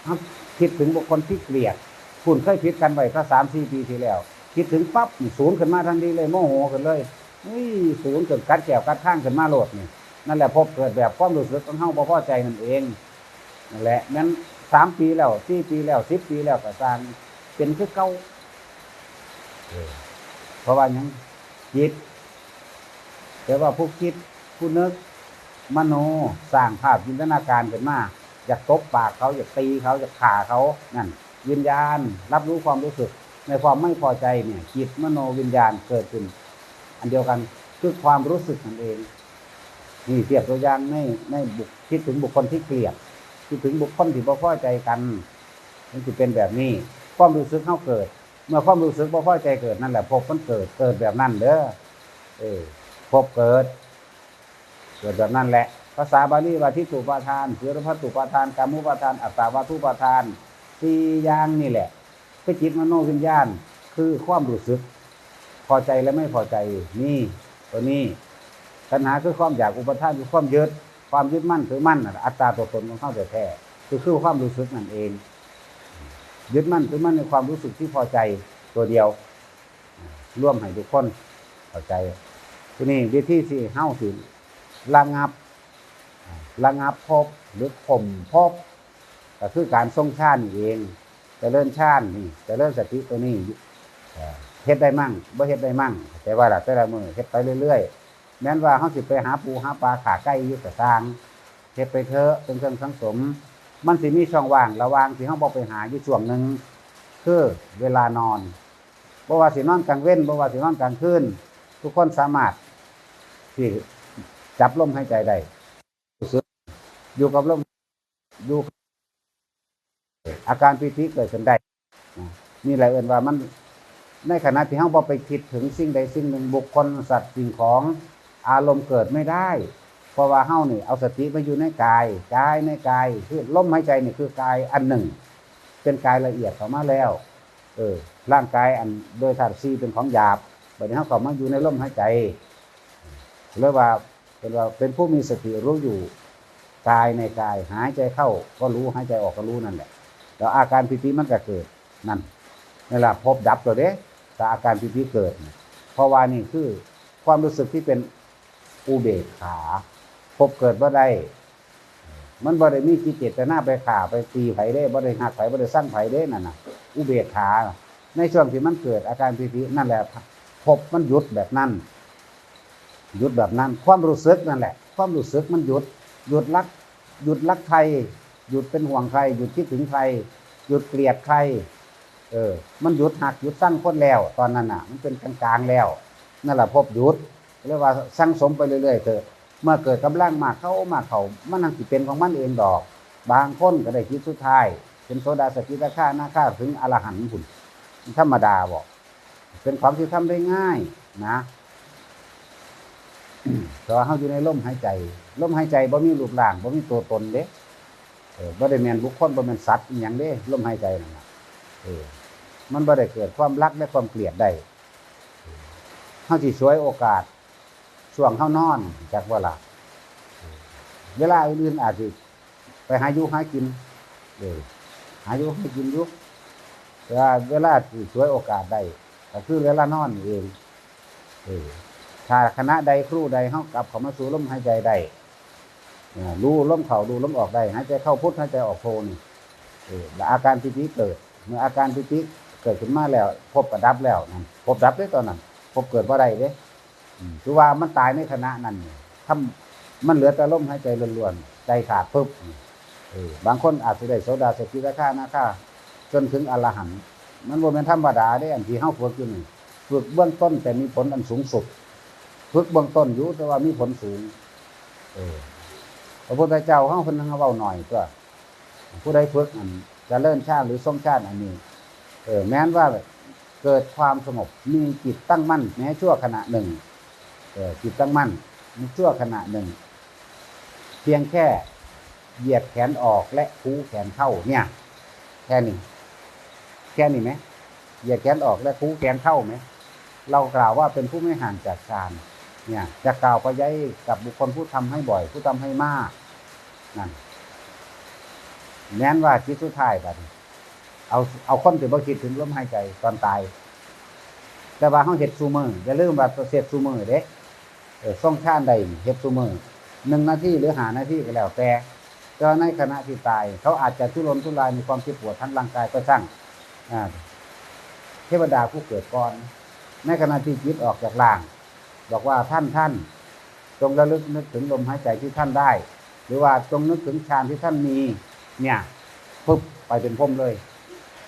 เฮาคิดถึงบุคคลที่เกลียด คุณเคยผิดกันไว้ตั้งสามสี่ปีที่แล้ว คิดถึงปั๊บนี่สูนขึ้นมาทันทีเลย โมโหขึ้นเลย อุ้ย สูนจนกัดแก้วกัดคางขึ้นมาโลดนี่ นั่นแหละภพเกิดแบบความรู้สึกของเฮาบ่พอใจนั่นเอง นั่นแหละ แม่นสามปีแล้ว สี่ปีแล้ว สิบปีแล้วก็ซ่าง เป็นคือเก่า เออ เพราะว่าหยัง จิต แต่ว่าผู้คิด ผู้นึก มโน สร้างภาพจินตนาการขึ้นมา อยากตบปากเขา อยากตีเขา อยากฆ่าเขา นั่น วิญญาณรับรู้ความรู้สึก ในความไม่พอใจเนี่ย จิต มโน วิญญาณเกิดขึ้น อันเดียวกัน คือความรู้สึกนั่นเอง นี่เทียบตัวอย่างใน ในบุค คิดถึงบุคคลที่เกลียด คิดถึงบุคคลที่บ่พอใจกัน มันสิเป็นแบบนี้ ความรู้สึกเฮาเกิด เมื่อความรู้สึกบ่พอใจเกิด นั่นแหละภพมันเกิด เกิดแบบนั้นเด้อ เออ ภพเกิด เกิดแบบนั้นแหละ ภาษาบาลีว่าทิฏฐุปาทาน สีรพัตตุปาทาน กามุปาทาน อัตตาวาทุปาทาน สี่อย่างนี่แหละ คือจิต มโน วิญญาณ คือความรู้สึก พอใจและไม่พอใจ นี่ ตัวนี้ ตัณหาคือความอยาก อุปาทานคือความยึด ความยึดมั่นถือมั่นน่ะ อัตตาตัวตนของเฮาแท้ๆ คือ คือความรู้สึกนั่นเอง ยึดมั่นถือมั่นในความรู้สึกที่พอใจตัวเดียว รวมให้ทุกคนเข้าใจ ทีนี้วิธีที่เฮาสิระงับ ระงับภพหรือข่มภพ ก็คือการทรงฌานนี่เอง เจริญฌานนี่ เจริญสติตัวนี้ เอ่อ เฮ็ดได้มั่ง บ่เฮ็ดได้มั่ง แต่ว่าละแต่ละมื้อเฮ็ดไปเรื่อยๆ แม้นว่าเฮาสิไปหาปูหาปลาฆ่าไก่อยู่ก็ซ่าง เฮ็ดไปเถอะ เป็นเครื่องสังสม มันสิมีช่องว่างระหว่างที่เฮาบ่ไปหาอยู่ช่วงหนึ่ง คือเวลานอน บ่ว่าสินอนกลางเว็น บ่ว่าสินอนกลางคืน ทุกคนสามารถที่จับลมหายใจได้ รู้สึกอยู่กับลม อยู่ อาการปีติเกิดขึ้นได้นะ นี่แหละเอิ้นว่ามัน ในขณะที่เฮาบ่ไปคิดถึงสิ่งใดสิ่งหนึ่ง บุคคล สัตว์ สิ่งของ อารมณ์เกิดไม่ได้ เพราะว่าเฮานี่เอาสติมาอยู่ในกาย กายในกาย คือลมหายใจนี่คือกายอันหนึ่ง เป็นกายละเอียดเข้ามาแล้ว เออ ร่างกายอันโดยธาตุสี่เป็นของหยาบ บัดนี้เฮาเข้ามาอยู่ในลมหายใจ เรียกว่า เป็นว่าเป็นผู้มีสติรู้อยู่ กายในกาย หายใจเข้าก็รู้ หายใจออกก็รู้นั่นแหละ แล้วอาการปีติมันก็เกิด นั่น นั่นล่ะภพดับแล้วเด้ ถ้าอาการปีติเกิดน่ะ เพราะว่านี่คือความรู้สึกที่เป็นอุเบกขา ภพเกิดบ่ได้ มันบ่ได้มีจิตเจตนาไปฆ่าไปตีไผเด้ บ่ได้ฮักไผ บ่ได้ซังไผเด้ นั่นน่ะ อุเบกขา ในช่วงที่มันเกิดอาการปีตินั่นแหละ ภพมันหยุดแบบนั้น หยุดแบบนั้น ความรู้สึกนั่นแหละ ความรู้สึกมันหยุด หยุดรัก หยุดรักใคร หยุดเป็นห่วงใคร หยุดคิดถึงใคร หยุดเกลียดใคร เออ มันหยุดฮักหยุดซังคนแล้ว ตอนนั้นน่ะ มันเป็นกลางๆแล้ว นั่นแหละภพหยุด เรียกว่าสั่งสมไปเรื่อยๆเถอะ เมื่อเกิดกำลังมากเข้ามากเข้า มันนั่งสิเป็นของมันเองดอก บางคนก็ได้จิตสุดท้าย เป็นโสดา สกิทาคา อนาคา ถึงอรหันต์พุ้น ธรรมดาบ่ เป็นของที่ทำได้ง่ายนะ แต่ว่าเฮาอยู่ในลมหายใจ ลมหายใจบ่มีรูปร่าง บ่มีตัวตนเด้ เออ บ่ได้แม่นบุคคล บ่แม่นสัตว์อิหยังเด้ ลมหายใจนั่นน่ะ เออ มันบ่ได้เกิดความรักและความเกลียดได้ เฮาสิฉวยโอกาส ช่วงเฮานอน จักบ่ล่ะ เวลาอื่นๆอาจสิไปหาอยู่หากิน เออ หาอยู่หากินอยู่ แต่ว่าเวลาที่ฉวยโอกาสได้ ก็คือเวลานอนนี่เอง เออ ถ้าขณะใดครู่ใดเฮากลับเข้ามาสู่ลมหายใจได้ อ่า รู้ลมเข้า รู้ลมออกได้ หายใจเข้าพุท หายใจออกโทนี่ เออ แล้วอาการปีติเกิด เมื่ออาการปีติเกิดขึ้นมาแล้ว ภพก็ดับแล้วนั่น ภพดับเด้ตอนนั้น ภพเกิดบ่ได้เด้ อืม คือว่ามันตายในขณะนั้นนี่ ทำ มันเหลือแต่ลมหายใจล้วนๆ ใจขาดปุ๊บนี่ เออ บางคนอาจสิได้โสดา สกิทาคา อนาคา จนถึงอรหันต์ มันบ่แม่นธรรมดาเด้ อันที่เฮาฝึกอยู่นี่ ฝึกเบื้องต้นแต่มีผลอันสูงสุด ฝึกเบื้องต้นอยู่ แต่ว่ามีผลสูง เออ พระพุทธเจ้าเฮาเพิ่นเว้าหน่อยตัว ผู้ใดฝึกอันเจริญฌานหรือทรงฌานอันนี้ เออ แม้นว่าเกิดความสงบ มีจิตตั้งมั่นแม้ชั่วขณะหนึ่ง เออ จิตตั้งมั่น มีชั่วขณะหนึ่ง เพียงแค่ เหยียดแขนออกและคูแขนเข้าเนี่ย แค่นี้ แค่นี้ไหม เหยียดแขนออกและคูแขนเข้าไหม เรากล่าวว่าเป็นผู้ไม่ห่างจากฌาน เนี่ย จะกล่าวไปย้ายกับบุคคลผู้ทำให้บ่อย ผู้ทำให้มาก นั่น แม้นว่าจิตสุดท้ายบัดนี้ เอา เอาคนที่บ่คิดถึงลมหายใจตอนตาย แต่ว่าเฮาเฮ็ดซุมื้อ อย่าลืมว่าเฮ็ดซุมื้อเด้ เออ ทรงฌานได้นี่เฮ็ดซุมื้อ หนึ่งนาทีหรือห้านาทีก็แล้วแต่ แต่ว่าในขณะที่ตาย เขาอาจจะทุรนทุรายในความเจ็บปวดทางร่างกายก็ช่าง อ่า เทวดาผู้เกิดก่อน ในขณะที่จิตออกจากร่าง บอกว่า "ท่าน ท่าน จงระลึกนึกถึงลมหายใจที่ท่านได้ หรือว่าจงนึกถึงฌานที่ท่านมี" เนี่ย ปึ๊บ ไปเป็นพรหมเลย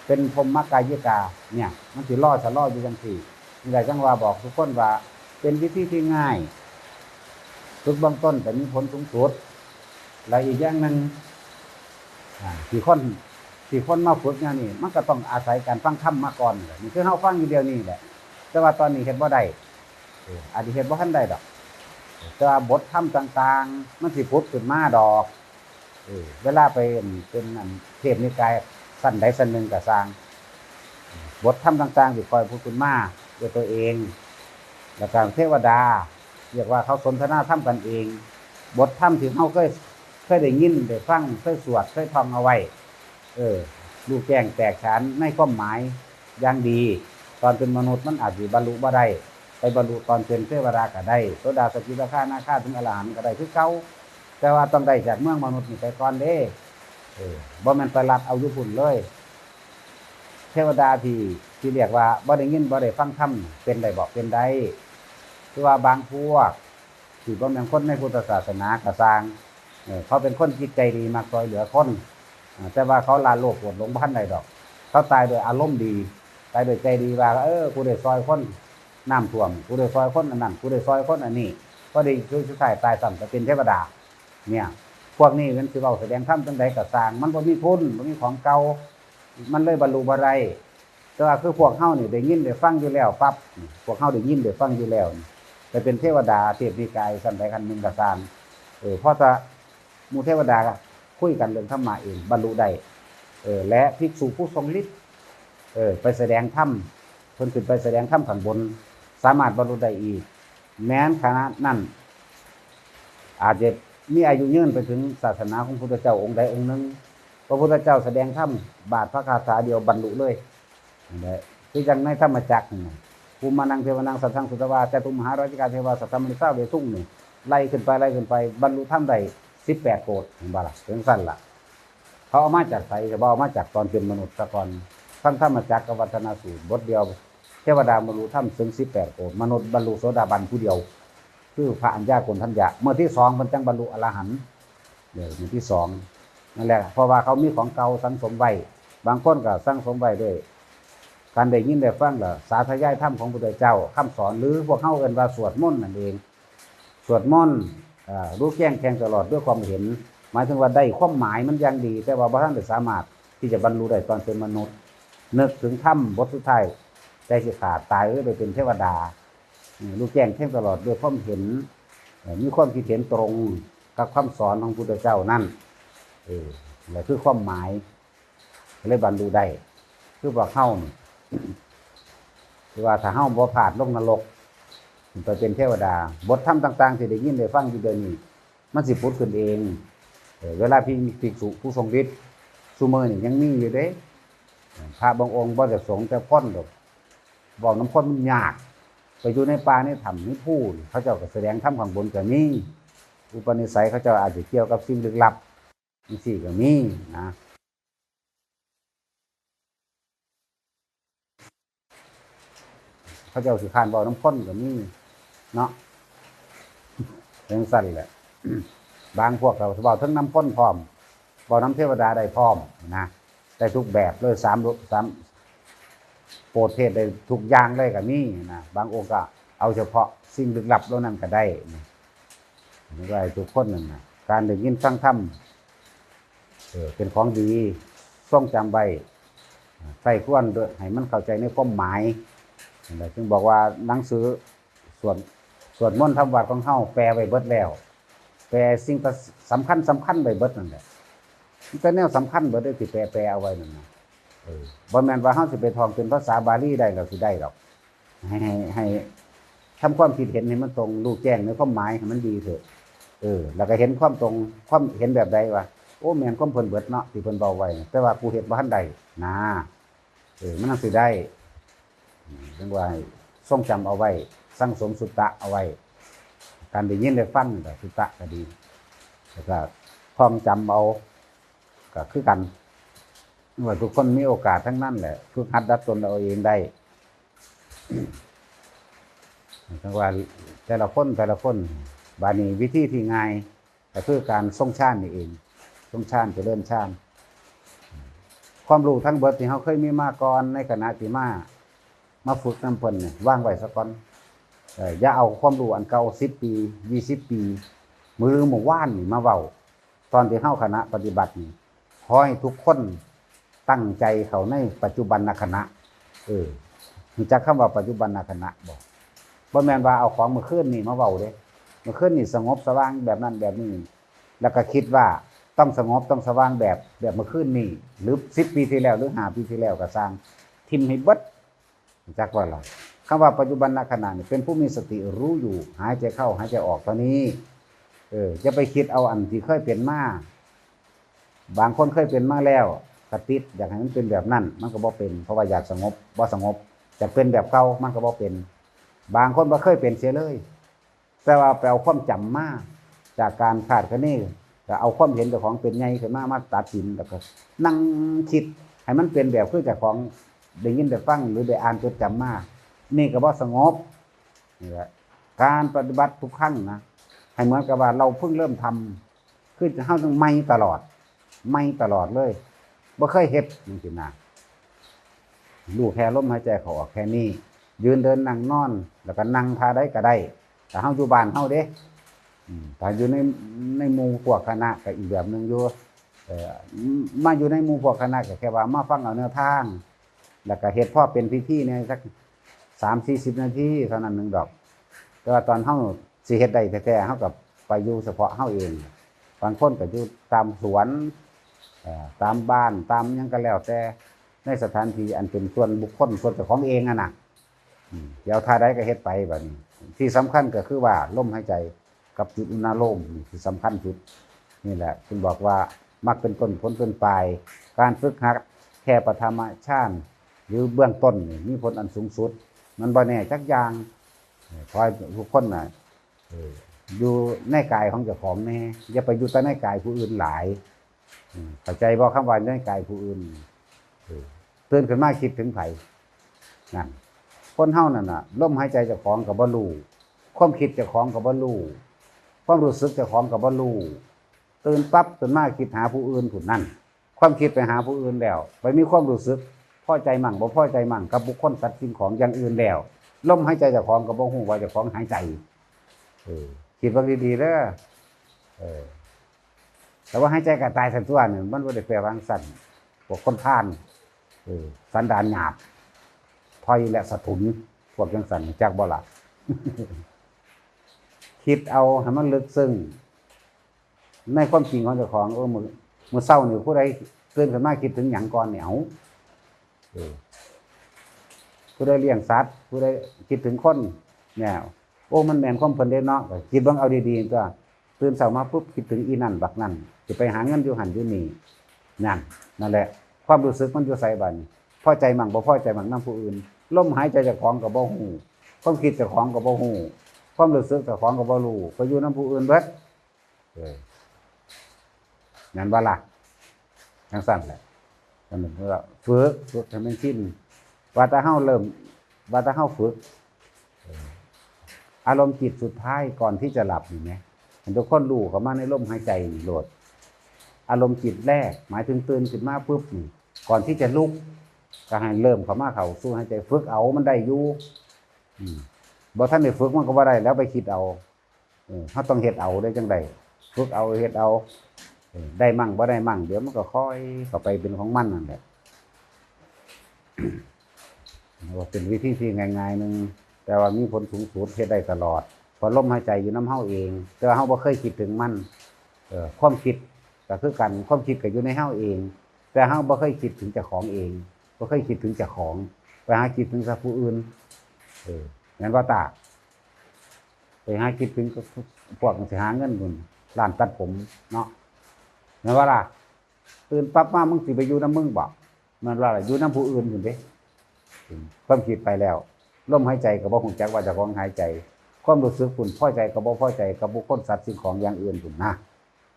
เป็นพรหมกายิกา เนี่ย มันสิรอชะลออยู่จังซี่ นี่แหละจังว่าบอกทุกคนว่า เป็นวิธีที่ง่าย ฝึกเบื้องต้นแต่มีผลสูงสุด และอีกอย่างหนึ่ง อ่า ที่คน ที่คนมาฝึกแนวนี้ มันก็ต้องอาศัยการฟังธรรมมาก่อนนี่แหละ นี่คือเฮาฟังอยู่เดี๋ยวนี้แหละ แต่ว่าตอนนี้เฮ็ดบ่ได้ เออ อาจสิเฮ็ดบ่ทันได้ดอก แต่ว่าบทธรรมต่างๆ มันสิผุดขึ้นมาดอก เออ เวลาไปเป็นอันเทพนิกายชั้นใดชั้นหนึ่งก็ซ่าง บทธรรมต่างๆ สิค่อยผุดขึ้นมาด้วยตัวเอง แล้วก็เทวดา เรียกว่าเขาสนทนาธรรมกันเอง บทธรรมที่เฮาเคย เคยได้ยินได้ฟัง เคยสวด เคยท่องเอาไว้ เออ รู้แจ้งแตกฉานในความหมายอย่างดี ตอนเป็นมนุษย์มันอาจสิบรรลุบ่ได้ ไปบรรลุตอนเป็นเทวดาก็ได้ โสดา สกิทาคา อนาคา ถึงอรหันต์ก็ได้คือเก่า แต่ว่าต้องได้จากเมืองมนุษย์นี่ไปก่อนเด้ เออ บ่แม่นไปลัดเอาอยู่พุ้นเลย เทวดาที่ ที่เรียกว่าบ่ได้ยินบ่ได้ฟังธรรม เป็นได้บ่ เป็นได้ คือว่าบางพวก ที่บ่แม่นคนในพุทธศาสนาก็ซ่าง เออ เขาเป็นคนจิตใจดี มักซ่อยเหลือคน อ่า แต่ว่าเขาละโลภโกรธหลงบ่ทันได้ดอก เขาตายโดยอารมณ์ดี ตายโดยใจดีว่า เออ กูได้ซ่อยคนน้ำท่วม กูได้ซ่อยคนอันนั้น กูได้ซ่อยคนอันนี้ พอดีสุดท้ายตายซ้ำก็เป็นเทวดา เนี่ย พวกนี้มันสิเว้าแสดงธรรมจั่งใดก็ซ่าง มันบ่มีทุน บ่มีของเก่า มันเลยบรรลุบ่ได้ แต่ว่าคือพวกเฮานี่ได้ยินได้ฟังอยู่แล้วปั๊บ พวกเฮาได้ยินได้ฟังอยู่แล้วนี่ ไปเป็นเทวดาเทพนิกายชั้นใดชั้นหนึ่งก็ซ่าง เออ พอจะหมู่เทวดาก็คุยกันเรื่องธรรมะเอง บรรลุได้ เออ และภิกษุผู้ทรงฤทธิ์ เออ ไปแสดงธรรม เพิ่นขึ้นไปแสดงธรรมข้างบน สามารถบรรลุได้อีก แม้นขณะนั้น อาจจะมีอายุยืนไปถึงศาสนาของพุทธเจ้าองค์ใดองค์หนึ่ง พระพุทธเจ้าแสดงธรรม บาทพระคาถาเดียวบรรลุเลย นั่นแหละ คือจั่งในธรรมจักรนี่นะ ภูมิมานัง เทวานัง สัทธัง สุตวา จตุมหาราชิกา เทวา สัทธมนุสสาเวสสุง นี่ ไล่ขึ้นไป ไล่ขึ้นไป บรรลุธรรมได้สิบแปดโกฏ เห็นบ่ล่ะ ถึงสั้นล่ะ เขาเอามาจากไส ก็บ่เอามาจากตอนเป็นมนุษย์ซะก่อน ทั้งธรรมจักรกับวัฒนสูตร บทเดียว เทวดาบรรลุธรรมถึงสิบแปดโกฏ มนุษย์บรรลุโสดาบันผู้เดียว คือพระอัญญาโกณฑัญญะ เมื่อที่สองเพิ่นจั่งบรรลุอรหันต์ เดี๋ยวเมื่อที่สอง นั่นแหละ เพราะว่าเขามีของเก่าสั่งสมไว้ บางคนก็สั่งสมไว้ด้วย การได้ยินได้ฟัง และสาธยายธรรมของพุทธเจ้า คำสอน หรือพวกเฮาเอิ้นว่าสวดมนต์นั่นเอง สวดมนต์ อ่า รู้แจ้งแทงตลอดด้วยความเห็น หมายถึงว่าได้ความหมายมันอย่างดี แต่ว่าบ่ทันได้สามารถที่จะบรรลุได้ตอนเป็นมนุษย์ นึกถึงธรรมบทสุดท้าย ใจสิขาด ตายก็ไปเป็นเทวดา อืม รู้แจ้งแทงตลอดด้วยความเห็น เอ่อ มีความคิดเห็นตรงกับคำสอนของพุทธเจ้านั่น เออ นั่นแหละคือความหมาย ก็เลยบรรลุได้ คือพวกเฮานี่ คือว่าถ้าเฮาบ่พลาดลงนรก ไปเป็นเทวดา บทธรรมต่างๆ ที่ได้ยินได้ฟังอยู่เดี๋ยวนี้ มันสิผุดขึ้นเอง เออ เวลาภิกษุผู้ทรงฤทธิ์ ซุมื้อนี่ยังมีอยู่เด้ พระบางองค์บ่ได้สงฆ์แต่คนดอก เว้านำคนมันยาก ไปอยู่ในป่าในถ้ำในภูนี่ เขาเจ้าก็แสดงธรรมข้างบนก็มี อุปนิสัยเขาเจ้าอาจจะเกี่ยวกับสิ่งลึกลับจั่งซี้ก็มีนะ เขาเจ้าขี้คร้านเว้านำคนก็มีเนาะ จั่งซั้นแหละ บางพวกก็เว้าเทิงนำคนพร้อม เว้านำเทวดาได้พร้อมนะ ได้ทุกแบบเลย สามรส สาม โปรดเทศได้ทุกอย่างเลยก็มีนะ บางองค์ก็เอาเฉพาะสิ่งลึกลับเหล่านั้นก็ได้นะ นี่ก็ให้ทุกคนนั่นนะ การได้ยินฟังธรรม เออ เป็นของดี ทรงจำไว้ ใคร่ครวญโดยให้มันเข้าใจในความหมาย นั่นแหละ จึงบอกว่าหนังสือสวด สวดมนต์ทำวัตรของเฮาแปลไว้เบิดแล้ว แปลสิ่งสำคัญสำคัญไว้เบิดนั่นแหละ มันเป็นแนวสำคัญเบิดเลยที่แปลแปลเอาไว้นั่นนะ เออ บ่แม่นว่าเฮาสิไปท่องเป็นภาษาบาลีได้แล้วสิได้ดอก ให้ ให้ ให้ทำความคิดเห็นให้มันตรง รู้แจ้งในความหมายให้มันดีเถอะ เออ แล้วก็เห็นความตรง ความเห็นแบบใดว่า โอ้ แม่นความเพิ่นเบิดเนาะ ที่เพิ่นเว้าไว้นะ แต่ว่ากูเฮ็ดบ่ทันได้นะ เออ มันจั่งสิได้ อืม จั่งว่าให้ทรงจำเอาไว้ สั่งสมสุตตะเอาไว้ การได้ยินได้ฟังนี่ก็สุตตะก็ดี แล้วก็ท่องจำเอา ก็คือกัน ว่าทุกคนมีโอกาสทั้งนั้นแหละ ฝึกหัดดัดตนเอาเองได้ จั่งว่าแต่ละคนแต่ละคน บาดนี้วิธีที่ง่าย ก็คือการทรงฌานนี่เอง ทรงฌาน เจริญฌาน ความรู้ทั้งเบิดที่เฮาเคยมีมาก่อนในขณะที่มา มาฝึกนำเพิ่นนี่ วางไว้ซะก่อน เอ่อ อย่าเอาความรู้อันเก่า สิบปี ยี่สิบปี มื้อหรือมื้อวานนี่มาเว้า ตอนที่เฮาคณะปฏิบัตินี่ ขอให้ทุกคนตั้งใจเข้าในปัจจุบันขณะ เออ รู้จักคำว่าปัจจุบันขณะบ่ บ่แม่นว่าเอาของมื้อคืนนี่มาเว้าเด้ มื้อคืนนี่สงบสว่างแบบนั้นแบบนี้ แล้วก็คิดว่าต้องสงบต้องสว่างแบบ แบบมื้อคืนนี่ หรือ สิบปีที่แล้ว หรือ ห้าปีที่แล้วก็ซ่าง ถิ่มให้เบิด รู้จักว่าล่ะ คำว่าปัจจุบันขณะนี่ เป็นผู้มีสติรู้อยู่ หายใจเข้า หายใจออกเท่านี้ เออ อย่าไปคิดเอาอันที่เคยเป็นมา บางคนเคยเป็นมาแล้ว ก็ติด อยากให้มันเป็นแบบนั้น มันก็บ่เป็น เพราะว่าอยากสงบ บ่สงบ อยากเป็นแบบเก่า มันก็บ่เป็น บางคนบ่เคยเป็นเสียเลย แต่ว่าไปเอาความจำมา จากการคาดคะเน ก็เอาความเห็นเจ้าของเป็นใหญ่ขึ้นมา มาตัดสิน แล้วก็นั่งคิดให้มันเป็นแบบคือเจ้าของได้ยินได้ฟัง หรือได้อ่านจดจำมา นี่ก็บ่สงบ นี่แหละ การปฏิบัติทุกครั้งนะ ให้เหมือนกับว่าเราเพิ่งเริ่มทำ คือเฮาต้องใหม่ตลอด ใหม่ตลอดเลย บ่เคยเฮ็ดจั่งซี้นะ รู้แค่ลมหายใจเข้าออกแค่นี้ ยืนเดินนั่งนอน แล้วก็นั่งท่าใดก็ได้ แต่เฮาอยู่บ้านเฮาเด้ อืม ถ้าอยู่ใน ในหมู่พวกคณะก็อีกแบบหนึ่งอยู่ เอ่อ มาอยู่ในหมู่พวกคณะก็แค่ว่ามาฟังเอาแนวทาง แล้วก็เฮ็ดพอเป็นพิธีเนี่ยสัก สามสี่สิบนาทีเท่านั้นหนึ่งดอก แต่ว่าตอนเฮาสิเฮ็ดได้แท้ๆ เฮาก็ไปอยู่เฉพาะเฮาเอง บางคนก็อยู่ตามสวน เอ่อ ตามบ้าน ตามหยังก็แล้วแต่ ในสถานที่อันเป็นส่วนบุคคล ส่วนเจ้าของเองอะนะ อืม เดี๋ยวท่าใดก็เฮ็ดไปบัดนี้ ที่สำคัญก็คือว่าลมหายใจกับจุดอุณาโลมนี่ที่สำคัญสุด นี่แหละ เพิ่นบอกว่ามักเป็นต้น ผลเป็นปลาย การฝึกหัดแค่ปฐมฌาน หรือเบื้องต้นนี่มีผลอันสูงสุด มันบ่แน่จักอย่าง เออ ขอให้ทุกคนน่ะ เออ อยู่ในกายของเจ้าของแน่ อย่าไปอยู่แต่ในกายผู้อื่นหลาย อืม เข้าใจบ่ คำว่าในกายผู้อื่น เออ ตื่นขึ้นมาคิดถึงไผ นั่น คนเฮานั่นน่ะ ลมหายใจเจ้าของก็บ่รู้ ความคิดเจ้าของก็บ่รู้ ความรู้สึกเจ้าของก็บ่รู้ ตื่นปั๊บขึ้นมาคิดหาผู้อื่นพุ้น นั่น ความคิดไปหาผู้อื่นแล้ว ไปมีความรู้สึกพอใจมั่งบ่พอใจมั่งกับบุคคลสัตว์สิ่งของอย่างอื่นแล้ว ลมหายใจเจ้าของก็บ่ฮู้ว่าเจ้าของหายใจ เออ คิดเบิ่งดีๆเด้อ เออ แต่ว่าหายใจก็ตายซั่นตั่วนี่ มันบ่ได้แปลว่าจั่งซั่น พวกคนพาล เออ สันดานหยาบ ถอยและสะทุน พวกจั่งซั่น จักบ่ล่ะ คิดเอาให้มันลึกซึ้ง ในความจริงของเจ้าของ เออ มื้อ มื้อเช้านี่ผู้ใดตื่นขึ้นมาคิดถึงหยังก่อนเนี่ย เอ้า เออ ผู้ใดเลี้ยงสัตว์ ผู้ใดคิดถึงคน เนี่ย โอ้ มันแม่นความเพิ่นเด้เนาะ ก็คิดเบิ่งเอาดีๆ ตัว ตื่นเช้ามาปุ๊บคิดถึงอีนั่นบักนั่น สิไปหาเงินอยู่หั่นอยู่นี่ นั่น นั่นแหละ ความรู้สึกมันอยู่ไสบัดนี้ พอใจมั่งบ่พอใจมั่งนำผู้อื่น ลมหายใจเจ้าของก็บ่ฮู้ ความคิดเจ้าของก็บ่ฮู้ ความรู้สึกเจ้าของก็บ่รู้ ไปอยู่นำผู้อื่นเบิด เออ นั่นบ่ล่ะ จั่งซั่นแหละ นั่นแหละ ฝึก ฝึกให้มันชิน ว่าแต่เฮาเริ่ม ว่าแต่เฮาฝึก เออ อารมณ์จิตสุดท้ายก่อนที่จะหลับนี่แหม ให้ทุกคนรู้เข้ามาในลมหายใจนี่โลด อารมณ์จิตแรก หมายถึงตื่นขึ้นมาปุ๊บนี่ ก่อนที่จะลุก ก็ให้เริ่มเข้ามาเข้าสู่หายใจ ฝึกเอา มันได้อยู่ อืม บ่ทันได้ฝึกมันก็บ่ได้ แล้วไปคิดเอา เออ เฮาต้องเฮ็ดเอาได้จั่งใด ฝึกเอา เฮ็ดเอา เออ ได้มั่งบ่ได้มั่ง เดี๋ยวมันก็ค่อยเข้าไปเป็นของมันนั่นแหละ ว่าเป็นวิธีที่ง่ายๆหนึ่ง แต่ว่ามีผลสูงสุด เฮ็ดได้ตลอด เพราะลมหายใจอยู่นำเฮาเอง แต่ว่าเฮาบ่เคยคิดถึงมัน เอ่อ ความคิด ก็คือกัน ความคิดก็อยู่ในเฮาเอง แต่เฮาบ่เคยคิดถึงเจ้าของเอง บ่เคยคิดถึงเจ้าของ ไปหาคิดถึงแต่ผู้อื่น เออ แม่นบ่ตา ไปหาคิดถึงพวกสิหาเงินพุ่น ร้านตัดผมเนาะ แม่นบ่ล่ะ ตื่นปั๊บมา มึงสิไปอยู่นำมึงบ่ แม่นบ่ล่ะ อยู่นำผู้อื่นพุ่นเด้ ความคิดไปแล้ว ลมหายใจก็บ่ฮู้จักว่าเจ้าของหายใจ ความรู้สึกพุ่น พอใจก็บ่พอใจกับบุคคล สัตว์ สิ่งของอย่างอื่นพุ่นนะ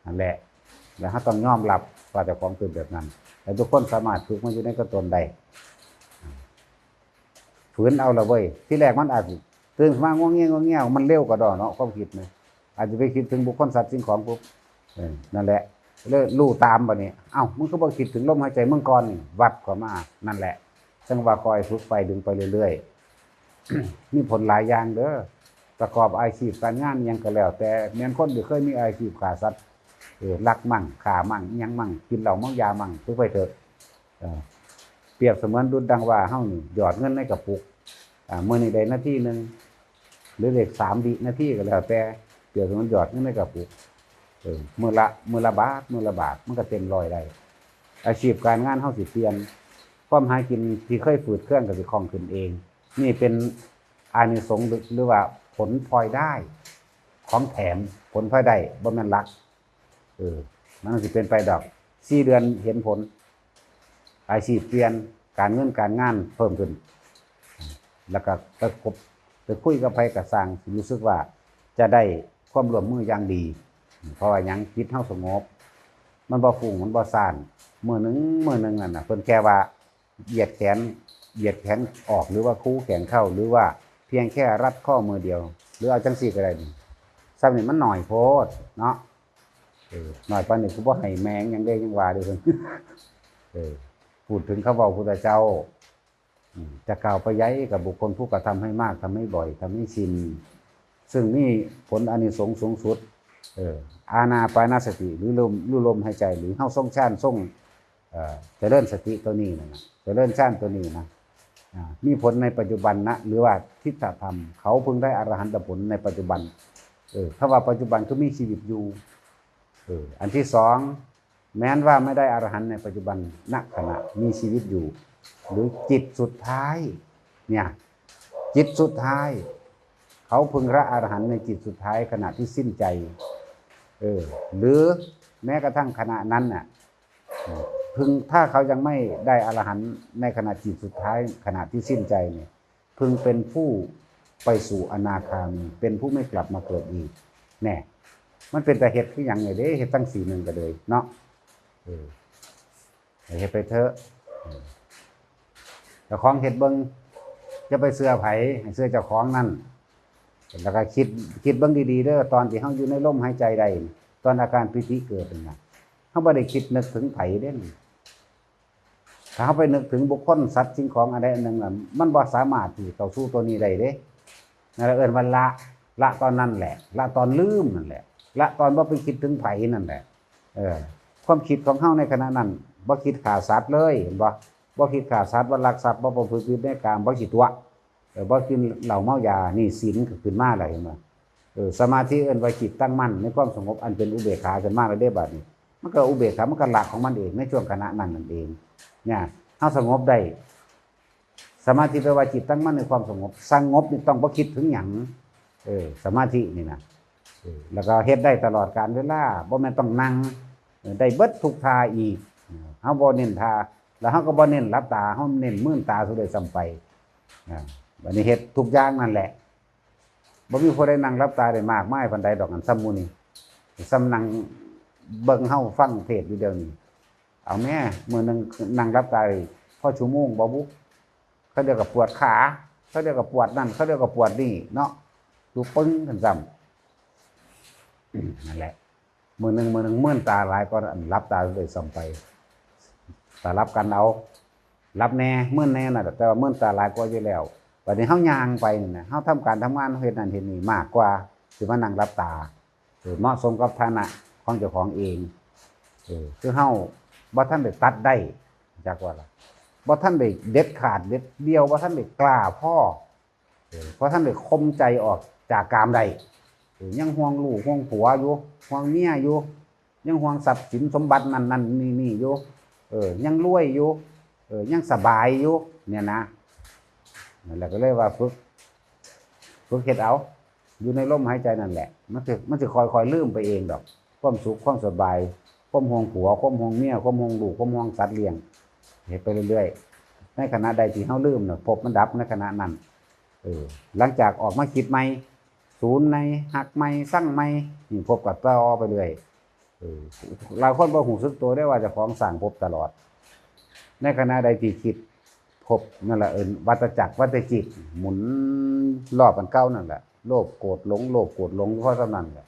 นั่นแหละ แล้วเฮาต้องยอมรับว่าเจ้าของเป็นแบบนั้น และทุกคนสามารถฝึกมันอยู่ในตัวตนได้ ฝืนเอาละเว้ย ทีแรกมันอาจสิตื่นขึ้นมางวงเงียงวงเงียง มันเร็วกว่าดอกเนาะ ความคิดนะ อาจจะไปคิดถึงบุคคล สัตว์ สิ่งของปุ๊บ เออ นั่นแหละ เลยรู้ตามบัดนี้ เอ้า มึงคือบ่คิดถึงลมหายใจมึงก่อนนี่ วับเข้ามา นั่นแหละ จั่งว่าคอยฝึกไป ดึงไปเรื่อยๆ มีผลหลายอย่างเด้อ ประกอบอาชีพการงานอิหยังก็แล้ว แต่แม่นคนที่เคยมีอาชีพฆ่าสัตว์ เออ ลักมั่ง ฆ่ามั่ง อิหยังมั่ง กินเหล้าเมายามั่ง ฝึกไปเถอะ เออ เปรียบเสมือนดุจดังว่าเฮานี่หยอดเงินในกระปุก อ่า มื้อนี้ได้นาทีหนึ่ง หรือได้สามวินาทีก็แล้วแต่ เปรียบเสมือนหยอดเงินในกระปุก เออ มื้อละ มื้อละบาท มื้อละบาท มันก็เต็มร้อยได้ อาชีพการงานเฮาสิเปลี่ยน ความหากินที่เคยฝืดเคืองก็สิคล่องขึ้นเอง นี่เป็นอานิสงส์หรือ หรือว่าผลพลอยได้ ของแถม ผลพลอยได้ บ่แม่นหลัก เออ มันสิเป็นไปดอก สี่เดือนเห็นผล อาชีพเปลี่ยน การเงินการงานเพิ่มขึ้น แล้วก็ไปคบ ไปคุยกับไผก็ซ่าง รู้สึกว่าจะได้ความร่วมมืออย่างดี เพราะว่าหยัง จิตเฮาสงบ มันบ่ฟุ้ง มันบ่ซ่าน มื้อหนึ่ง มื้อหนึ่งนั่นน่ะ เพิ่นแค่ว่า เหยียดแขน เหยียดแขนออก หรือว่าคูแขนเข้า หรือว่าเพียงแค่รัดข้อมือเดียว หรือเอาจังซี่ก็ได้นี่ ซ้ำนี่มันหน่อยโพดเนาะ เออ หน่อยปานนี้กูบ่ให้แม่งหยังได้ยังว่าเด้อ เออ พูดถึงคำเว้าพุทธเจ้า อืม จะกล่าวไปใหญ่กับบุคคลผู้กระทำให้มาก ทำให้บ่อย ทำให้ชิน ซึ่งมีผลอานิสงส์สูงสุด เออ อานาปานสติ หรือลม หรือลมหายใจ หรือเฮาทรงฌาน ทรง เอ่อ เจริญสติตัวนี้นะนะ เจริญฌานตัวนี้นะ อ่า มีผลในปัจจุบันนะ หรือว่าทิฏฐธรรม เขาเพิ่งได้อรหันตผลในปัจจุบัน เออ ถ้าว่าปัจจุบันคือมีชีวิตอยู่ เออ อันที่สอง แม้นว่าไม่ได้อรหันต์ในปัจจุบัน ณ ขณะมีชีวิตอยู่ หรือจิตสุดท้าย เนี่ย จิตสุดท้าย เขาพึงละอรหันต์ในจิตสุดท้ายขณะที่สิ้นใจ เออ หรือแม้กระทั่งขณะนั้นน่ะ พึง ถ้าเขายังไม่ได้อรหันต์ในขณะจิตสุดท้าย ขณะที่สิ้นใจเนี่ย พึงเป็นผู้ไปสู่อนาคามี เป็นผู้ไม่กลับมาเกิดอีก แน่ มันเป็นตาเฮ็ดคือหยังเนี่ยเด้ เฮ็ดตั้งสี่หนึ่งก็เลยเนาะ เออ ให้เฮ็ดไปเถอะ เออ เจ้าของเฮ็ดเบิ่ง อย่าไปเชื่อไผ ให้เชื่อเจ้าของนั่น แล้วก็คิด คิดเบิ่งดีๆเด้อ ตอนที่เฮาอยู่ในลมหายใจได้ ตอนอาการปีติเกิดนั่นน่ะ เฮาบ่ได้คิดนึกถึงไผเด้ ถ้าเฮาไปนึกถึงบุคคล สัตว์ สิ่งของอันใดอันหนึ่งน่ะ มันบ่สามารถที่เข้าสู่ตัวนี้ได้เด้ นั่นแหละเอิ้นว่าละ ละตอนนั้นแหละ ละตอนลืมนั่นแหละ ละตอนบ่ไปคิดถึงไผนั่นแหละ เออ ความคิดของเฮาในขณะนั้น บ่คิดฆ่าสัตว์เลย เห็นบ่ บ่คิดฆ่าสัตว์ บ่ลักทรัพย์ บ่ประพฤติผิดในกาม บ่ขี้ตั๋ว เออ บ่กินเหล้าเมายา นี่ศีลก็ขึ้นมาแล้ว เห็นบ่ เออ สมาธิเอิ้นว่าจิตตั้งมั่นในความสงบอันเป็นอุเบกขาขึ้นมาแล้วเด้ บัดนี้ มันก็อุเบกขา มันก็ละของมันเองในช่วงขณะนั้นนั่นเอง เนี่ย เฮาสงบได้ สมาธิแปลว่าจิตตั้งมั่นในความสงบ สงบนี่ต้องบ่คิดถึงหยัง เออ สมาธินี่นะ เออ แล้วก็เฮ็ดได้ตลอดกาลเวลา บ่แม่นต้องนั่ง เออ ได้เบิดทุกท่าอีก เฮาบ่เน้นท่า แล้วเฮาก็บ่เน้นหลับตา เฮาเน้นมืนตาซะด้วยซ้ำไป อ่า บัดนี้เฮ็ดทุกอย่างนั่นแหละ บ่มีผู้ใดนั่งหลับตาได้มากมายปานใดดอก อันซ่ำหมู่นี้ ซ่ำนั่งเบิ่งเฮาฟังเทศน์อยู่เดี๋ยวนี้ เอาแม่ มื้อหนึ่งนั่งหลับตาได้พอชั่วโมงบ่บุ เขาเดียวก็ปวดขา เขาเดียวก็ปวดนั่น เขาเดียวก็ปวดนี่เนาะ อยู่ปึ้งกันซ้ำ นั่นแหละ มื้อหนึ่ง มื้อหนึ่งมื่นตาหลายกว่าอันหลับตาเลยซ้ำไป ตาหลับกันเอา หลับแน่ มื่นแน่น่ะ แต่ว่ามื่นตาหลายกว่าอยู่แล้ว บัดนี้เฮาย่างไปนี่นะ เฮาทำการทำงาน เฮาเฮ็ดนั่นเฮ็ดนี่มากกว่าสิมานั่งหลับตา เออ เหมาะสมกับฐานะของเจ้าของเอง เออ คือเฮาบ่ทันได้ตัดได้ จักว่าล่ะ บ่ทันได้เด็ดขาดเด็ดเดี่ยว บ่ทันได้กล้าพอ เออ บ่ทันได้ข่มใจออกจากกามได้ เออ ยังห่วงลูกห่วงผัวอยู่ ห่วงเมียอยู่ ยังห่วงทรัพย์สินสมบัตินั่นนั่นนี่นี่อยู่ เออ ยังรวยอยู่ เออ ยังสบายอยู่ เนี่ยนะ นั่นแหละก็เลยว่าฝึก ฝึกเฮ็ดเอา อยู่ในลมหายใจนั่นแหละ มันสิ มันสิค่อยๆลืมไปเองดอก ความสุข ความสบาย ความห่วงผัว ความห่วงเมีย ความห่วงลูก ความห่วงสัตว์เลี้ยง เฮ็ดไปเรื่อยๆ ในขณะใดที่เฮาลืมน่ะ ภพมันดับในขณะนั้น เออ หลังจากออกมาคิดใหม่ ศูนย์ใหม่ ฮักใหม่ ซังใหม่ นี่ภพก็ต่อไปเรื่อย เออ หลายคนบ่รู้สึกตัวได้ว่าเจ้าของสร้างภพตลอด ในขณะใดที่คิด ภพนั่นแหละเอิ้นวัฏจักร วัฏจิต หมุนรอบอันเก่านั่นแหละ โลภโกรธหลง โลภโกรธหลง เพราะเท่านั้นแหละ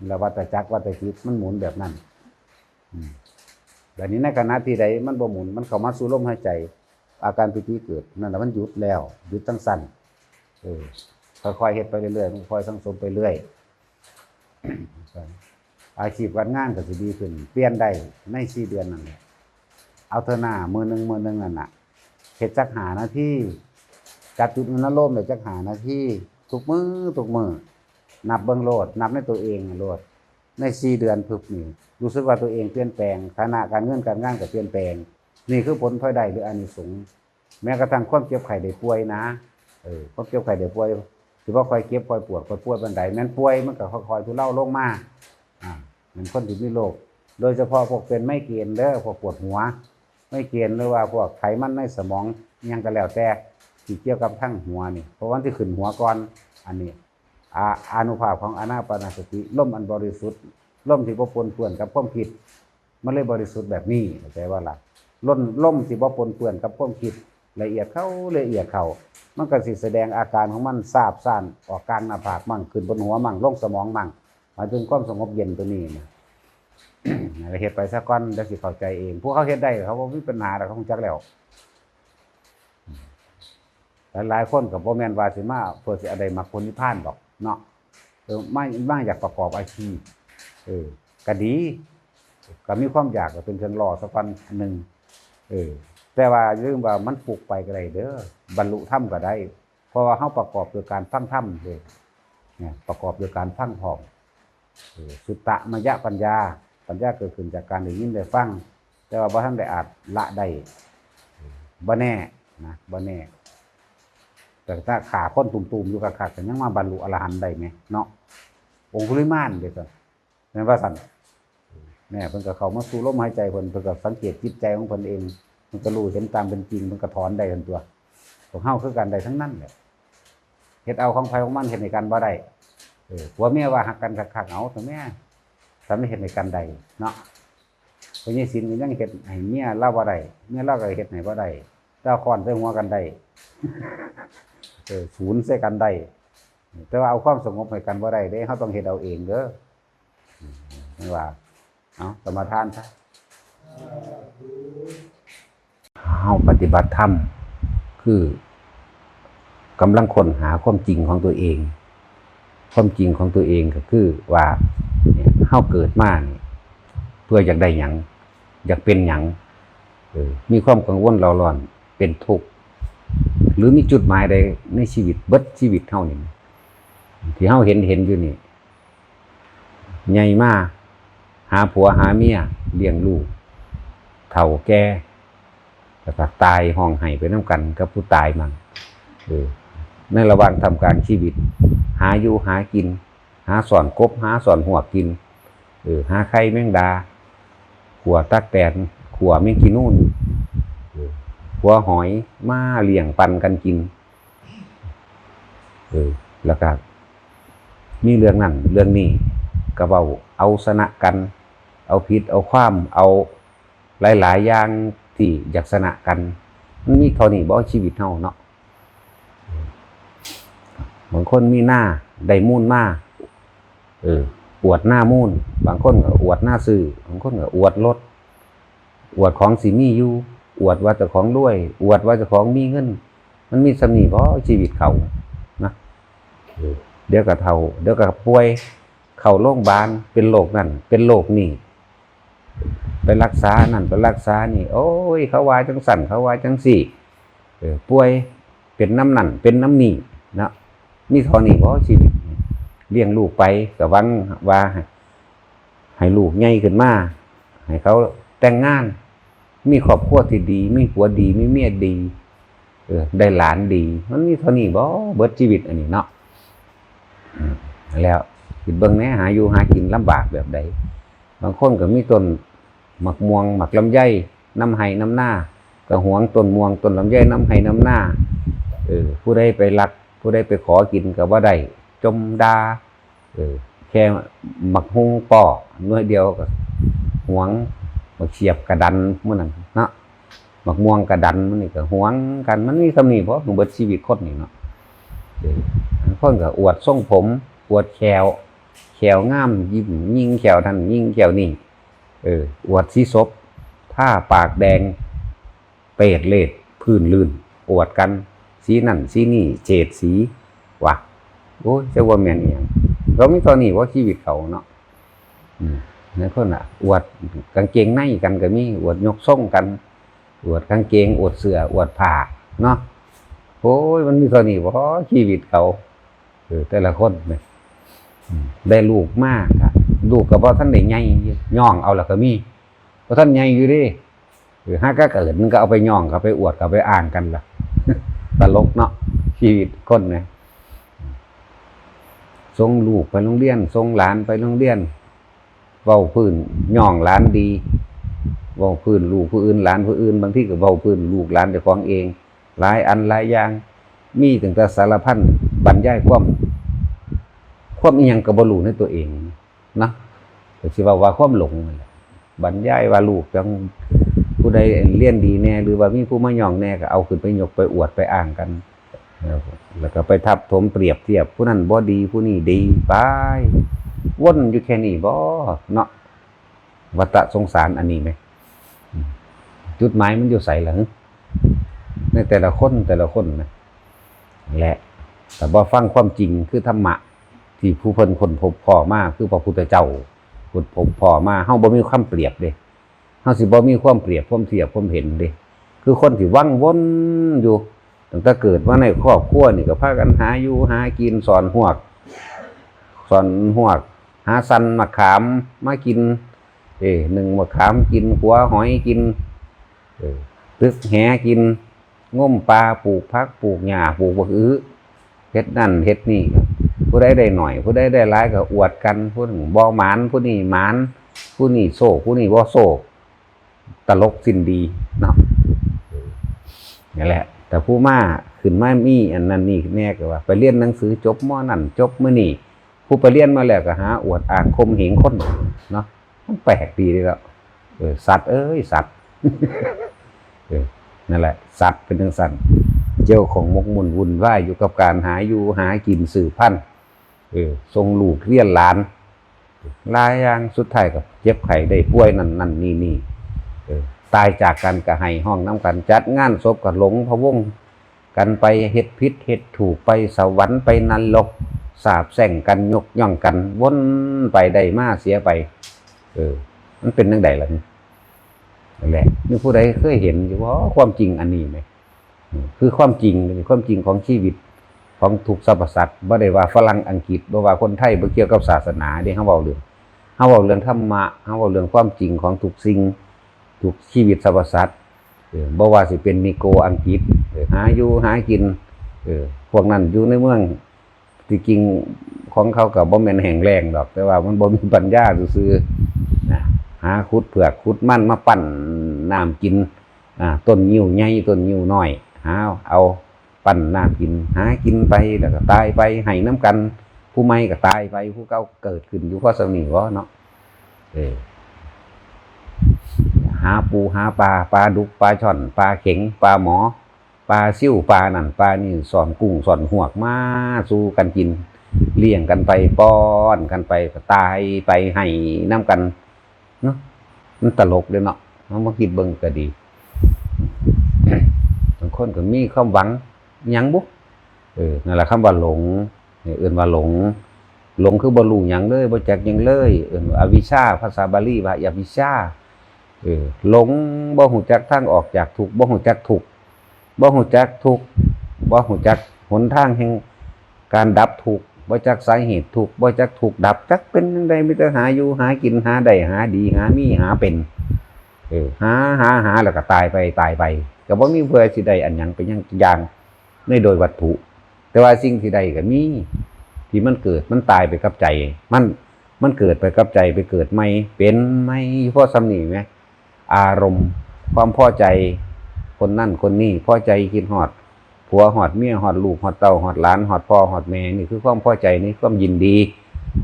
แล้ววัฏจักร วัฏจิต มันหมุนแบบนั้น อืม แบบนี้ในขณะที่ใดมันบ่หมุน มันเข้ามาสู่ลมหายใจ อาการปีติเกิด นั่นแหละมันหยุดแล้ว หยุดจั่งซั่น เออ ค่อยๆเฮ็ดไปเรื่อยๆ มันค่อยสังสมไปเรื่อย อาชีพการงานก็สิดีขึ้น เปลี่ยนได้ในสี่เดือนนั่นแหละ เอาเถอะหน้า มื้อหนึ่งมื้อหนึ่งนั่นน่ะ เฮ็ดจักห้านาที จับจุดอนุโลมได้จักห้านาที ทุกมื้อ ทุกมื้อ นับเบิ่งโลด นับในตัวเองโลด ในสี่เดือนพึบนี่ รู้สึกว่าตัวเองเปลี่ยนแปลง ฐานะการเงินการงานก็เปลี่ยนแปลง นี่คือผลพลอยได้หรืออานิสงส์ แม้กระทั่งความเจ็บไข้ได้ป่วยนะ เออ ความเจ็บไข้ได้ป่วย สิบ่ค่อยเจ็บค่อยปวดค่อยป่วยปานใด แม่นป่วยมันก็ค่อยๆทุเลาลงมา อ่า แม่นคนที่มีโรค โดยเฉพาะพวกเป็นไมเกรนเด้อ พวกปวดหัว ไมเกรนหรือว่าพวกไขมันในสมอง อิหยังก็แล้วแต่ ที่เกี่ยวกับทางหัวนี่ เพราะว่ามันสิขึ้นหัวก่อน อันนี้ อา อานุภาพของอานาปานสติ ลมอันบริสุทธิ์ ลมที่บ่ปนเปื้อนกับความคิด มันเลยบริสุทธิ์แบบนี้ เข้าใจบ่ล่ะ ลม ลมที่บ่ปนเปื้อนกับความคิด ละเอียดเข้า ละเอียดเข้า มันก็สิแสดงอาการของมัน ซาบซ่าน ออกกลางหน้าผากมั่ง ขึ้นบนหัวมั่ง ลงสมองมั่ง หมายถึงความสงบเย็นตัวนี้นะ เฮ็ดไปซะก่อน เดี๋ยวสิเข้าใจเอง ผู้เขาเฮ็ดได้ เขาบ่มีปัญหาดอก เขารู้จักแล้ว หลายๆคนก็บ่แม่นว่าสิมาเพื่อสิได้มรรคผลนิพพานดอกเนาะ เออ มา มาอยากประกอบอาชีพ เออ ก็ดี ก็มีความอยากก็เป็นเครื่องล่อสักวันหนึ่ง เออ แต่ว่าอย่าลืมว่ามันฟุกไปก็ได้เด้อ บรรลุธรรมก็ได้ เพราะว่าเฮาประกอบโดยการฟังธรรมเด้ เนี่ย ประกอบโดยการฟังพร้อม เออ สุตตมยปัญญา ปัญญาเกิดขึ้นจากการได้ยินได้ฟัง แต่ว่าบ่ทันได้อาจละได้ บ่แน่นะ บ่แน่ แต่ถ้าฆ่าคนตุ่มๆอยู่คักๆก็ยังมาบรรลุอรหันต์ได้แหมเนาะ องคุลิมานเด้อซั่น แม่นว่าซั่น แม่เพิ่นก็เข้ามาสู่ลมหายใจเพิ่น เพิ่นก็สังเกตจิตใจของเพิ่นเอง เพิ่นก็รู้เห็นตามเป็นจริง เพิ่นก็ถอนได้ทันตัว พวกเฮาคือกันได้ทั้งนั้นแหละ เฮ็ดเอาของไผของมัน เฮ็ดให้กันบ่ได้ เออ ผัวเมียว่าฮักกันคักๆ เอาเถอะแม่ ทำให้เฮ็ดให้กันได้เนาะ พ่อใหญ่ศิลป์ก็ยังเฮ็ดให้เมียลาวบ่ได้ เมียลาวก็เฮ็ดให้บ่ได้ แต่เอาค้อนใส่หัวกันได้ เออ สูนใส่กันได้ แต่ว่าเอาความสงบให้กันบ่ได้เด้ เฮาต้องเฮ็ดเอาเองเด้อ อืม นั่นว่า เอา สมาทานซะ เฮาปฏิบัติธรรม คือกำลังค้นหาความจริงของตัวเอง ความจริงของตัวเองก็คือว่า เนี่ย เฮาเกิดมานี่ เพื่ออยากได้หยัง อยากเป็นหยัง เออ มีความกังวลเร่าร้อน เป็นทุกข์ หรือมีจุดหมายใดในชีวิต เบิดชีวิตเฮานี่ ที่เฮาเห็น เห็นอยู่นี่ ใหญ่มา หาผัวหาเมีย เลี้ยงลูก เฒ่าแก่ แล้วก็ตายฮ้องไห้ไปนำกันกับผู้ตายมั่ง เออ ในระหว่างท่ามกลางชีวิต หาอยู่หากิน หาซ่อนกบ หาซ่อนฮวกกิน เออ หาไข่แมงดา ขั่วตั๊กแตน ขั่วแมงจีนูน เออ ขั่วหอย มาเลี้ยงปันกันกิน เออ แล้วก็มีเรื่องนั้นเรื่องนี้ ก็เว้าเอาชนะกัน เอาผิดเอาความ เอาหลายๆอย่างที่อยากชนะกัน มันมีเท่านี้บ่ ชีวิตเฮาเนาะ บางคนมีนา ได้มูลมา เออ อวดนามูล บางคนก็อวดนาซื้อ บางคนก็อวดรถ อวดของสิมีอยู่ อวดว่าเจ้าของรวย อวดว่าเจ้าของมีเงิน มันมีส่ำนี้บ่ ชีวิตเขานะ เออ เดี๋ยวก็เฒ่า เดี๋ยวก็ป่วย เข้าโรงพยาบาล เป็นโรคนั่น เป็นโรคนี่ ไปรักษานั่น ไปรักษานี่ โอ้ย เขาว่าจังซั่น เขาว่าจังซี่ เออ ป่วย เป็นนำนั่น เป็นนำนี่เนาะ มีเท่านี้บ่ ชีวิต เลี้ยงลูกไป ก็หวังว่าให้ ให้ลูกใหญ่ขึ้นมา ให้เขาแต่งงาน มีครอบครัวที่ดี มีผัวดี มีเมียดี เออ ได้หลานดี มันมีเท่านี้บ่ เบิดชีวิตอันนี้เนาะ อืม แล้วคิดเบิ่งแหน่ หาอยู่หากินลำบากแบบใด บางคนก็มีต้นหมากม่วงหมากลำไยนำไฮ่นำนา ก็หวงต้นม่วงต้นลำไยนำไฮ่นำนา เออ ผู้ใดไปลัก ผู้ใดไปขอกินก็บ่ได้ จ่มด่า เออ แค่หมากฮุ่งป้อหน่วยเดียวก็หวง หมากเสียบกะดันหมู่นั่นเนาะ หมากม่วงกะดันหมู่นี่ก็หวงกัน มันมีส่ำนี้บ่ เบิดชีวิตคนนี่เนาะ เออ บางคนก็อวดทรงผม อวดแข้ว แข้วงาม ยิ้มยิงแข้วนั่นยิงแข้วนี่ เออ อวดสีสบ ทาปากแดง เปรตเลด พื้นลื่น อวดกัน สีนั่นสีนี่ เฉดสี ว่ะ โอ้ย จักว่าแม่นอีหยัง เขามีเท่านี้บ่ ชีวิตเขาเนาะ อืม นั่นคนน่ะ อวดกางเกงในกันก็มี อวดยกทรงกัน อวดกางเกง อวดเสื้อ อวดผ้าเนาะ โอ้ย มันมีเท่านี้บ่ ชีวิตเขา เออ แต่ละคนเนี่ย อืม ได้ลูกมากอะ ลูกก็บ่ทันได้ใหญ่ ย่องเอาแล้วก็มี บ่ทันใหญ่อยู่เด้ เออ หากะเกิดมันก็เอาไปย่อง ก็ไปอวด ก็ไปอ้างกันล่ะ ตลกเนาะ ชีวิตคนเนี่ย ส่งลูกไปโรงเรียน ส่งหลานไปโรงเรียน เว้าพื้นย่องหลานดี เว้าพื้นลูกผู้อื่น หลานผู้อื่น บางทีก็เว้าพื้นลูกหลานเจ้าของเอง หลายอันหลายอย่าง มีตั้งแต่สารพันบรรยายความ ความอีหยังก็บ่รู้ในตัวเองนะ ก็สิเว้าว่าความหลงนั่นแหละ บรรยายว่าลูกจัง ผู้ใดเรียนดีแน่ หรือว่ามีผู้มาย่องแน่ ก็เอาขึ้นไปยกไปอวดไปอ้างกัน แล้วก็ไปทับถมเปรียบเทียบ ผู้นั้นบ่ดี ผู้นี้ดี ไป วนอยู่แค่นี้บ่เนาะ วัฏสงสารอันนี้ไหม จุดหมายมันอยู่ไสล่ะ ในแต่ละคนแต่ละคนนะ และแต่บ่ฟังความจริงคือธรรมะ ที่ผู้เพิ่นค้นพบพ้อมา คือพระพุทธเจ้าค้นพบพ้อมา เฮาบ่มีความเปรียบเด้ เฮาสิบ่มีความเปรียบความเทียบความเห็นเด้ คือคนที่วังวนอยู่ ตั้งแต่เกิดมาในครอบครัวนี่ก็พากันหาอยู่หากิน สอนฮวก สอนฮวก หาสั่นมะขามมากิน เอ้ นึ่งมะขามกิน ขัวหอยกิน เออ ตึกแหกิน งมปลา ปลูกผัก ปลูกหญ้า ปลูกบักอื้อ เฮ็ดนั่นเฮ็ดนี่ ผู้ใดได้หน่อย ผู้ใดได้หลายก็อวดกัน ผู้นั้นบ่หมาน ผู้นี้หมาน ผู้นี้โชค ผู้นี้บ่โชค ตลกสิ้นดีเนาะ เออ นั่นแหละ แต่ผู้มาขึ้นมามีอันนั้นนี่แน่ก็ว่า ไปเรียนหนังสือจบ ม.นั่น จบ มื้อนี้ ผู้ไปเรียนมาแล้วก็หาอวดอ้างข่มเหงคนเนาะ มันแปลกดีเลยเนาะ เออ สัตว์เอ้ย สัตว์ เออ นั่นแหละ สัตว์เป็นจังซั่น เจ้าของหมกมุ่นวุ่นวายอยู่กับการหาอยู่หากินสืบพันธุ์ เออ ส่งลูกเรียนหลาน หลายอย่าง สุดท้ายก็เจ็บไข้ได้ป่วยนั่นนั่นนี่นี่ เออ ตายจากกันก็ไห้ฮ้องนำกัน จัดงานศพก็หลงพะวงกันไป เฮ็ดผิดเฮ็ดถูก ไปสวรรค์ไปนรก สาปแช่งกัน ยกย่องกัน วนไปได้มาเสียไป เออ มันเป็นจั่งใดล่ะ นั่นแหละ มีผู้ใดเคยเห็นอยู่บ่ ความจริงอันนี้ไหม อืม คือความจริง ความจริงของชีวิตของทุกสรรพสัตว์ บ่ได้ว่าฝรั่งอังกฤษ บ่ว่าคนไทย บ่เกี่ยวกับศาสนาเด้ เฮาเว้าเรื่อง เฮาเว้าเรื่องธรรมะ เฮาเว้าเรื่องความจริงของทุกสิ่ง ทุกชีวิตสรรพสัตว์ เออ บ่ว่าสิเป็นนิโกรอังกฤษ เออ หาอยู่หากิน เออ พวกนั้นอยู่ในเมือง ที่จริงของเขาก็บ่แม่นแห้งแล้งดอก แต่ว่ามันบ่มีปัญญาซื่อๆ นะ หาขุดเผือกขุดมันมาปั้นน้ำกิน อ่า ต้นงิ้วใหญ่ต้นงิ้วน้อย หาเอาปั้นน้ำกิน หากินไปแล้วก็ตายไป ไห้นำกัน ผู้ใหม่ก็ตายไป ผู้เก่าเกิดขึ้นอยู่พอส่ำนี้บ่เนาะ เออ หาปูหาปลา ปลาดุก ปลาช่อน ปลาเข็ง ปลาหมอ ปลาซิว ปลานั่น ปลานี่ ซ่อนกุ้ง ซ่อนฮวก มาสู่กันกิน เลี้ยงกันไป ป้อนกันไป ก็ตายไป ไห้นำกัน เนาะ มันตลกเด้เนาะ เฮามาคิดเบิ่งก็ดี บางคนก็มีความหวังหยังบุ เออ นั่นล่ะ คำว่าหลง เนี่ย เอิ้นว่าหลง หลงคือบ่รู้หยังเลย บ่จักหยังเลย เอิ้นว่าอวิชชา ภาษาบาลีว่าอวิชชา เออ หลง บ่ฮู้จักทางออกจากทุกข์ บ่ฮู้จักทุกข์ บ่ฮู้จักทุกข์ บ่ฮู้จักหนทางแห่งการดับทุกข์ บ่จักสาเหตุทุกข์ บ่จักทุกข์ดับ จักเป็นจั่งใด มีแต่หาอยู่หากิน หาได้หาดี หามีหาเป็น เออ หา หา หา แล้วก็ตายไป ตายไป ก็บ่มีเพื่อสิได้อันหยังเป็นหยังอย่างในโดยวัตถุ แต่ว่าสิ่งที่ได้ก็มี ที่มันเกิด มันตายไปกับใจ มัน มันเกิดไปกับใจ ไปเกิดใหม่ เป็นใหม่อยู่พอส่ำนี้แหม อารมณ์ ความพอใจ คนนั่นคนนี้ พอใจคิดฮอดผัว ฮอดเมีย ฮอดลูก ฮอดเต้า ฮอดหลาน ฮอดพ่อ ฮอดแม่ นี่คือความพอใจ นี่ความยินดี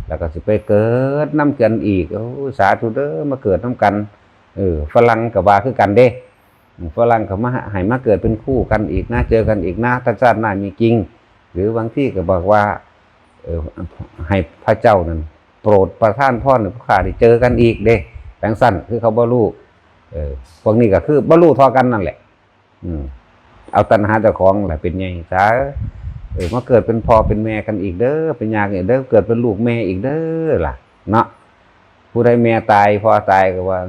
แล้วก็สิไปเกิดนำกันอีก โอ้ สาธุเด้อ มาเกิดนำกัน เออ ฝรั่งก็ว่าคือกันเด้ ฝรั่งก็มาให้มาเกิดเป็นคู่กันอีกนะ เจอกันอีกนะ ถ้าชาติหน้ามีจริง หรือบางที่ก็บอกว่า เออ ให้พระเจ้านั้นโปรดประทานพรให้พวกข้าได้เจอกันอีกเด้ จั่งซั้น คือเขาบ่ฮู้ เออ พวกนี้ก็คือบ่ฮู้เท่ากันนั่นแหละ อืม เอาตัณหาเจ้าของแหละเป็นใหญ่ซะ เออ มาเกิดเป็นพ่อเป็นแม่กันอีกเด้อ เป็นญาติกันอีกเด้อ เกิดเป็นลูกแม่อีกเด้อล่ะ เนาะ ผู้ใดแม่ตายพ่อตายก็ว่า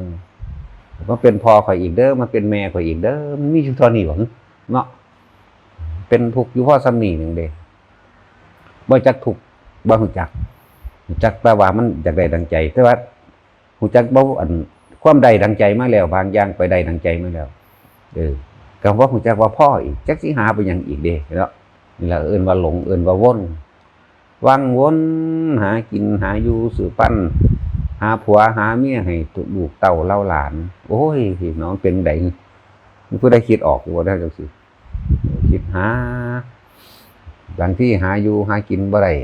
มาเป็นพ่อข่อยอีกเด้อ มาเป็นแม่ข่อยอีกเด้อ มันมีอยู่เท่านี้บ่ เนาะ เป็นทุกข์อยู่พอส่ำนี้หนึ่งเด้ บ่จักทุกข์ บ่ฮู้จัก ฮู้จักแต่ว่ามันอยากได้ดังใจ แต่ว่าฮู้จักบ่ อัน ความได้ดังใจมาแล้ว บางอย่างไปได้ดังใจมาแล้ว เออ ก็บ่ฮู้จักว่าพออีก จักสิหาไปหยังอีกเด้ เนาะ นี่ล่ะเอิ้นว่าหลง เอิ้นว่าวน วังวน หากิน หาอยู่สืบพันธุ์ หาผัว หาเมียให้ลูกเต้าเหล่าหลาน โอ้ย พี่น้อง เป็นได มีผู้ใดคิดออกอยู่บ่ แนวจั่งซี้ คิดหา บางทีหาอยู่หากินบ่ได้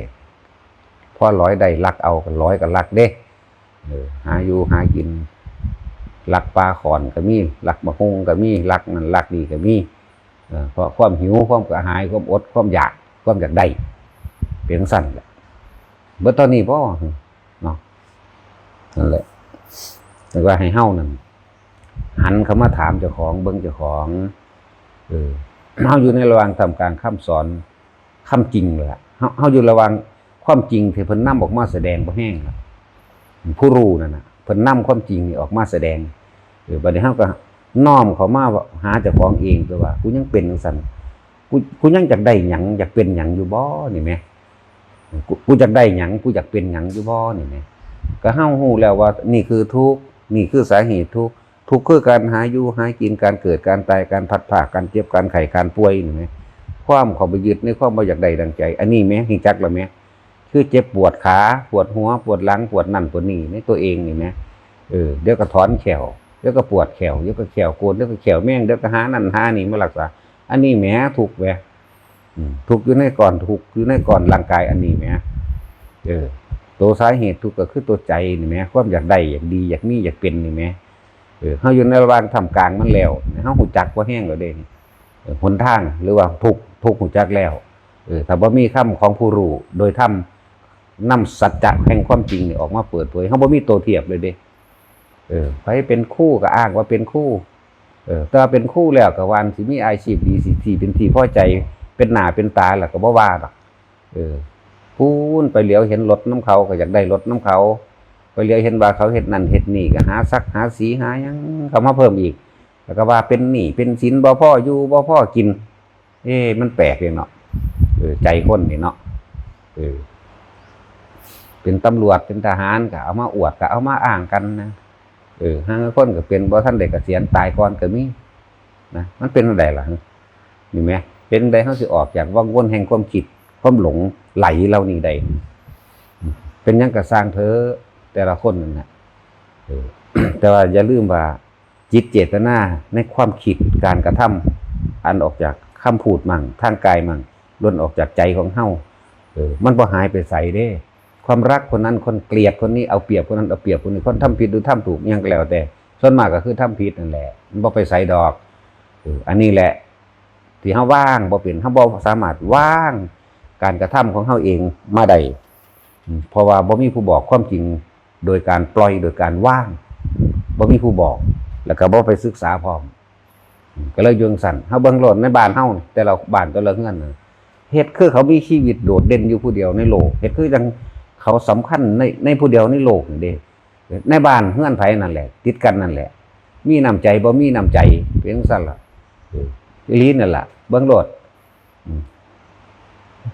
พอหลอยได้ลักเอา ก็หลอยก็ลักเด้ เออ หาอยู่หากิน ลักปลาข้อนก็มี ลักบักหุ่งก็มี ลักนั่นลักนี่ก็มี เออ เพราะความหิว ความกระหาย ความอด ความอยาก ความอยากได้ เป็นจั่งซั้นแหละ เบิดเท่านี้บ่ เนาะ นั่นแหละ แต่ว่าให้เฮานั่น หันเข้ามาถามเจ้าของ เบิ่งเจ้าของ เออ เฮาอยู่ในระหว่างท่ามกลางคำสอน คำจริงเลยล่ะ เฮา เฮาอยู่ระหว่างความจริงที่เพิ่นนำออกมาแสดงบ่แห้งล่ะ ผู้รู้นั่นน่ะ เพิ่นนำความจริงนี่ออกมาแสดง เออ บัดนี้เฮาก็น้อมเข้ามาหาเจ้าของเอง ตัวว่า กูยังเป็นจั่งซั้น กู กูยังอยากได้หยัง อยากเป็นหยังอยู่บ่ นี่แหม กู กูอยากได้หยัง กูอยากเป็นหยังอยู่บ่ นี่แหม ก็เฮาฮู้แล้วว่านี่คือทุกข์ นี่คือสาเหตุทุกข์ ทุกข์คือการหาอยู่หากิน การเกิด การตาย การพลัดพราก การเจ็บ การไข้ การป่วย นี่แหม ความเข้าไปยึดในความบ่อยากได้ดังใจ อันนี้แหม ฮู้จักแล้วแหม คือเจ็บปวดขา ปวดหัว ปวดหลัง ปวดนั่น ปวดนี่ ในตัวเองนี่แหม เออ เดี๋ยวก็ถอนแข้ว เดี๋ยวก็ปวดแข้ว เดี๋ยวก็แข้วโกน เดี๋ยวก็แข้วแมง เดี๋ยวก็หานั่นหานี่มารักษา อันนี้แหม ทุกข์แหม อืม ทุกข์อยู่ในก้อน ทุกข์อยู่ในก้อนร่างกายอันนี้แหม เออ ตัวสาเหตุทุกข์ก็คือตัวใจนี่แหม ความอยากได้ อยากดี อยากมี อยากเป็นนี่แหม เออ เฮาอยู่ในระหว่างท่ามกลางมันแล้ว เฮาฮู้จักพอแห้งแล้วเด้ เออ หนทางหรือว่าทุกข์ ทุกข์ฮู้จักแล้ว เออ ถ้าบ่มีคำของผู้รู้โดยธรรม นำสัจจะแห่งความจริงนี่ออกมาเปิดเผย เฮาบ่มีตัวเทียบเลยเด้ เออ ไผเป็นครูก็อ้างว่าเป็นครู เออ แต่ว่าเป็นครูแล้วก็ว่าสิมีอาชีพดี สิ สิเป็นที่พอใจ เป็นหน้าเป็นตาแล้วก็บ่ว่าดอก เออ พู้นไปเหลียวเห็นรถนำเขาก็อยากได้รถนำเขา ไปเหลียวเห็นว่าเขาเฮ็ดนั่นเฮ็ดนี่ก็หาสักหาสีหาหยังเข้ามาเพิ่มอีก แล้วก็ว่าเป็นหนี้เป็นสินบ่พออยู่บ่พอกิน เอ๊ะ มันแปลกเลยเนาะ เออ ใจคนนี่เนาะ เออ เป็นตำรวจเป็นทหารก็เอามาอวดก็เอามาอ้างกันนะ เออ ห่าลางคนก็เป็นบ่ทันได้เกษียณ ตายก่อนก็มีนะ มันเป็นจั่งใดล่ะ นี่แหม เป็นจั่งใดเฮาสิออกจากวังวนแห่งความคิด ความหลงไหลเหล่านี้ได้ เป็นหยังก็ซ่างเถอะ แต่ละคนนั่นน่ะ เออ แต่ว่าอย่าลืมว่า จิตเจตนาในความคิดการกระทำ อันออกจากคำพูดมั่ง ทางกายมั่ง ล้วนออกจากใจของเฮา เออ มันบ่หายไปไสเด้ ความรักคนนั้น คนเกลียดคนนี้ เอาเปรียบคนนั้น เอาเปรียบคนนี้ คนทำผิดหรือทำถูก อิหยังก็แล้วแต่ ส่วนมากก็คือทำผิดนั่นแหละ มันบ่ไปไสดอก เออ อันนี้แหละ ที่เฮาวางบ่เป็น เฮาบ่สามารถวางการกระทำของเฮาเองมาได้ อืม เพราะว่าบ่มีผู้บอกความจริง โดยการปล่อย โดยการวาง บ่มีผู้บอก แล้วก็บ่ไปศึกษาพร้อม อืม ก็เลยอยู่จั่งซั้น เฮาเบิ่งโลดในบ้านเฮา แต่ละบ้านแต่ละเฮือนน่ะ เฮ็ดคือเขามีชีวิตโดดเด่นอยู่ผู้เดียวในโลก เฮ็ดคือจั่งเขาสำคัญใน ในผู้เดียวในโลกนี่เด้ ในบ้านเฮือนไผนั่นแหละ ติดกันนั่นแหละ มีน้ำใจบ่มีน้ำใจ เป็นจั่งซั้นล่ะ เออ อีหลีนั่นล่ะ เบิ่งโลด อืม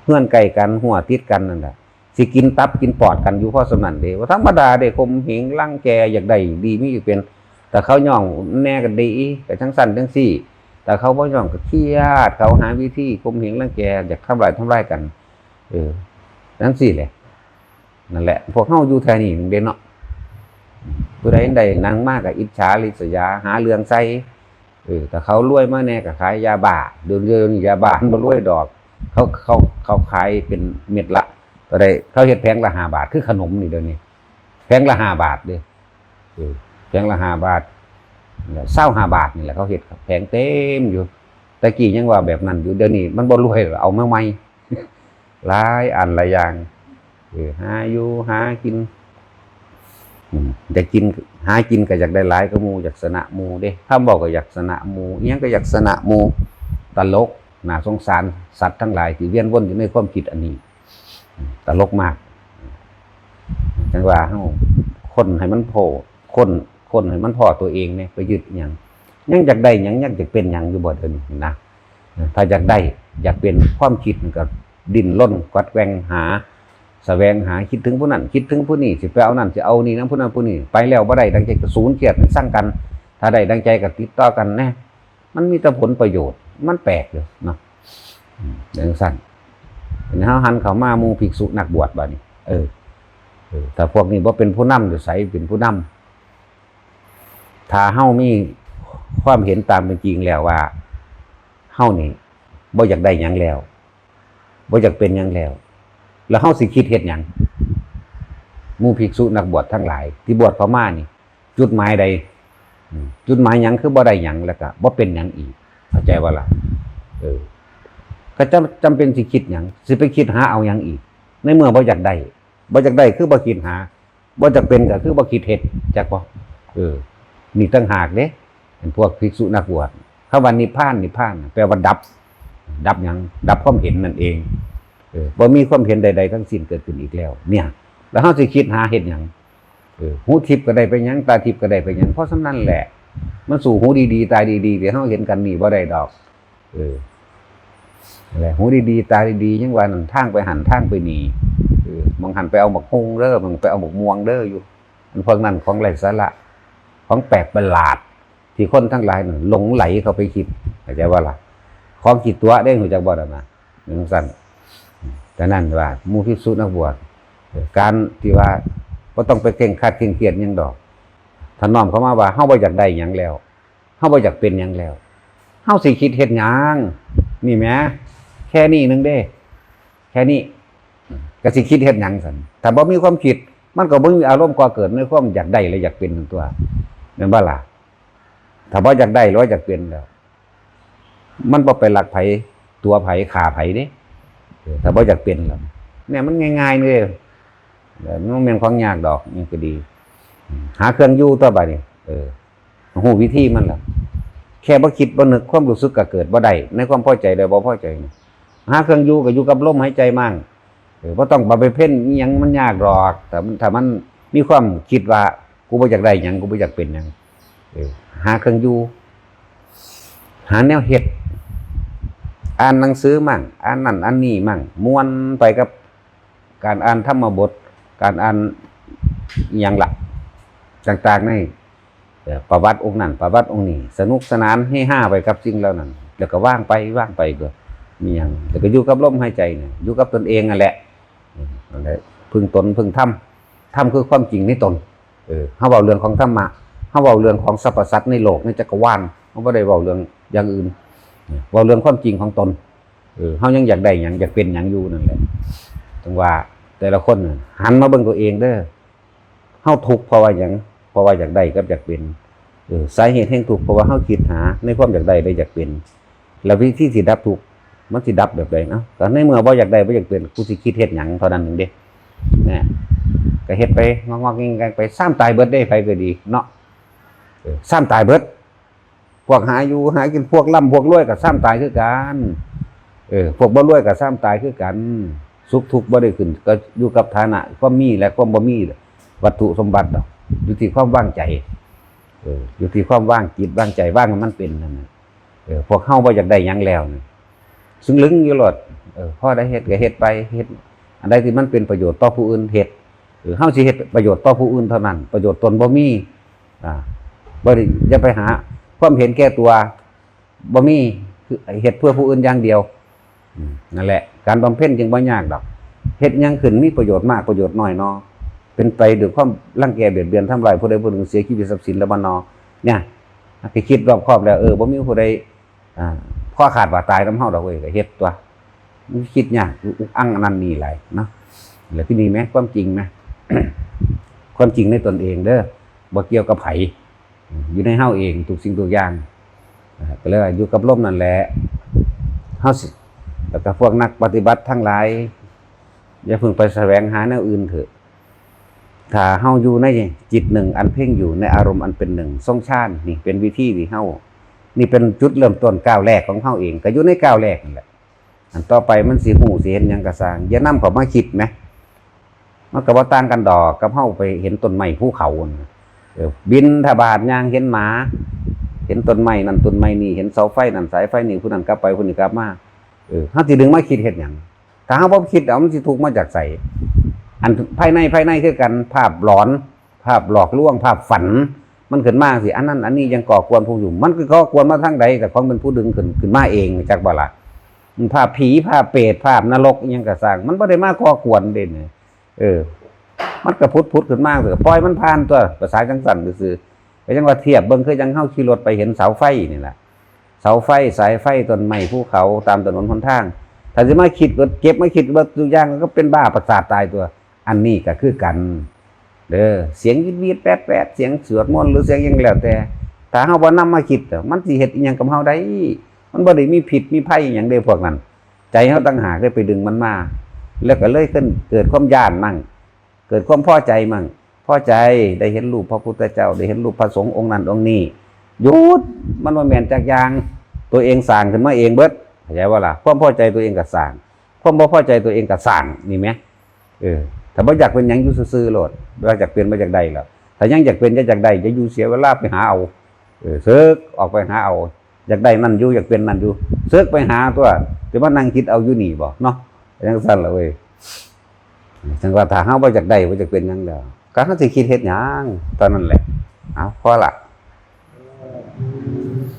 เฮือนใกล้กัน ฮั้วติดกันนั่นล่ะ สิกินตับกินปอดกันอยู่พอส่ำนั้นเด้ บ่ธรรมดาเด้ ข่มเหงรังแก อยากได้ดีมีอยู่เป็น ถ้าเขาย่องแหน่ก็ดี ก็จั่งซั้นจั่งซี้ ถ้าเขาบ่ย่องก็เครียด เขาหาวิธีข่มเหงรังแก อยากทำร้ายทำลายกัน เออ จั่งซี้แหละ นั่นแหละ พวกเฮาอยู่แถวนี้เด้เนาะ ผู้ใดได้หนังมาก็อิจฉาริษยา หาเรื่องใส่ เออ ถ้าเขารวยมาแหน่ก็ขายยาบ้า เดี๋ยวนี้ยาบ้ามันบ่รวยดอก เขา เขา เขาขายเป็นเม็ดละ ก็ได้ เขาเฮ็ดแผงละห้าบาท คือขนมนี่เดี๋ยวนี้ แผงละห้าบาทเด้ เออ แผงละห้าบาท ซาวห้าบาทนี่แหละ เขาเฮ็ดแผงเต็มอยู่ แต่กี้ยังว่าแบบนั้นอยู่ เดี๋ยวนี้มันบ่รวยแล้ว เอามาใหม่ หลายอันหลายอย่าง เออ หาอยู่หากิน อืม ได้กิน หากินก็อยากได้หลายกว่าหมู่ อยากชนะหมู่เด้ คำเว้าก็อยากชนะหมู่ อิหยังก็อยากชนะหมู่ ตลก น่าสงสารสัตว์ทั้งหลายที่เวียนวนอยู่ในความคิดอันนี้ อืม ตลกมาก จั่งว่าเฮา คนให้มันพ้อ คน คนให้มันพ้อตัวเองแหน่ ไปยึดหยัง ยังอยากได้หยัง ยังอยากเป็นหยังอยู่บ่เดี๋ยวนี้นะ ถ้าอยากได้ อยากเป็น ความคิดมันก็ดิ้นรนกวัดแกว่งหา แสวงหา คิดถึงผู้นั้น คิดถึงผู้นี้ สิไปเอานั่น สิเอานี่นำผู้นั้นผู้นี้ ไปแล้วบ่ได้ดังใจก็สูญเครียด ซังกัน ถ้าได้ดังใจก็ติดต่อกันแหน่ มันมีแต่ผลประโยชน์ มันแปลกอยู่เนาะ อืม จั่งซั้น เฮาหันเข้ามาหมู่ภิกษุนักบวชบัดนี้ เออ เออ ถ้าพวกนี้บ่เป็นผู้นำ อยู่ไสเป็นผู้นำ ถ้าเฮามีความเห็นตามเป็นจริงแล้วว่า เฮานี่บ่อยากได้หยังแล้ว บ่อยากเป็นหยังแล้ว แล้วเฮาสิคิดเฮ็ดหยัง หมู่ภิกษุนักบวชทั้งหลาย ที่บวชเข้ามานี่ จุดหมายใด อืม จุดหมายหยังคือบ่ได้หยัง แล้วก็บ่เป็นหยังอีก เข้าใจบ่ล่ะ เออ ก็จำ จำเป็นสิคิดหยัง สิไปคิดหาเอาหยังอีก ในเมื่อบ่อยากได้ บ่อยากได้คือบ่คิดหา บ่อยากเป็นก็คือบ่คิดเฮ็ด จักบ่ เออ นี่ต่างหากเด้ เป็นพวกภิกษุนักบวช คำว่านิพพาน นิพพานน่ะ แปลว่าดับ ดับหยัง ดับความเห็นนั่นเอง เออ บ่มีความเห็นใดๆทั้งสิ้นเกิดขึ้นอีกแล้ว เนี่ย แล้วเฮาสิคิดหาเฮ็ดหยัง เออ หูทิพย์ก็ได้ไปหยัง ตาทิพย์ก็ได้ไปหยัง เพราะฉะนั้นแหละ มันสู้หูดีๆ ตาดีๆ ที่เฮาเห็นกันนี่บ่ได้ดอก เออ นั่นแหละ หูดีๆ ตาดีๆ ยังว่านั่น ทางไปหั่น ทางไปนี่ เออ หม่องหั่นไปเอาบักฮุ่งเด้อ หม่องไปเอาบักม่วงเด้ออยู่ อันพวกนั้นของไร้สาระ ของแปลกประหลาด ที่คนทั้งหลายนั่นหลงไหลเข้าไปคิด เข้าใจบ่ล่ะ ของขี้ตั๋วเด้ รู้จักบ่ล่ะนะ จั่งซั้น แต่นั้นว่าหมู่ภิกษุนักบวช เออ การที่ว่าบ่ต้องไปเคร่งครัดเคร่งเครียดหยังดอก ถ้าน้อมเข้ามาว่าเฮาบ่อยากได้หยังแล้ว เฮาบ่อยากเป็นหยังแล้ว เฮาสิคิดเฮ็ดหยัง นี่แหม แค่นี้หนึ่งเด้ แค่นี้ ก็สิคิดเฮ็ดหยังซั่น ถ้าบ่มีความคิด มันก็บ่มีอารมณ์ก่อเกิดในความอยากได้และอยากเป็นนั่นตั๊ว แม่นบ่ล่ะ ถ้าบ่อยากได้หรือว่าอยากเป็นแล้ว มันบ่ไปลักไผ ตั๋วไผ ฆ่าไผเด้ เออ ถ้าบ่อยากเป็นแล้ว เนี่ยมันง่ายๆเลย เออ มันบ่แม่นของยากดอก นี่ก็ดี หาเครื่องอยู่ตั๊วบัดนี้ เออ รู้วิธีมันแล้ว แค่บ่คิดบ่นึก ความรู้สึกก็เกิดบ่ได้ ในความพอใจและบ่พอใจนี่ หาเครื่องอยู่ก็อยู่กับลมหายใจมั่ง เออ บ่ต้องไปเพ่นอิหยังมันยากดอก แต่มัน ถ้ามันมีความคิดว่า กูบ่อยากได้หยัง กูบ่อยากเป็นหยัง เออ หาเครื่องอยู่ หาแนวเฮ็ด อ่านหนังสือมั่ง อ่านนั่นอ่านนี่มั่ง ม่วนไปกับการอ่านธรรมบท การอ่านอิหยังล่ะ ต่างๆ ใน เอ่อ ประวัติองค์นั้น ประวัติองค์นี้ สนุกสนานเฮฮาไปกับสิ่งเหล่านั้น แล้วก็ว่างไป ว่างไปก็มีหยัง แล้วก็อยู่กับลมหายใจเนี่ย อยู่กับตนเองนั่นแหละ อืม นั่นแหละ พึ่งตน พึ่งธรรม ธรรมคือความจริงในตน เออ เฮาเว้าเรื่องของธรรมะ เฮาเว้าเรื่องของสรรพสัตว์ในโลก ในจักรวาล เฮาบ่ได้เว้าเรื่องอย่างอื่น เว้าเรื่องความจริงของตน เออ เฮายังอยากได้หยัง อยากเป็นหยังอยู่นั่นแหละ จั่งว่าแต่ละคนน่ะ หันมาเบิ่งตัวเองเด้อ เฮาทุกข์เพราะว่าหยัง เพราะว่าอยากได้กับอยากเป็น เออ สาเหตุแห่งทุกข์เพราะว่าเฮาคิดหาในความอยากได้และอยากเป็น แล้ววิธีสิดับทุกข์ มันสิดับแบบใดเนาะ ก็ในเมื่อบ่อยากได้บ่อยากเป็น กูสิคิดเฮ็ดหยังเท่านั้นเองเด้ นะ ก็เฮ็ดไป งอกๆแงกๆไป ซ้ำตายเบิดเด้ ไผก็ดีเนาะ เออ ซ้ำตายเบิด พวกหาอยู่หากิน พวกร่ำพวกรวยก็ซ้ำตายคือกัน เออ พวกบ่รวยก็ซ้ำตายคือกัน สุขทุกข์บ่ได้ขึ้น ก็อยู่กับฐานะความมีและความบ่มี วัตถุสมบัติดอก อยู่ที่ความวางใจ เออ อยู่ที่ความวางจิตวางใจ วางให้มันเป็นนั่นน่ะ เออ พวกเฮาบ่อยากได้หยังแล้วนี่ ซึ่งลึงอยู่โลด เออ พอได้เฮ็ดก็เฮ็ดไป เฮ็ด อันใดที่มันเป็นประโยชน์ต่อผู้อื่นเฮ็ด หรือเฮาสิเฮ็ดประโยชน์ต่อผู้อื่นเท่านั้น ประโยชน์ตนบ่มี อ่า บ่ได้ อย่าไปหาความเห็นแก่ตัว บ่มี คือเฮ็ดเพื่อผู้อื่นอย่างเดียว อืม นั่นแหละ การบำเพ็ญจึงบ่ยากดอก เฮ็ดหยังขึ้นมีประโยชน์มากประโยชน์น้อยเนาะ เป็นไปด้วยความรังแกเบียดเบียนทำลายผู้ใดผู้หนึ่ง เสียชีวิตทรัพย์สินแล้วบ่เนาะ เนี่ย ไปคิดรอบคอบแล้ว เออ บ่มีผู้ใด อ่า คอขาดบาดตายนำเฮาดอกเว้ย ก็เฮ็ดตั๊ว มันคิดยาก อุกอั้งอันนั้นนี่หลายเนาะ แล้วที่นี่แหม ความจริงแหม ความจริงในตนเองเด้อ บ่เกี่ยวกับไผ อยู่ในเฮาเองทุกสิ่งทุกอย่าง อ่า ก็เลยว่าอยู่กับลมนั่นแหละ เฮาสิ แล้วก็พวกนักปฏิบัติทั้งหลาย อย่าเพิ่งไปแสวงหาแนวอื่นเถอะ ถ้าเฮาอยู่ในจิตหนึ่งอันเพ่งอยู่ ในอารมณ์อันเป็นหนึ่ง ทรงฌาน นี่เป็นวิธีที่เฮา นี่เป็นจุดเริ่มต้นก้าวแรกของเฮาเอง ก็อยู่ในก้าวแรกนั่นแหละ อันต่อไปมันสิฮู้สิเห็นหยังก็ซ่าง อย่านำเข้ามาคิดแหม มันก็บ่ต่างกันดอกกับเฮาไปเห็นต้นไม้ภูเขานั่นน่ะ เออ บิณฑบาตย่างเห็นหมา เห็นต้นไม้นั่นต้นไม้นี่ เห็นเสาไฟนั่นสายไฟนี่ ผู้นั้นกลับไปผู้นี้กลับมา เออ เฮาสิดึงมาคิดเฮ็ดหยัง ถ้าเฮาบ่คิดเอา มันสิทุกข์มาจากไส อันภายใน ภายในคือกัน ภาพหลอน ภาพหลอกลวง ภาพฝัน มันขึ้นมาสิ อันนั้นอันนี้ยังก่อกวนพวกอยู่ มันก็ก่อกวนมาทางใด แต่ของเป็นผู้ดึงขึ้น ขึ้นมาเอง จักบ่ล่ะ มันภาพผี ภาพเปรต ภาพนรกอิหยังก็ซ่าง มันบ่ได้มาก่อกวนเด้เนี่ย เออ มันก็ผุดๆขึ้นมา ก็ปล่อยมันผ่านตั๊ว ภาษาจังซั่นซื่อๆ ก็ยังว่าเทียบเบิ่ง คือยังเฮาขี่รถไปเห็นเสาไฟนี่แหละ เสาไฟ สายไฟ ต้นไม้ ภูเขา ตามถนนหนทาง ถ้าสิมาคิดเบิด เก็บมาคิดเบิดทุกอย่าง ก็เป็นบ้าประสาทตายตั๊ว อันนี้ก็คือกัน เด้อ เสียงวีดๆแป๊ดๆ เสียงสวดมนต์ หรือเสียงหยังแล้วแต่ ถ้าเฮาบ่นำมาคิดอะ มันสิเฮ็ดอิหยังกับเฮาได้ มันบ่ได้มีพิษมีภัยอิหยังเด้พวกนั้น ใจเฮาต่างหากได้ไปดึงมันมา แล้วก็เลยขึ้น เกิดความย้านมั่ง เกิดความพอใจมั่ง พอใจได้เห็นรูปพระพุทธเจ้า ได้เห็นรูปพระสงฆ์องค์นั้นองค์นี้ หยุด มันบ่แม่นจักอย่าง ตัวเองสร้างขึ้นมาเองเบิด เข้าใจบ่ล่ะ ความพอใจตัวเองก็สร้าง ความบ่พอใจตัวเองก็สร้าง นี่แหม เออ ถ้าบ่อยากเป็นหยังอยู่ซื่อๆโลด บ่อยากเป็นบ่อยากได้แล้ว ถ้ายังอยากเป็นอยากได้ อย่าอยู่เสียเวลาไปหาเอา เออ เสิกออกไปหาเอา อยากได้นั่นอยู่ อยากเป็นนั่นอยู่ เสิกไปหาตั๊ว สิมานั่งคิดเอาอยู่นี่บ่เนาะ จังซั่นล่ะเว้ย จังว่าถ้าเฮาบ่อยากได้บ่อยากเป็นหยังแล้ว ก็เฮาสิคิดเฮ็ดหยัง เท่านั้นแหละ เอา พอละ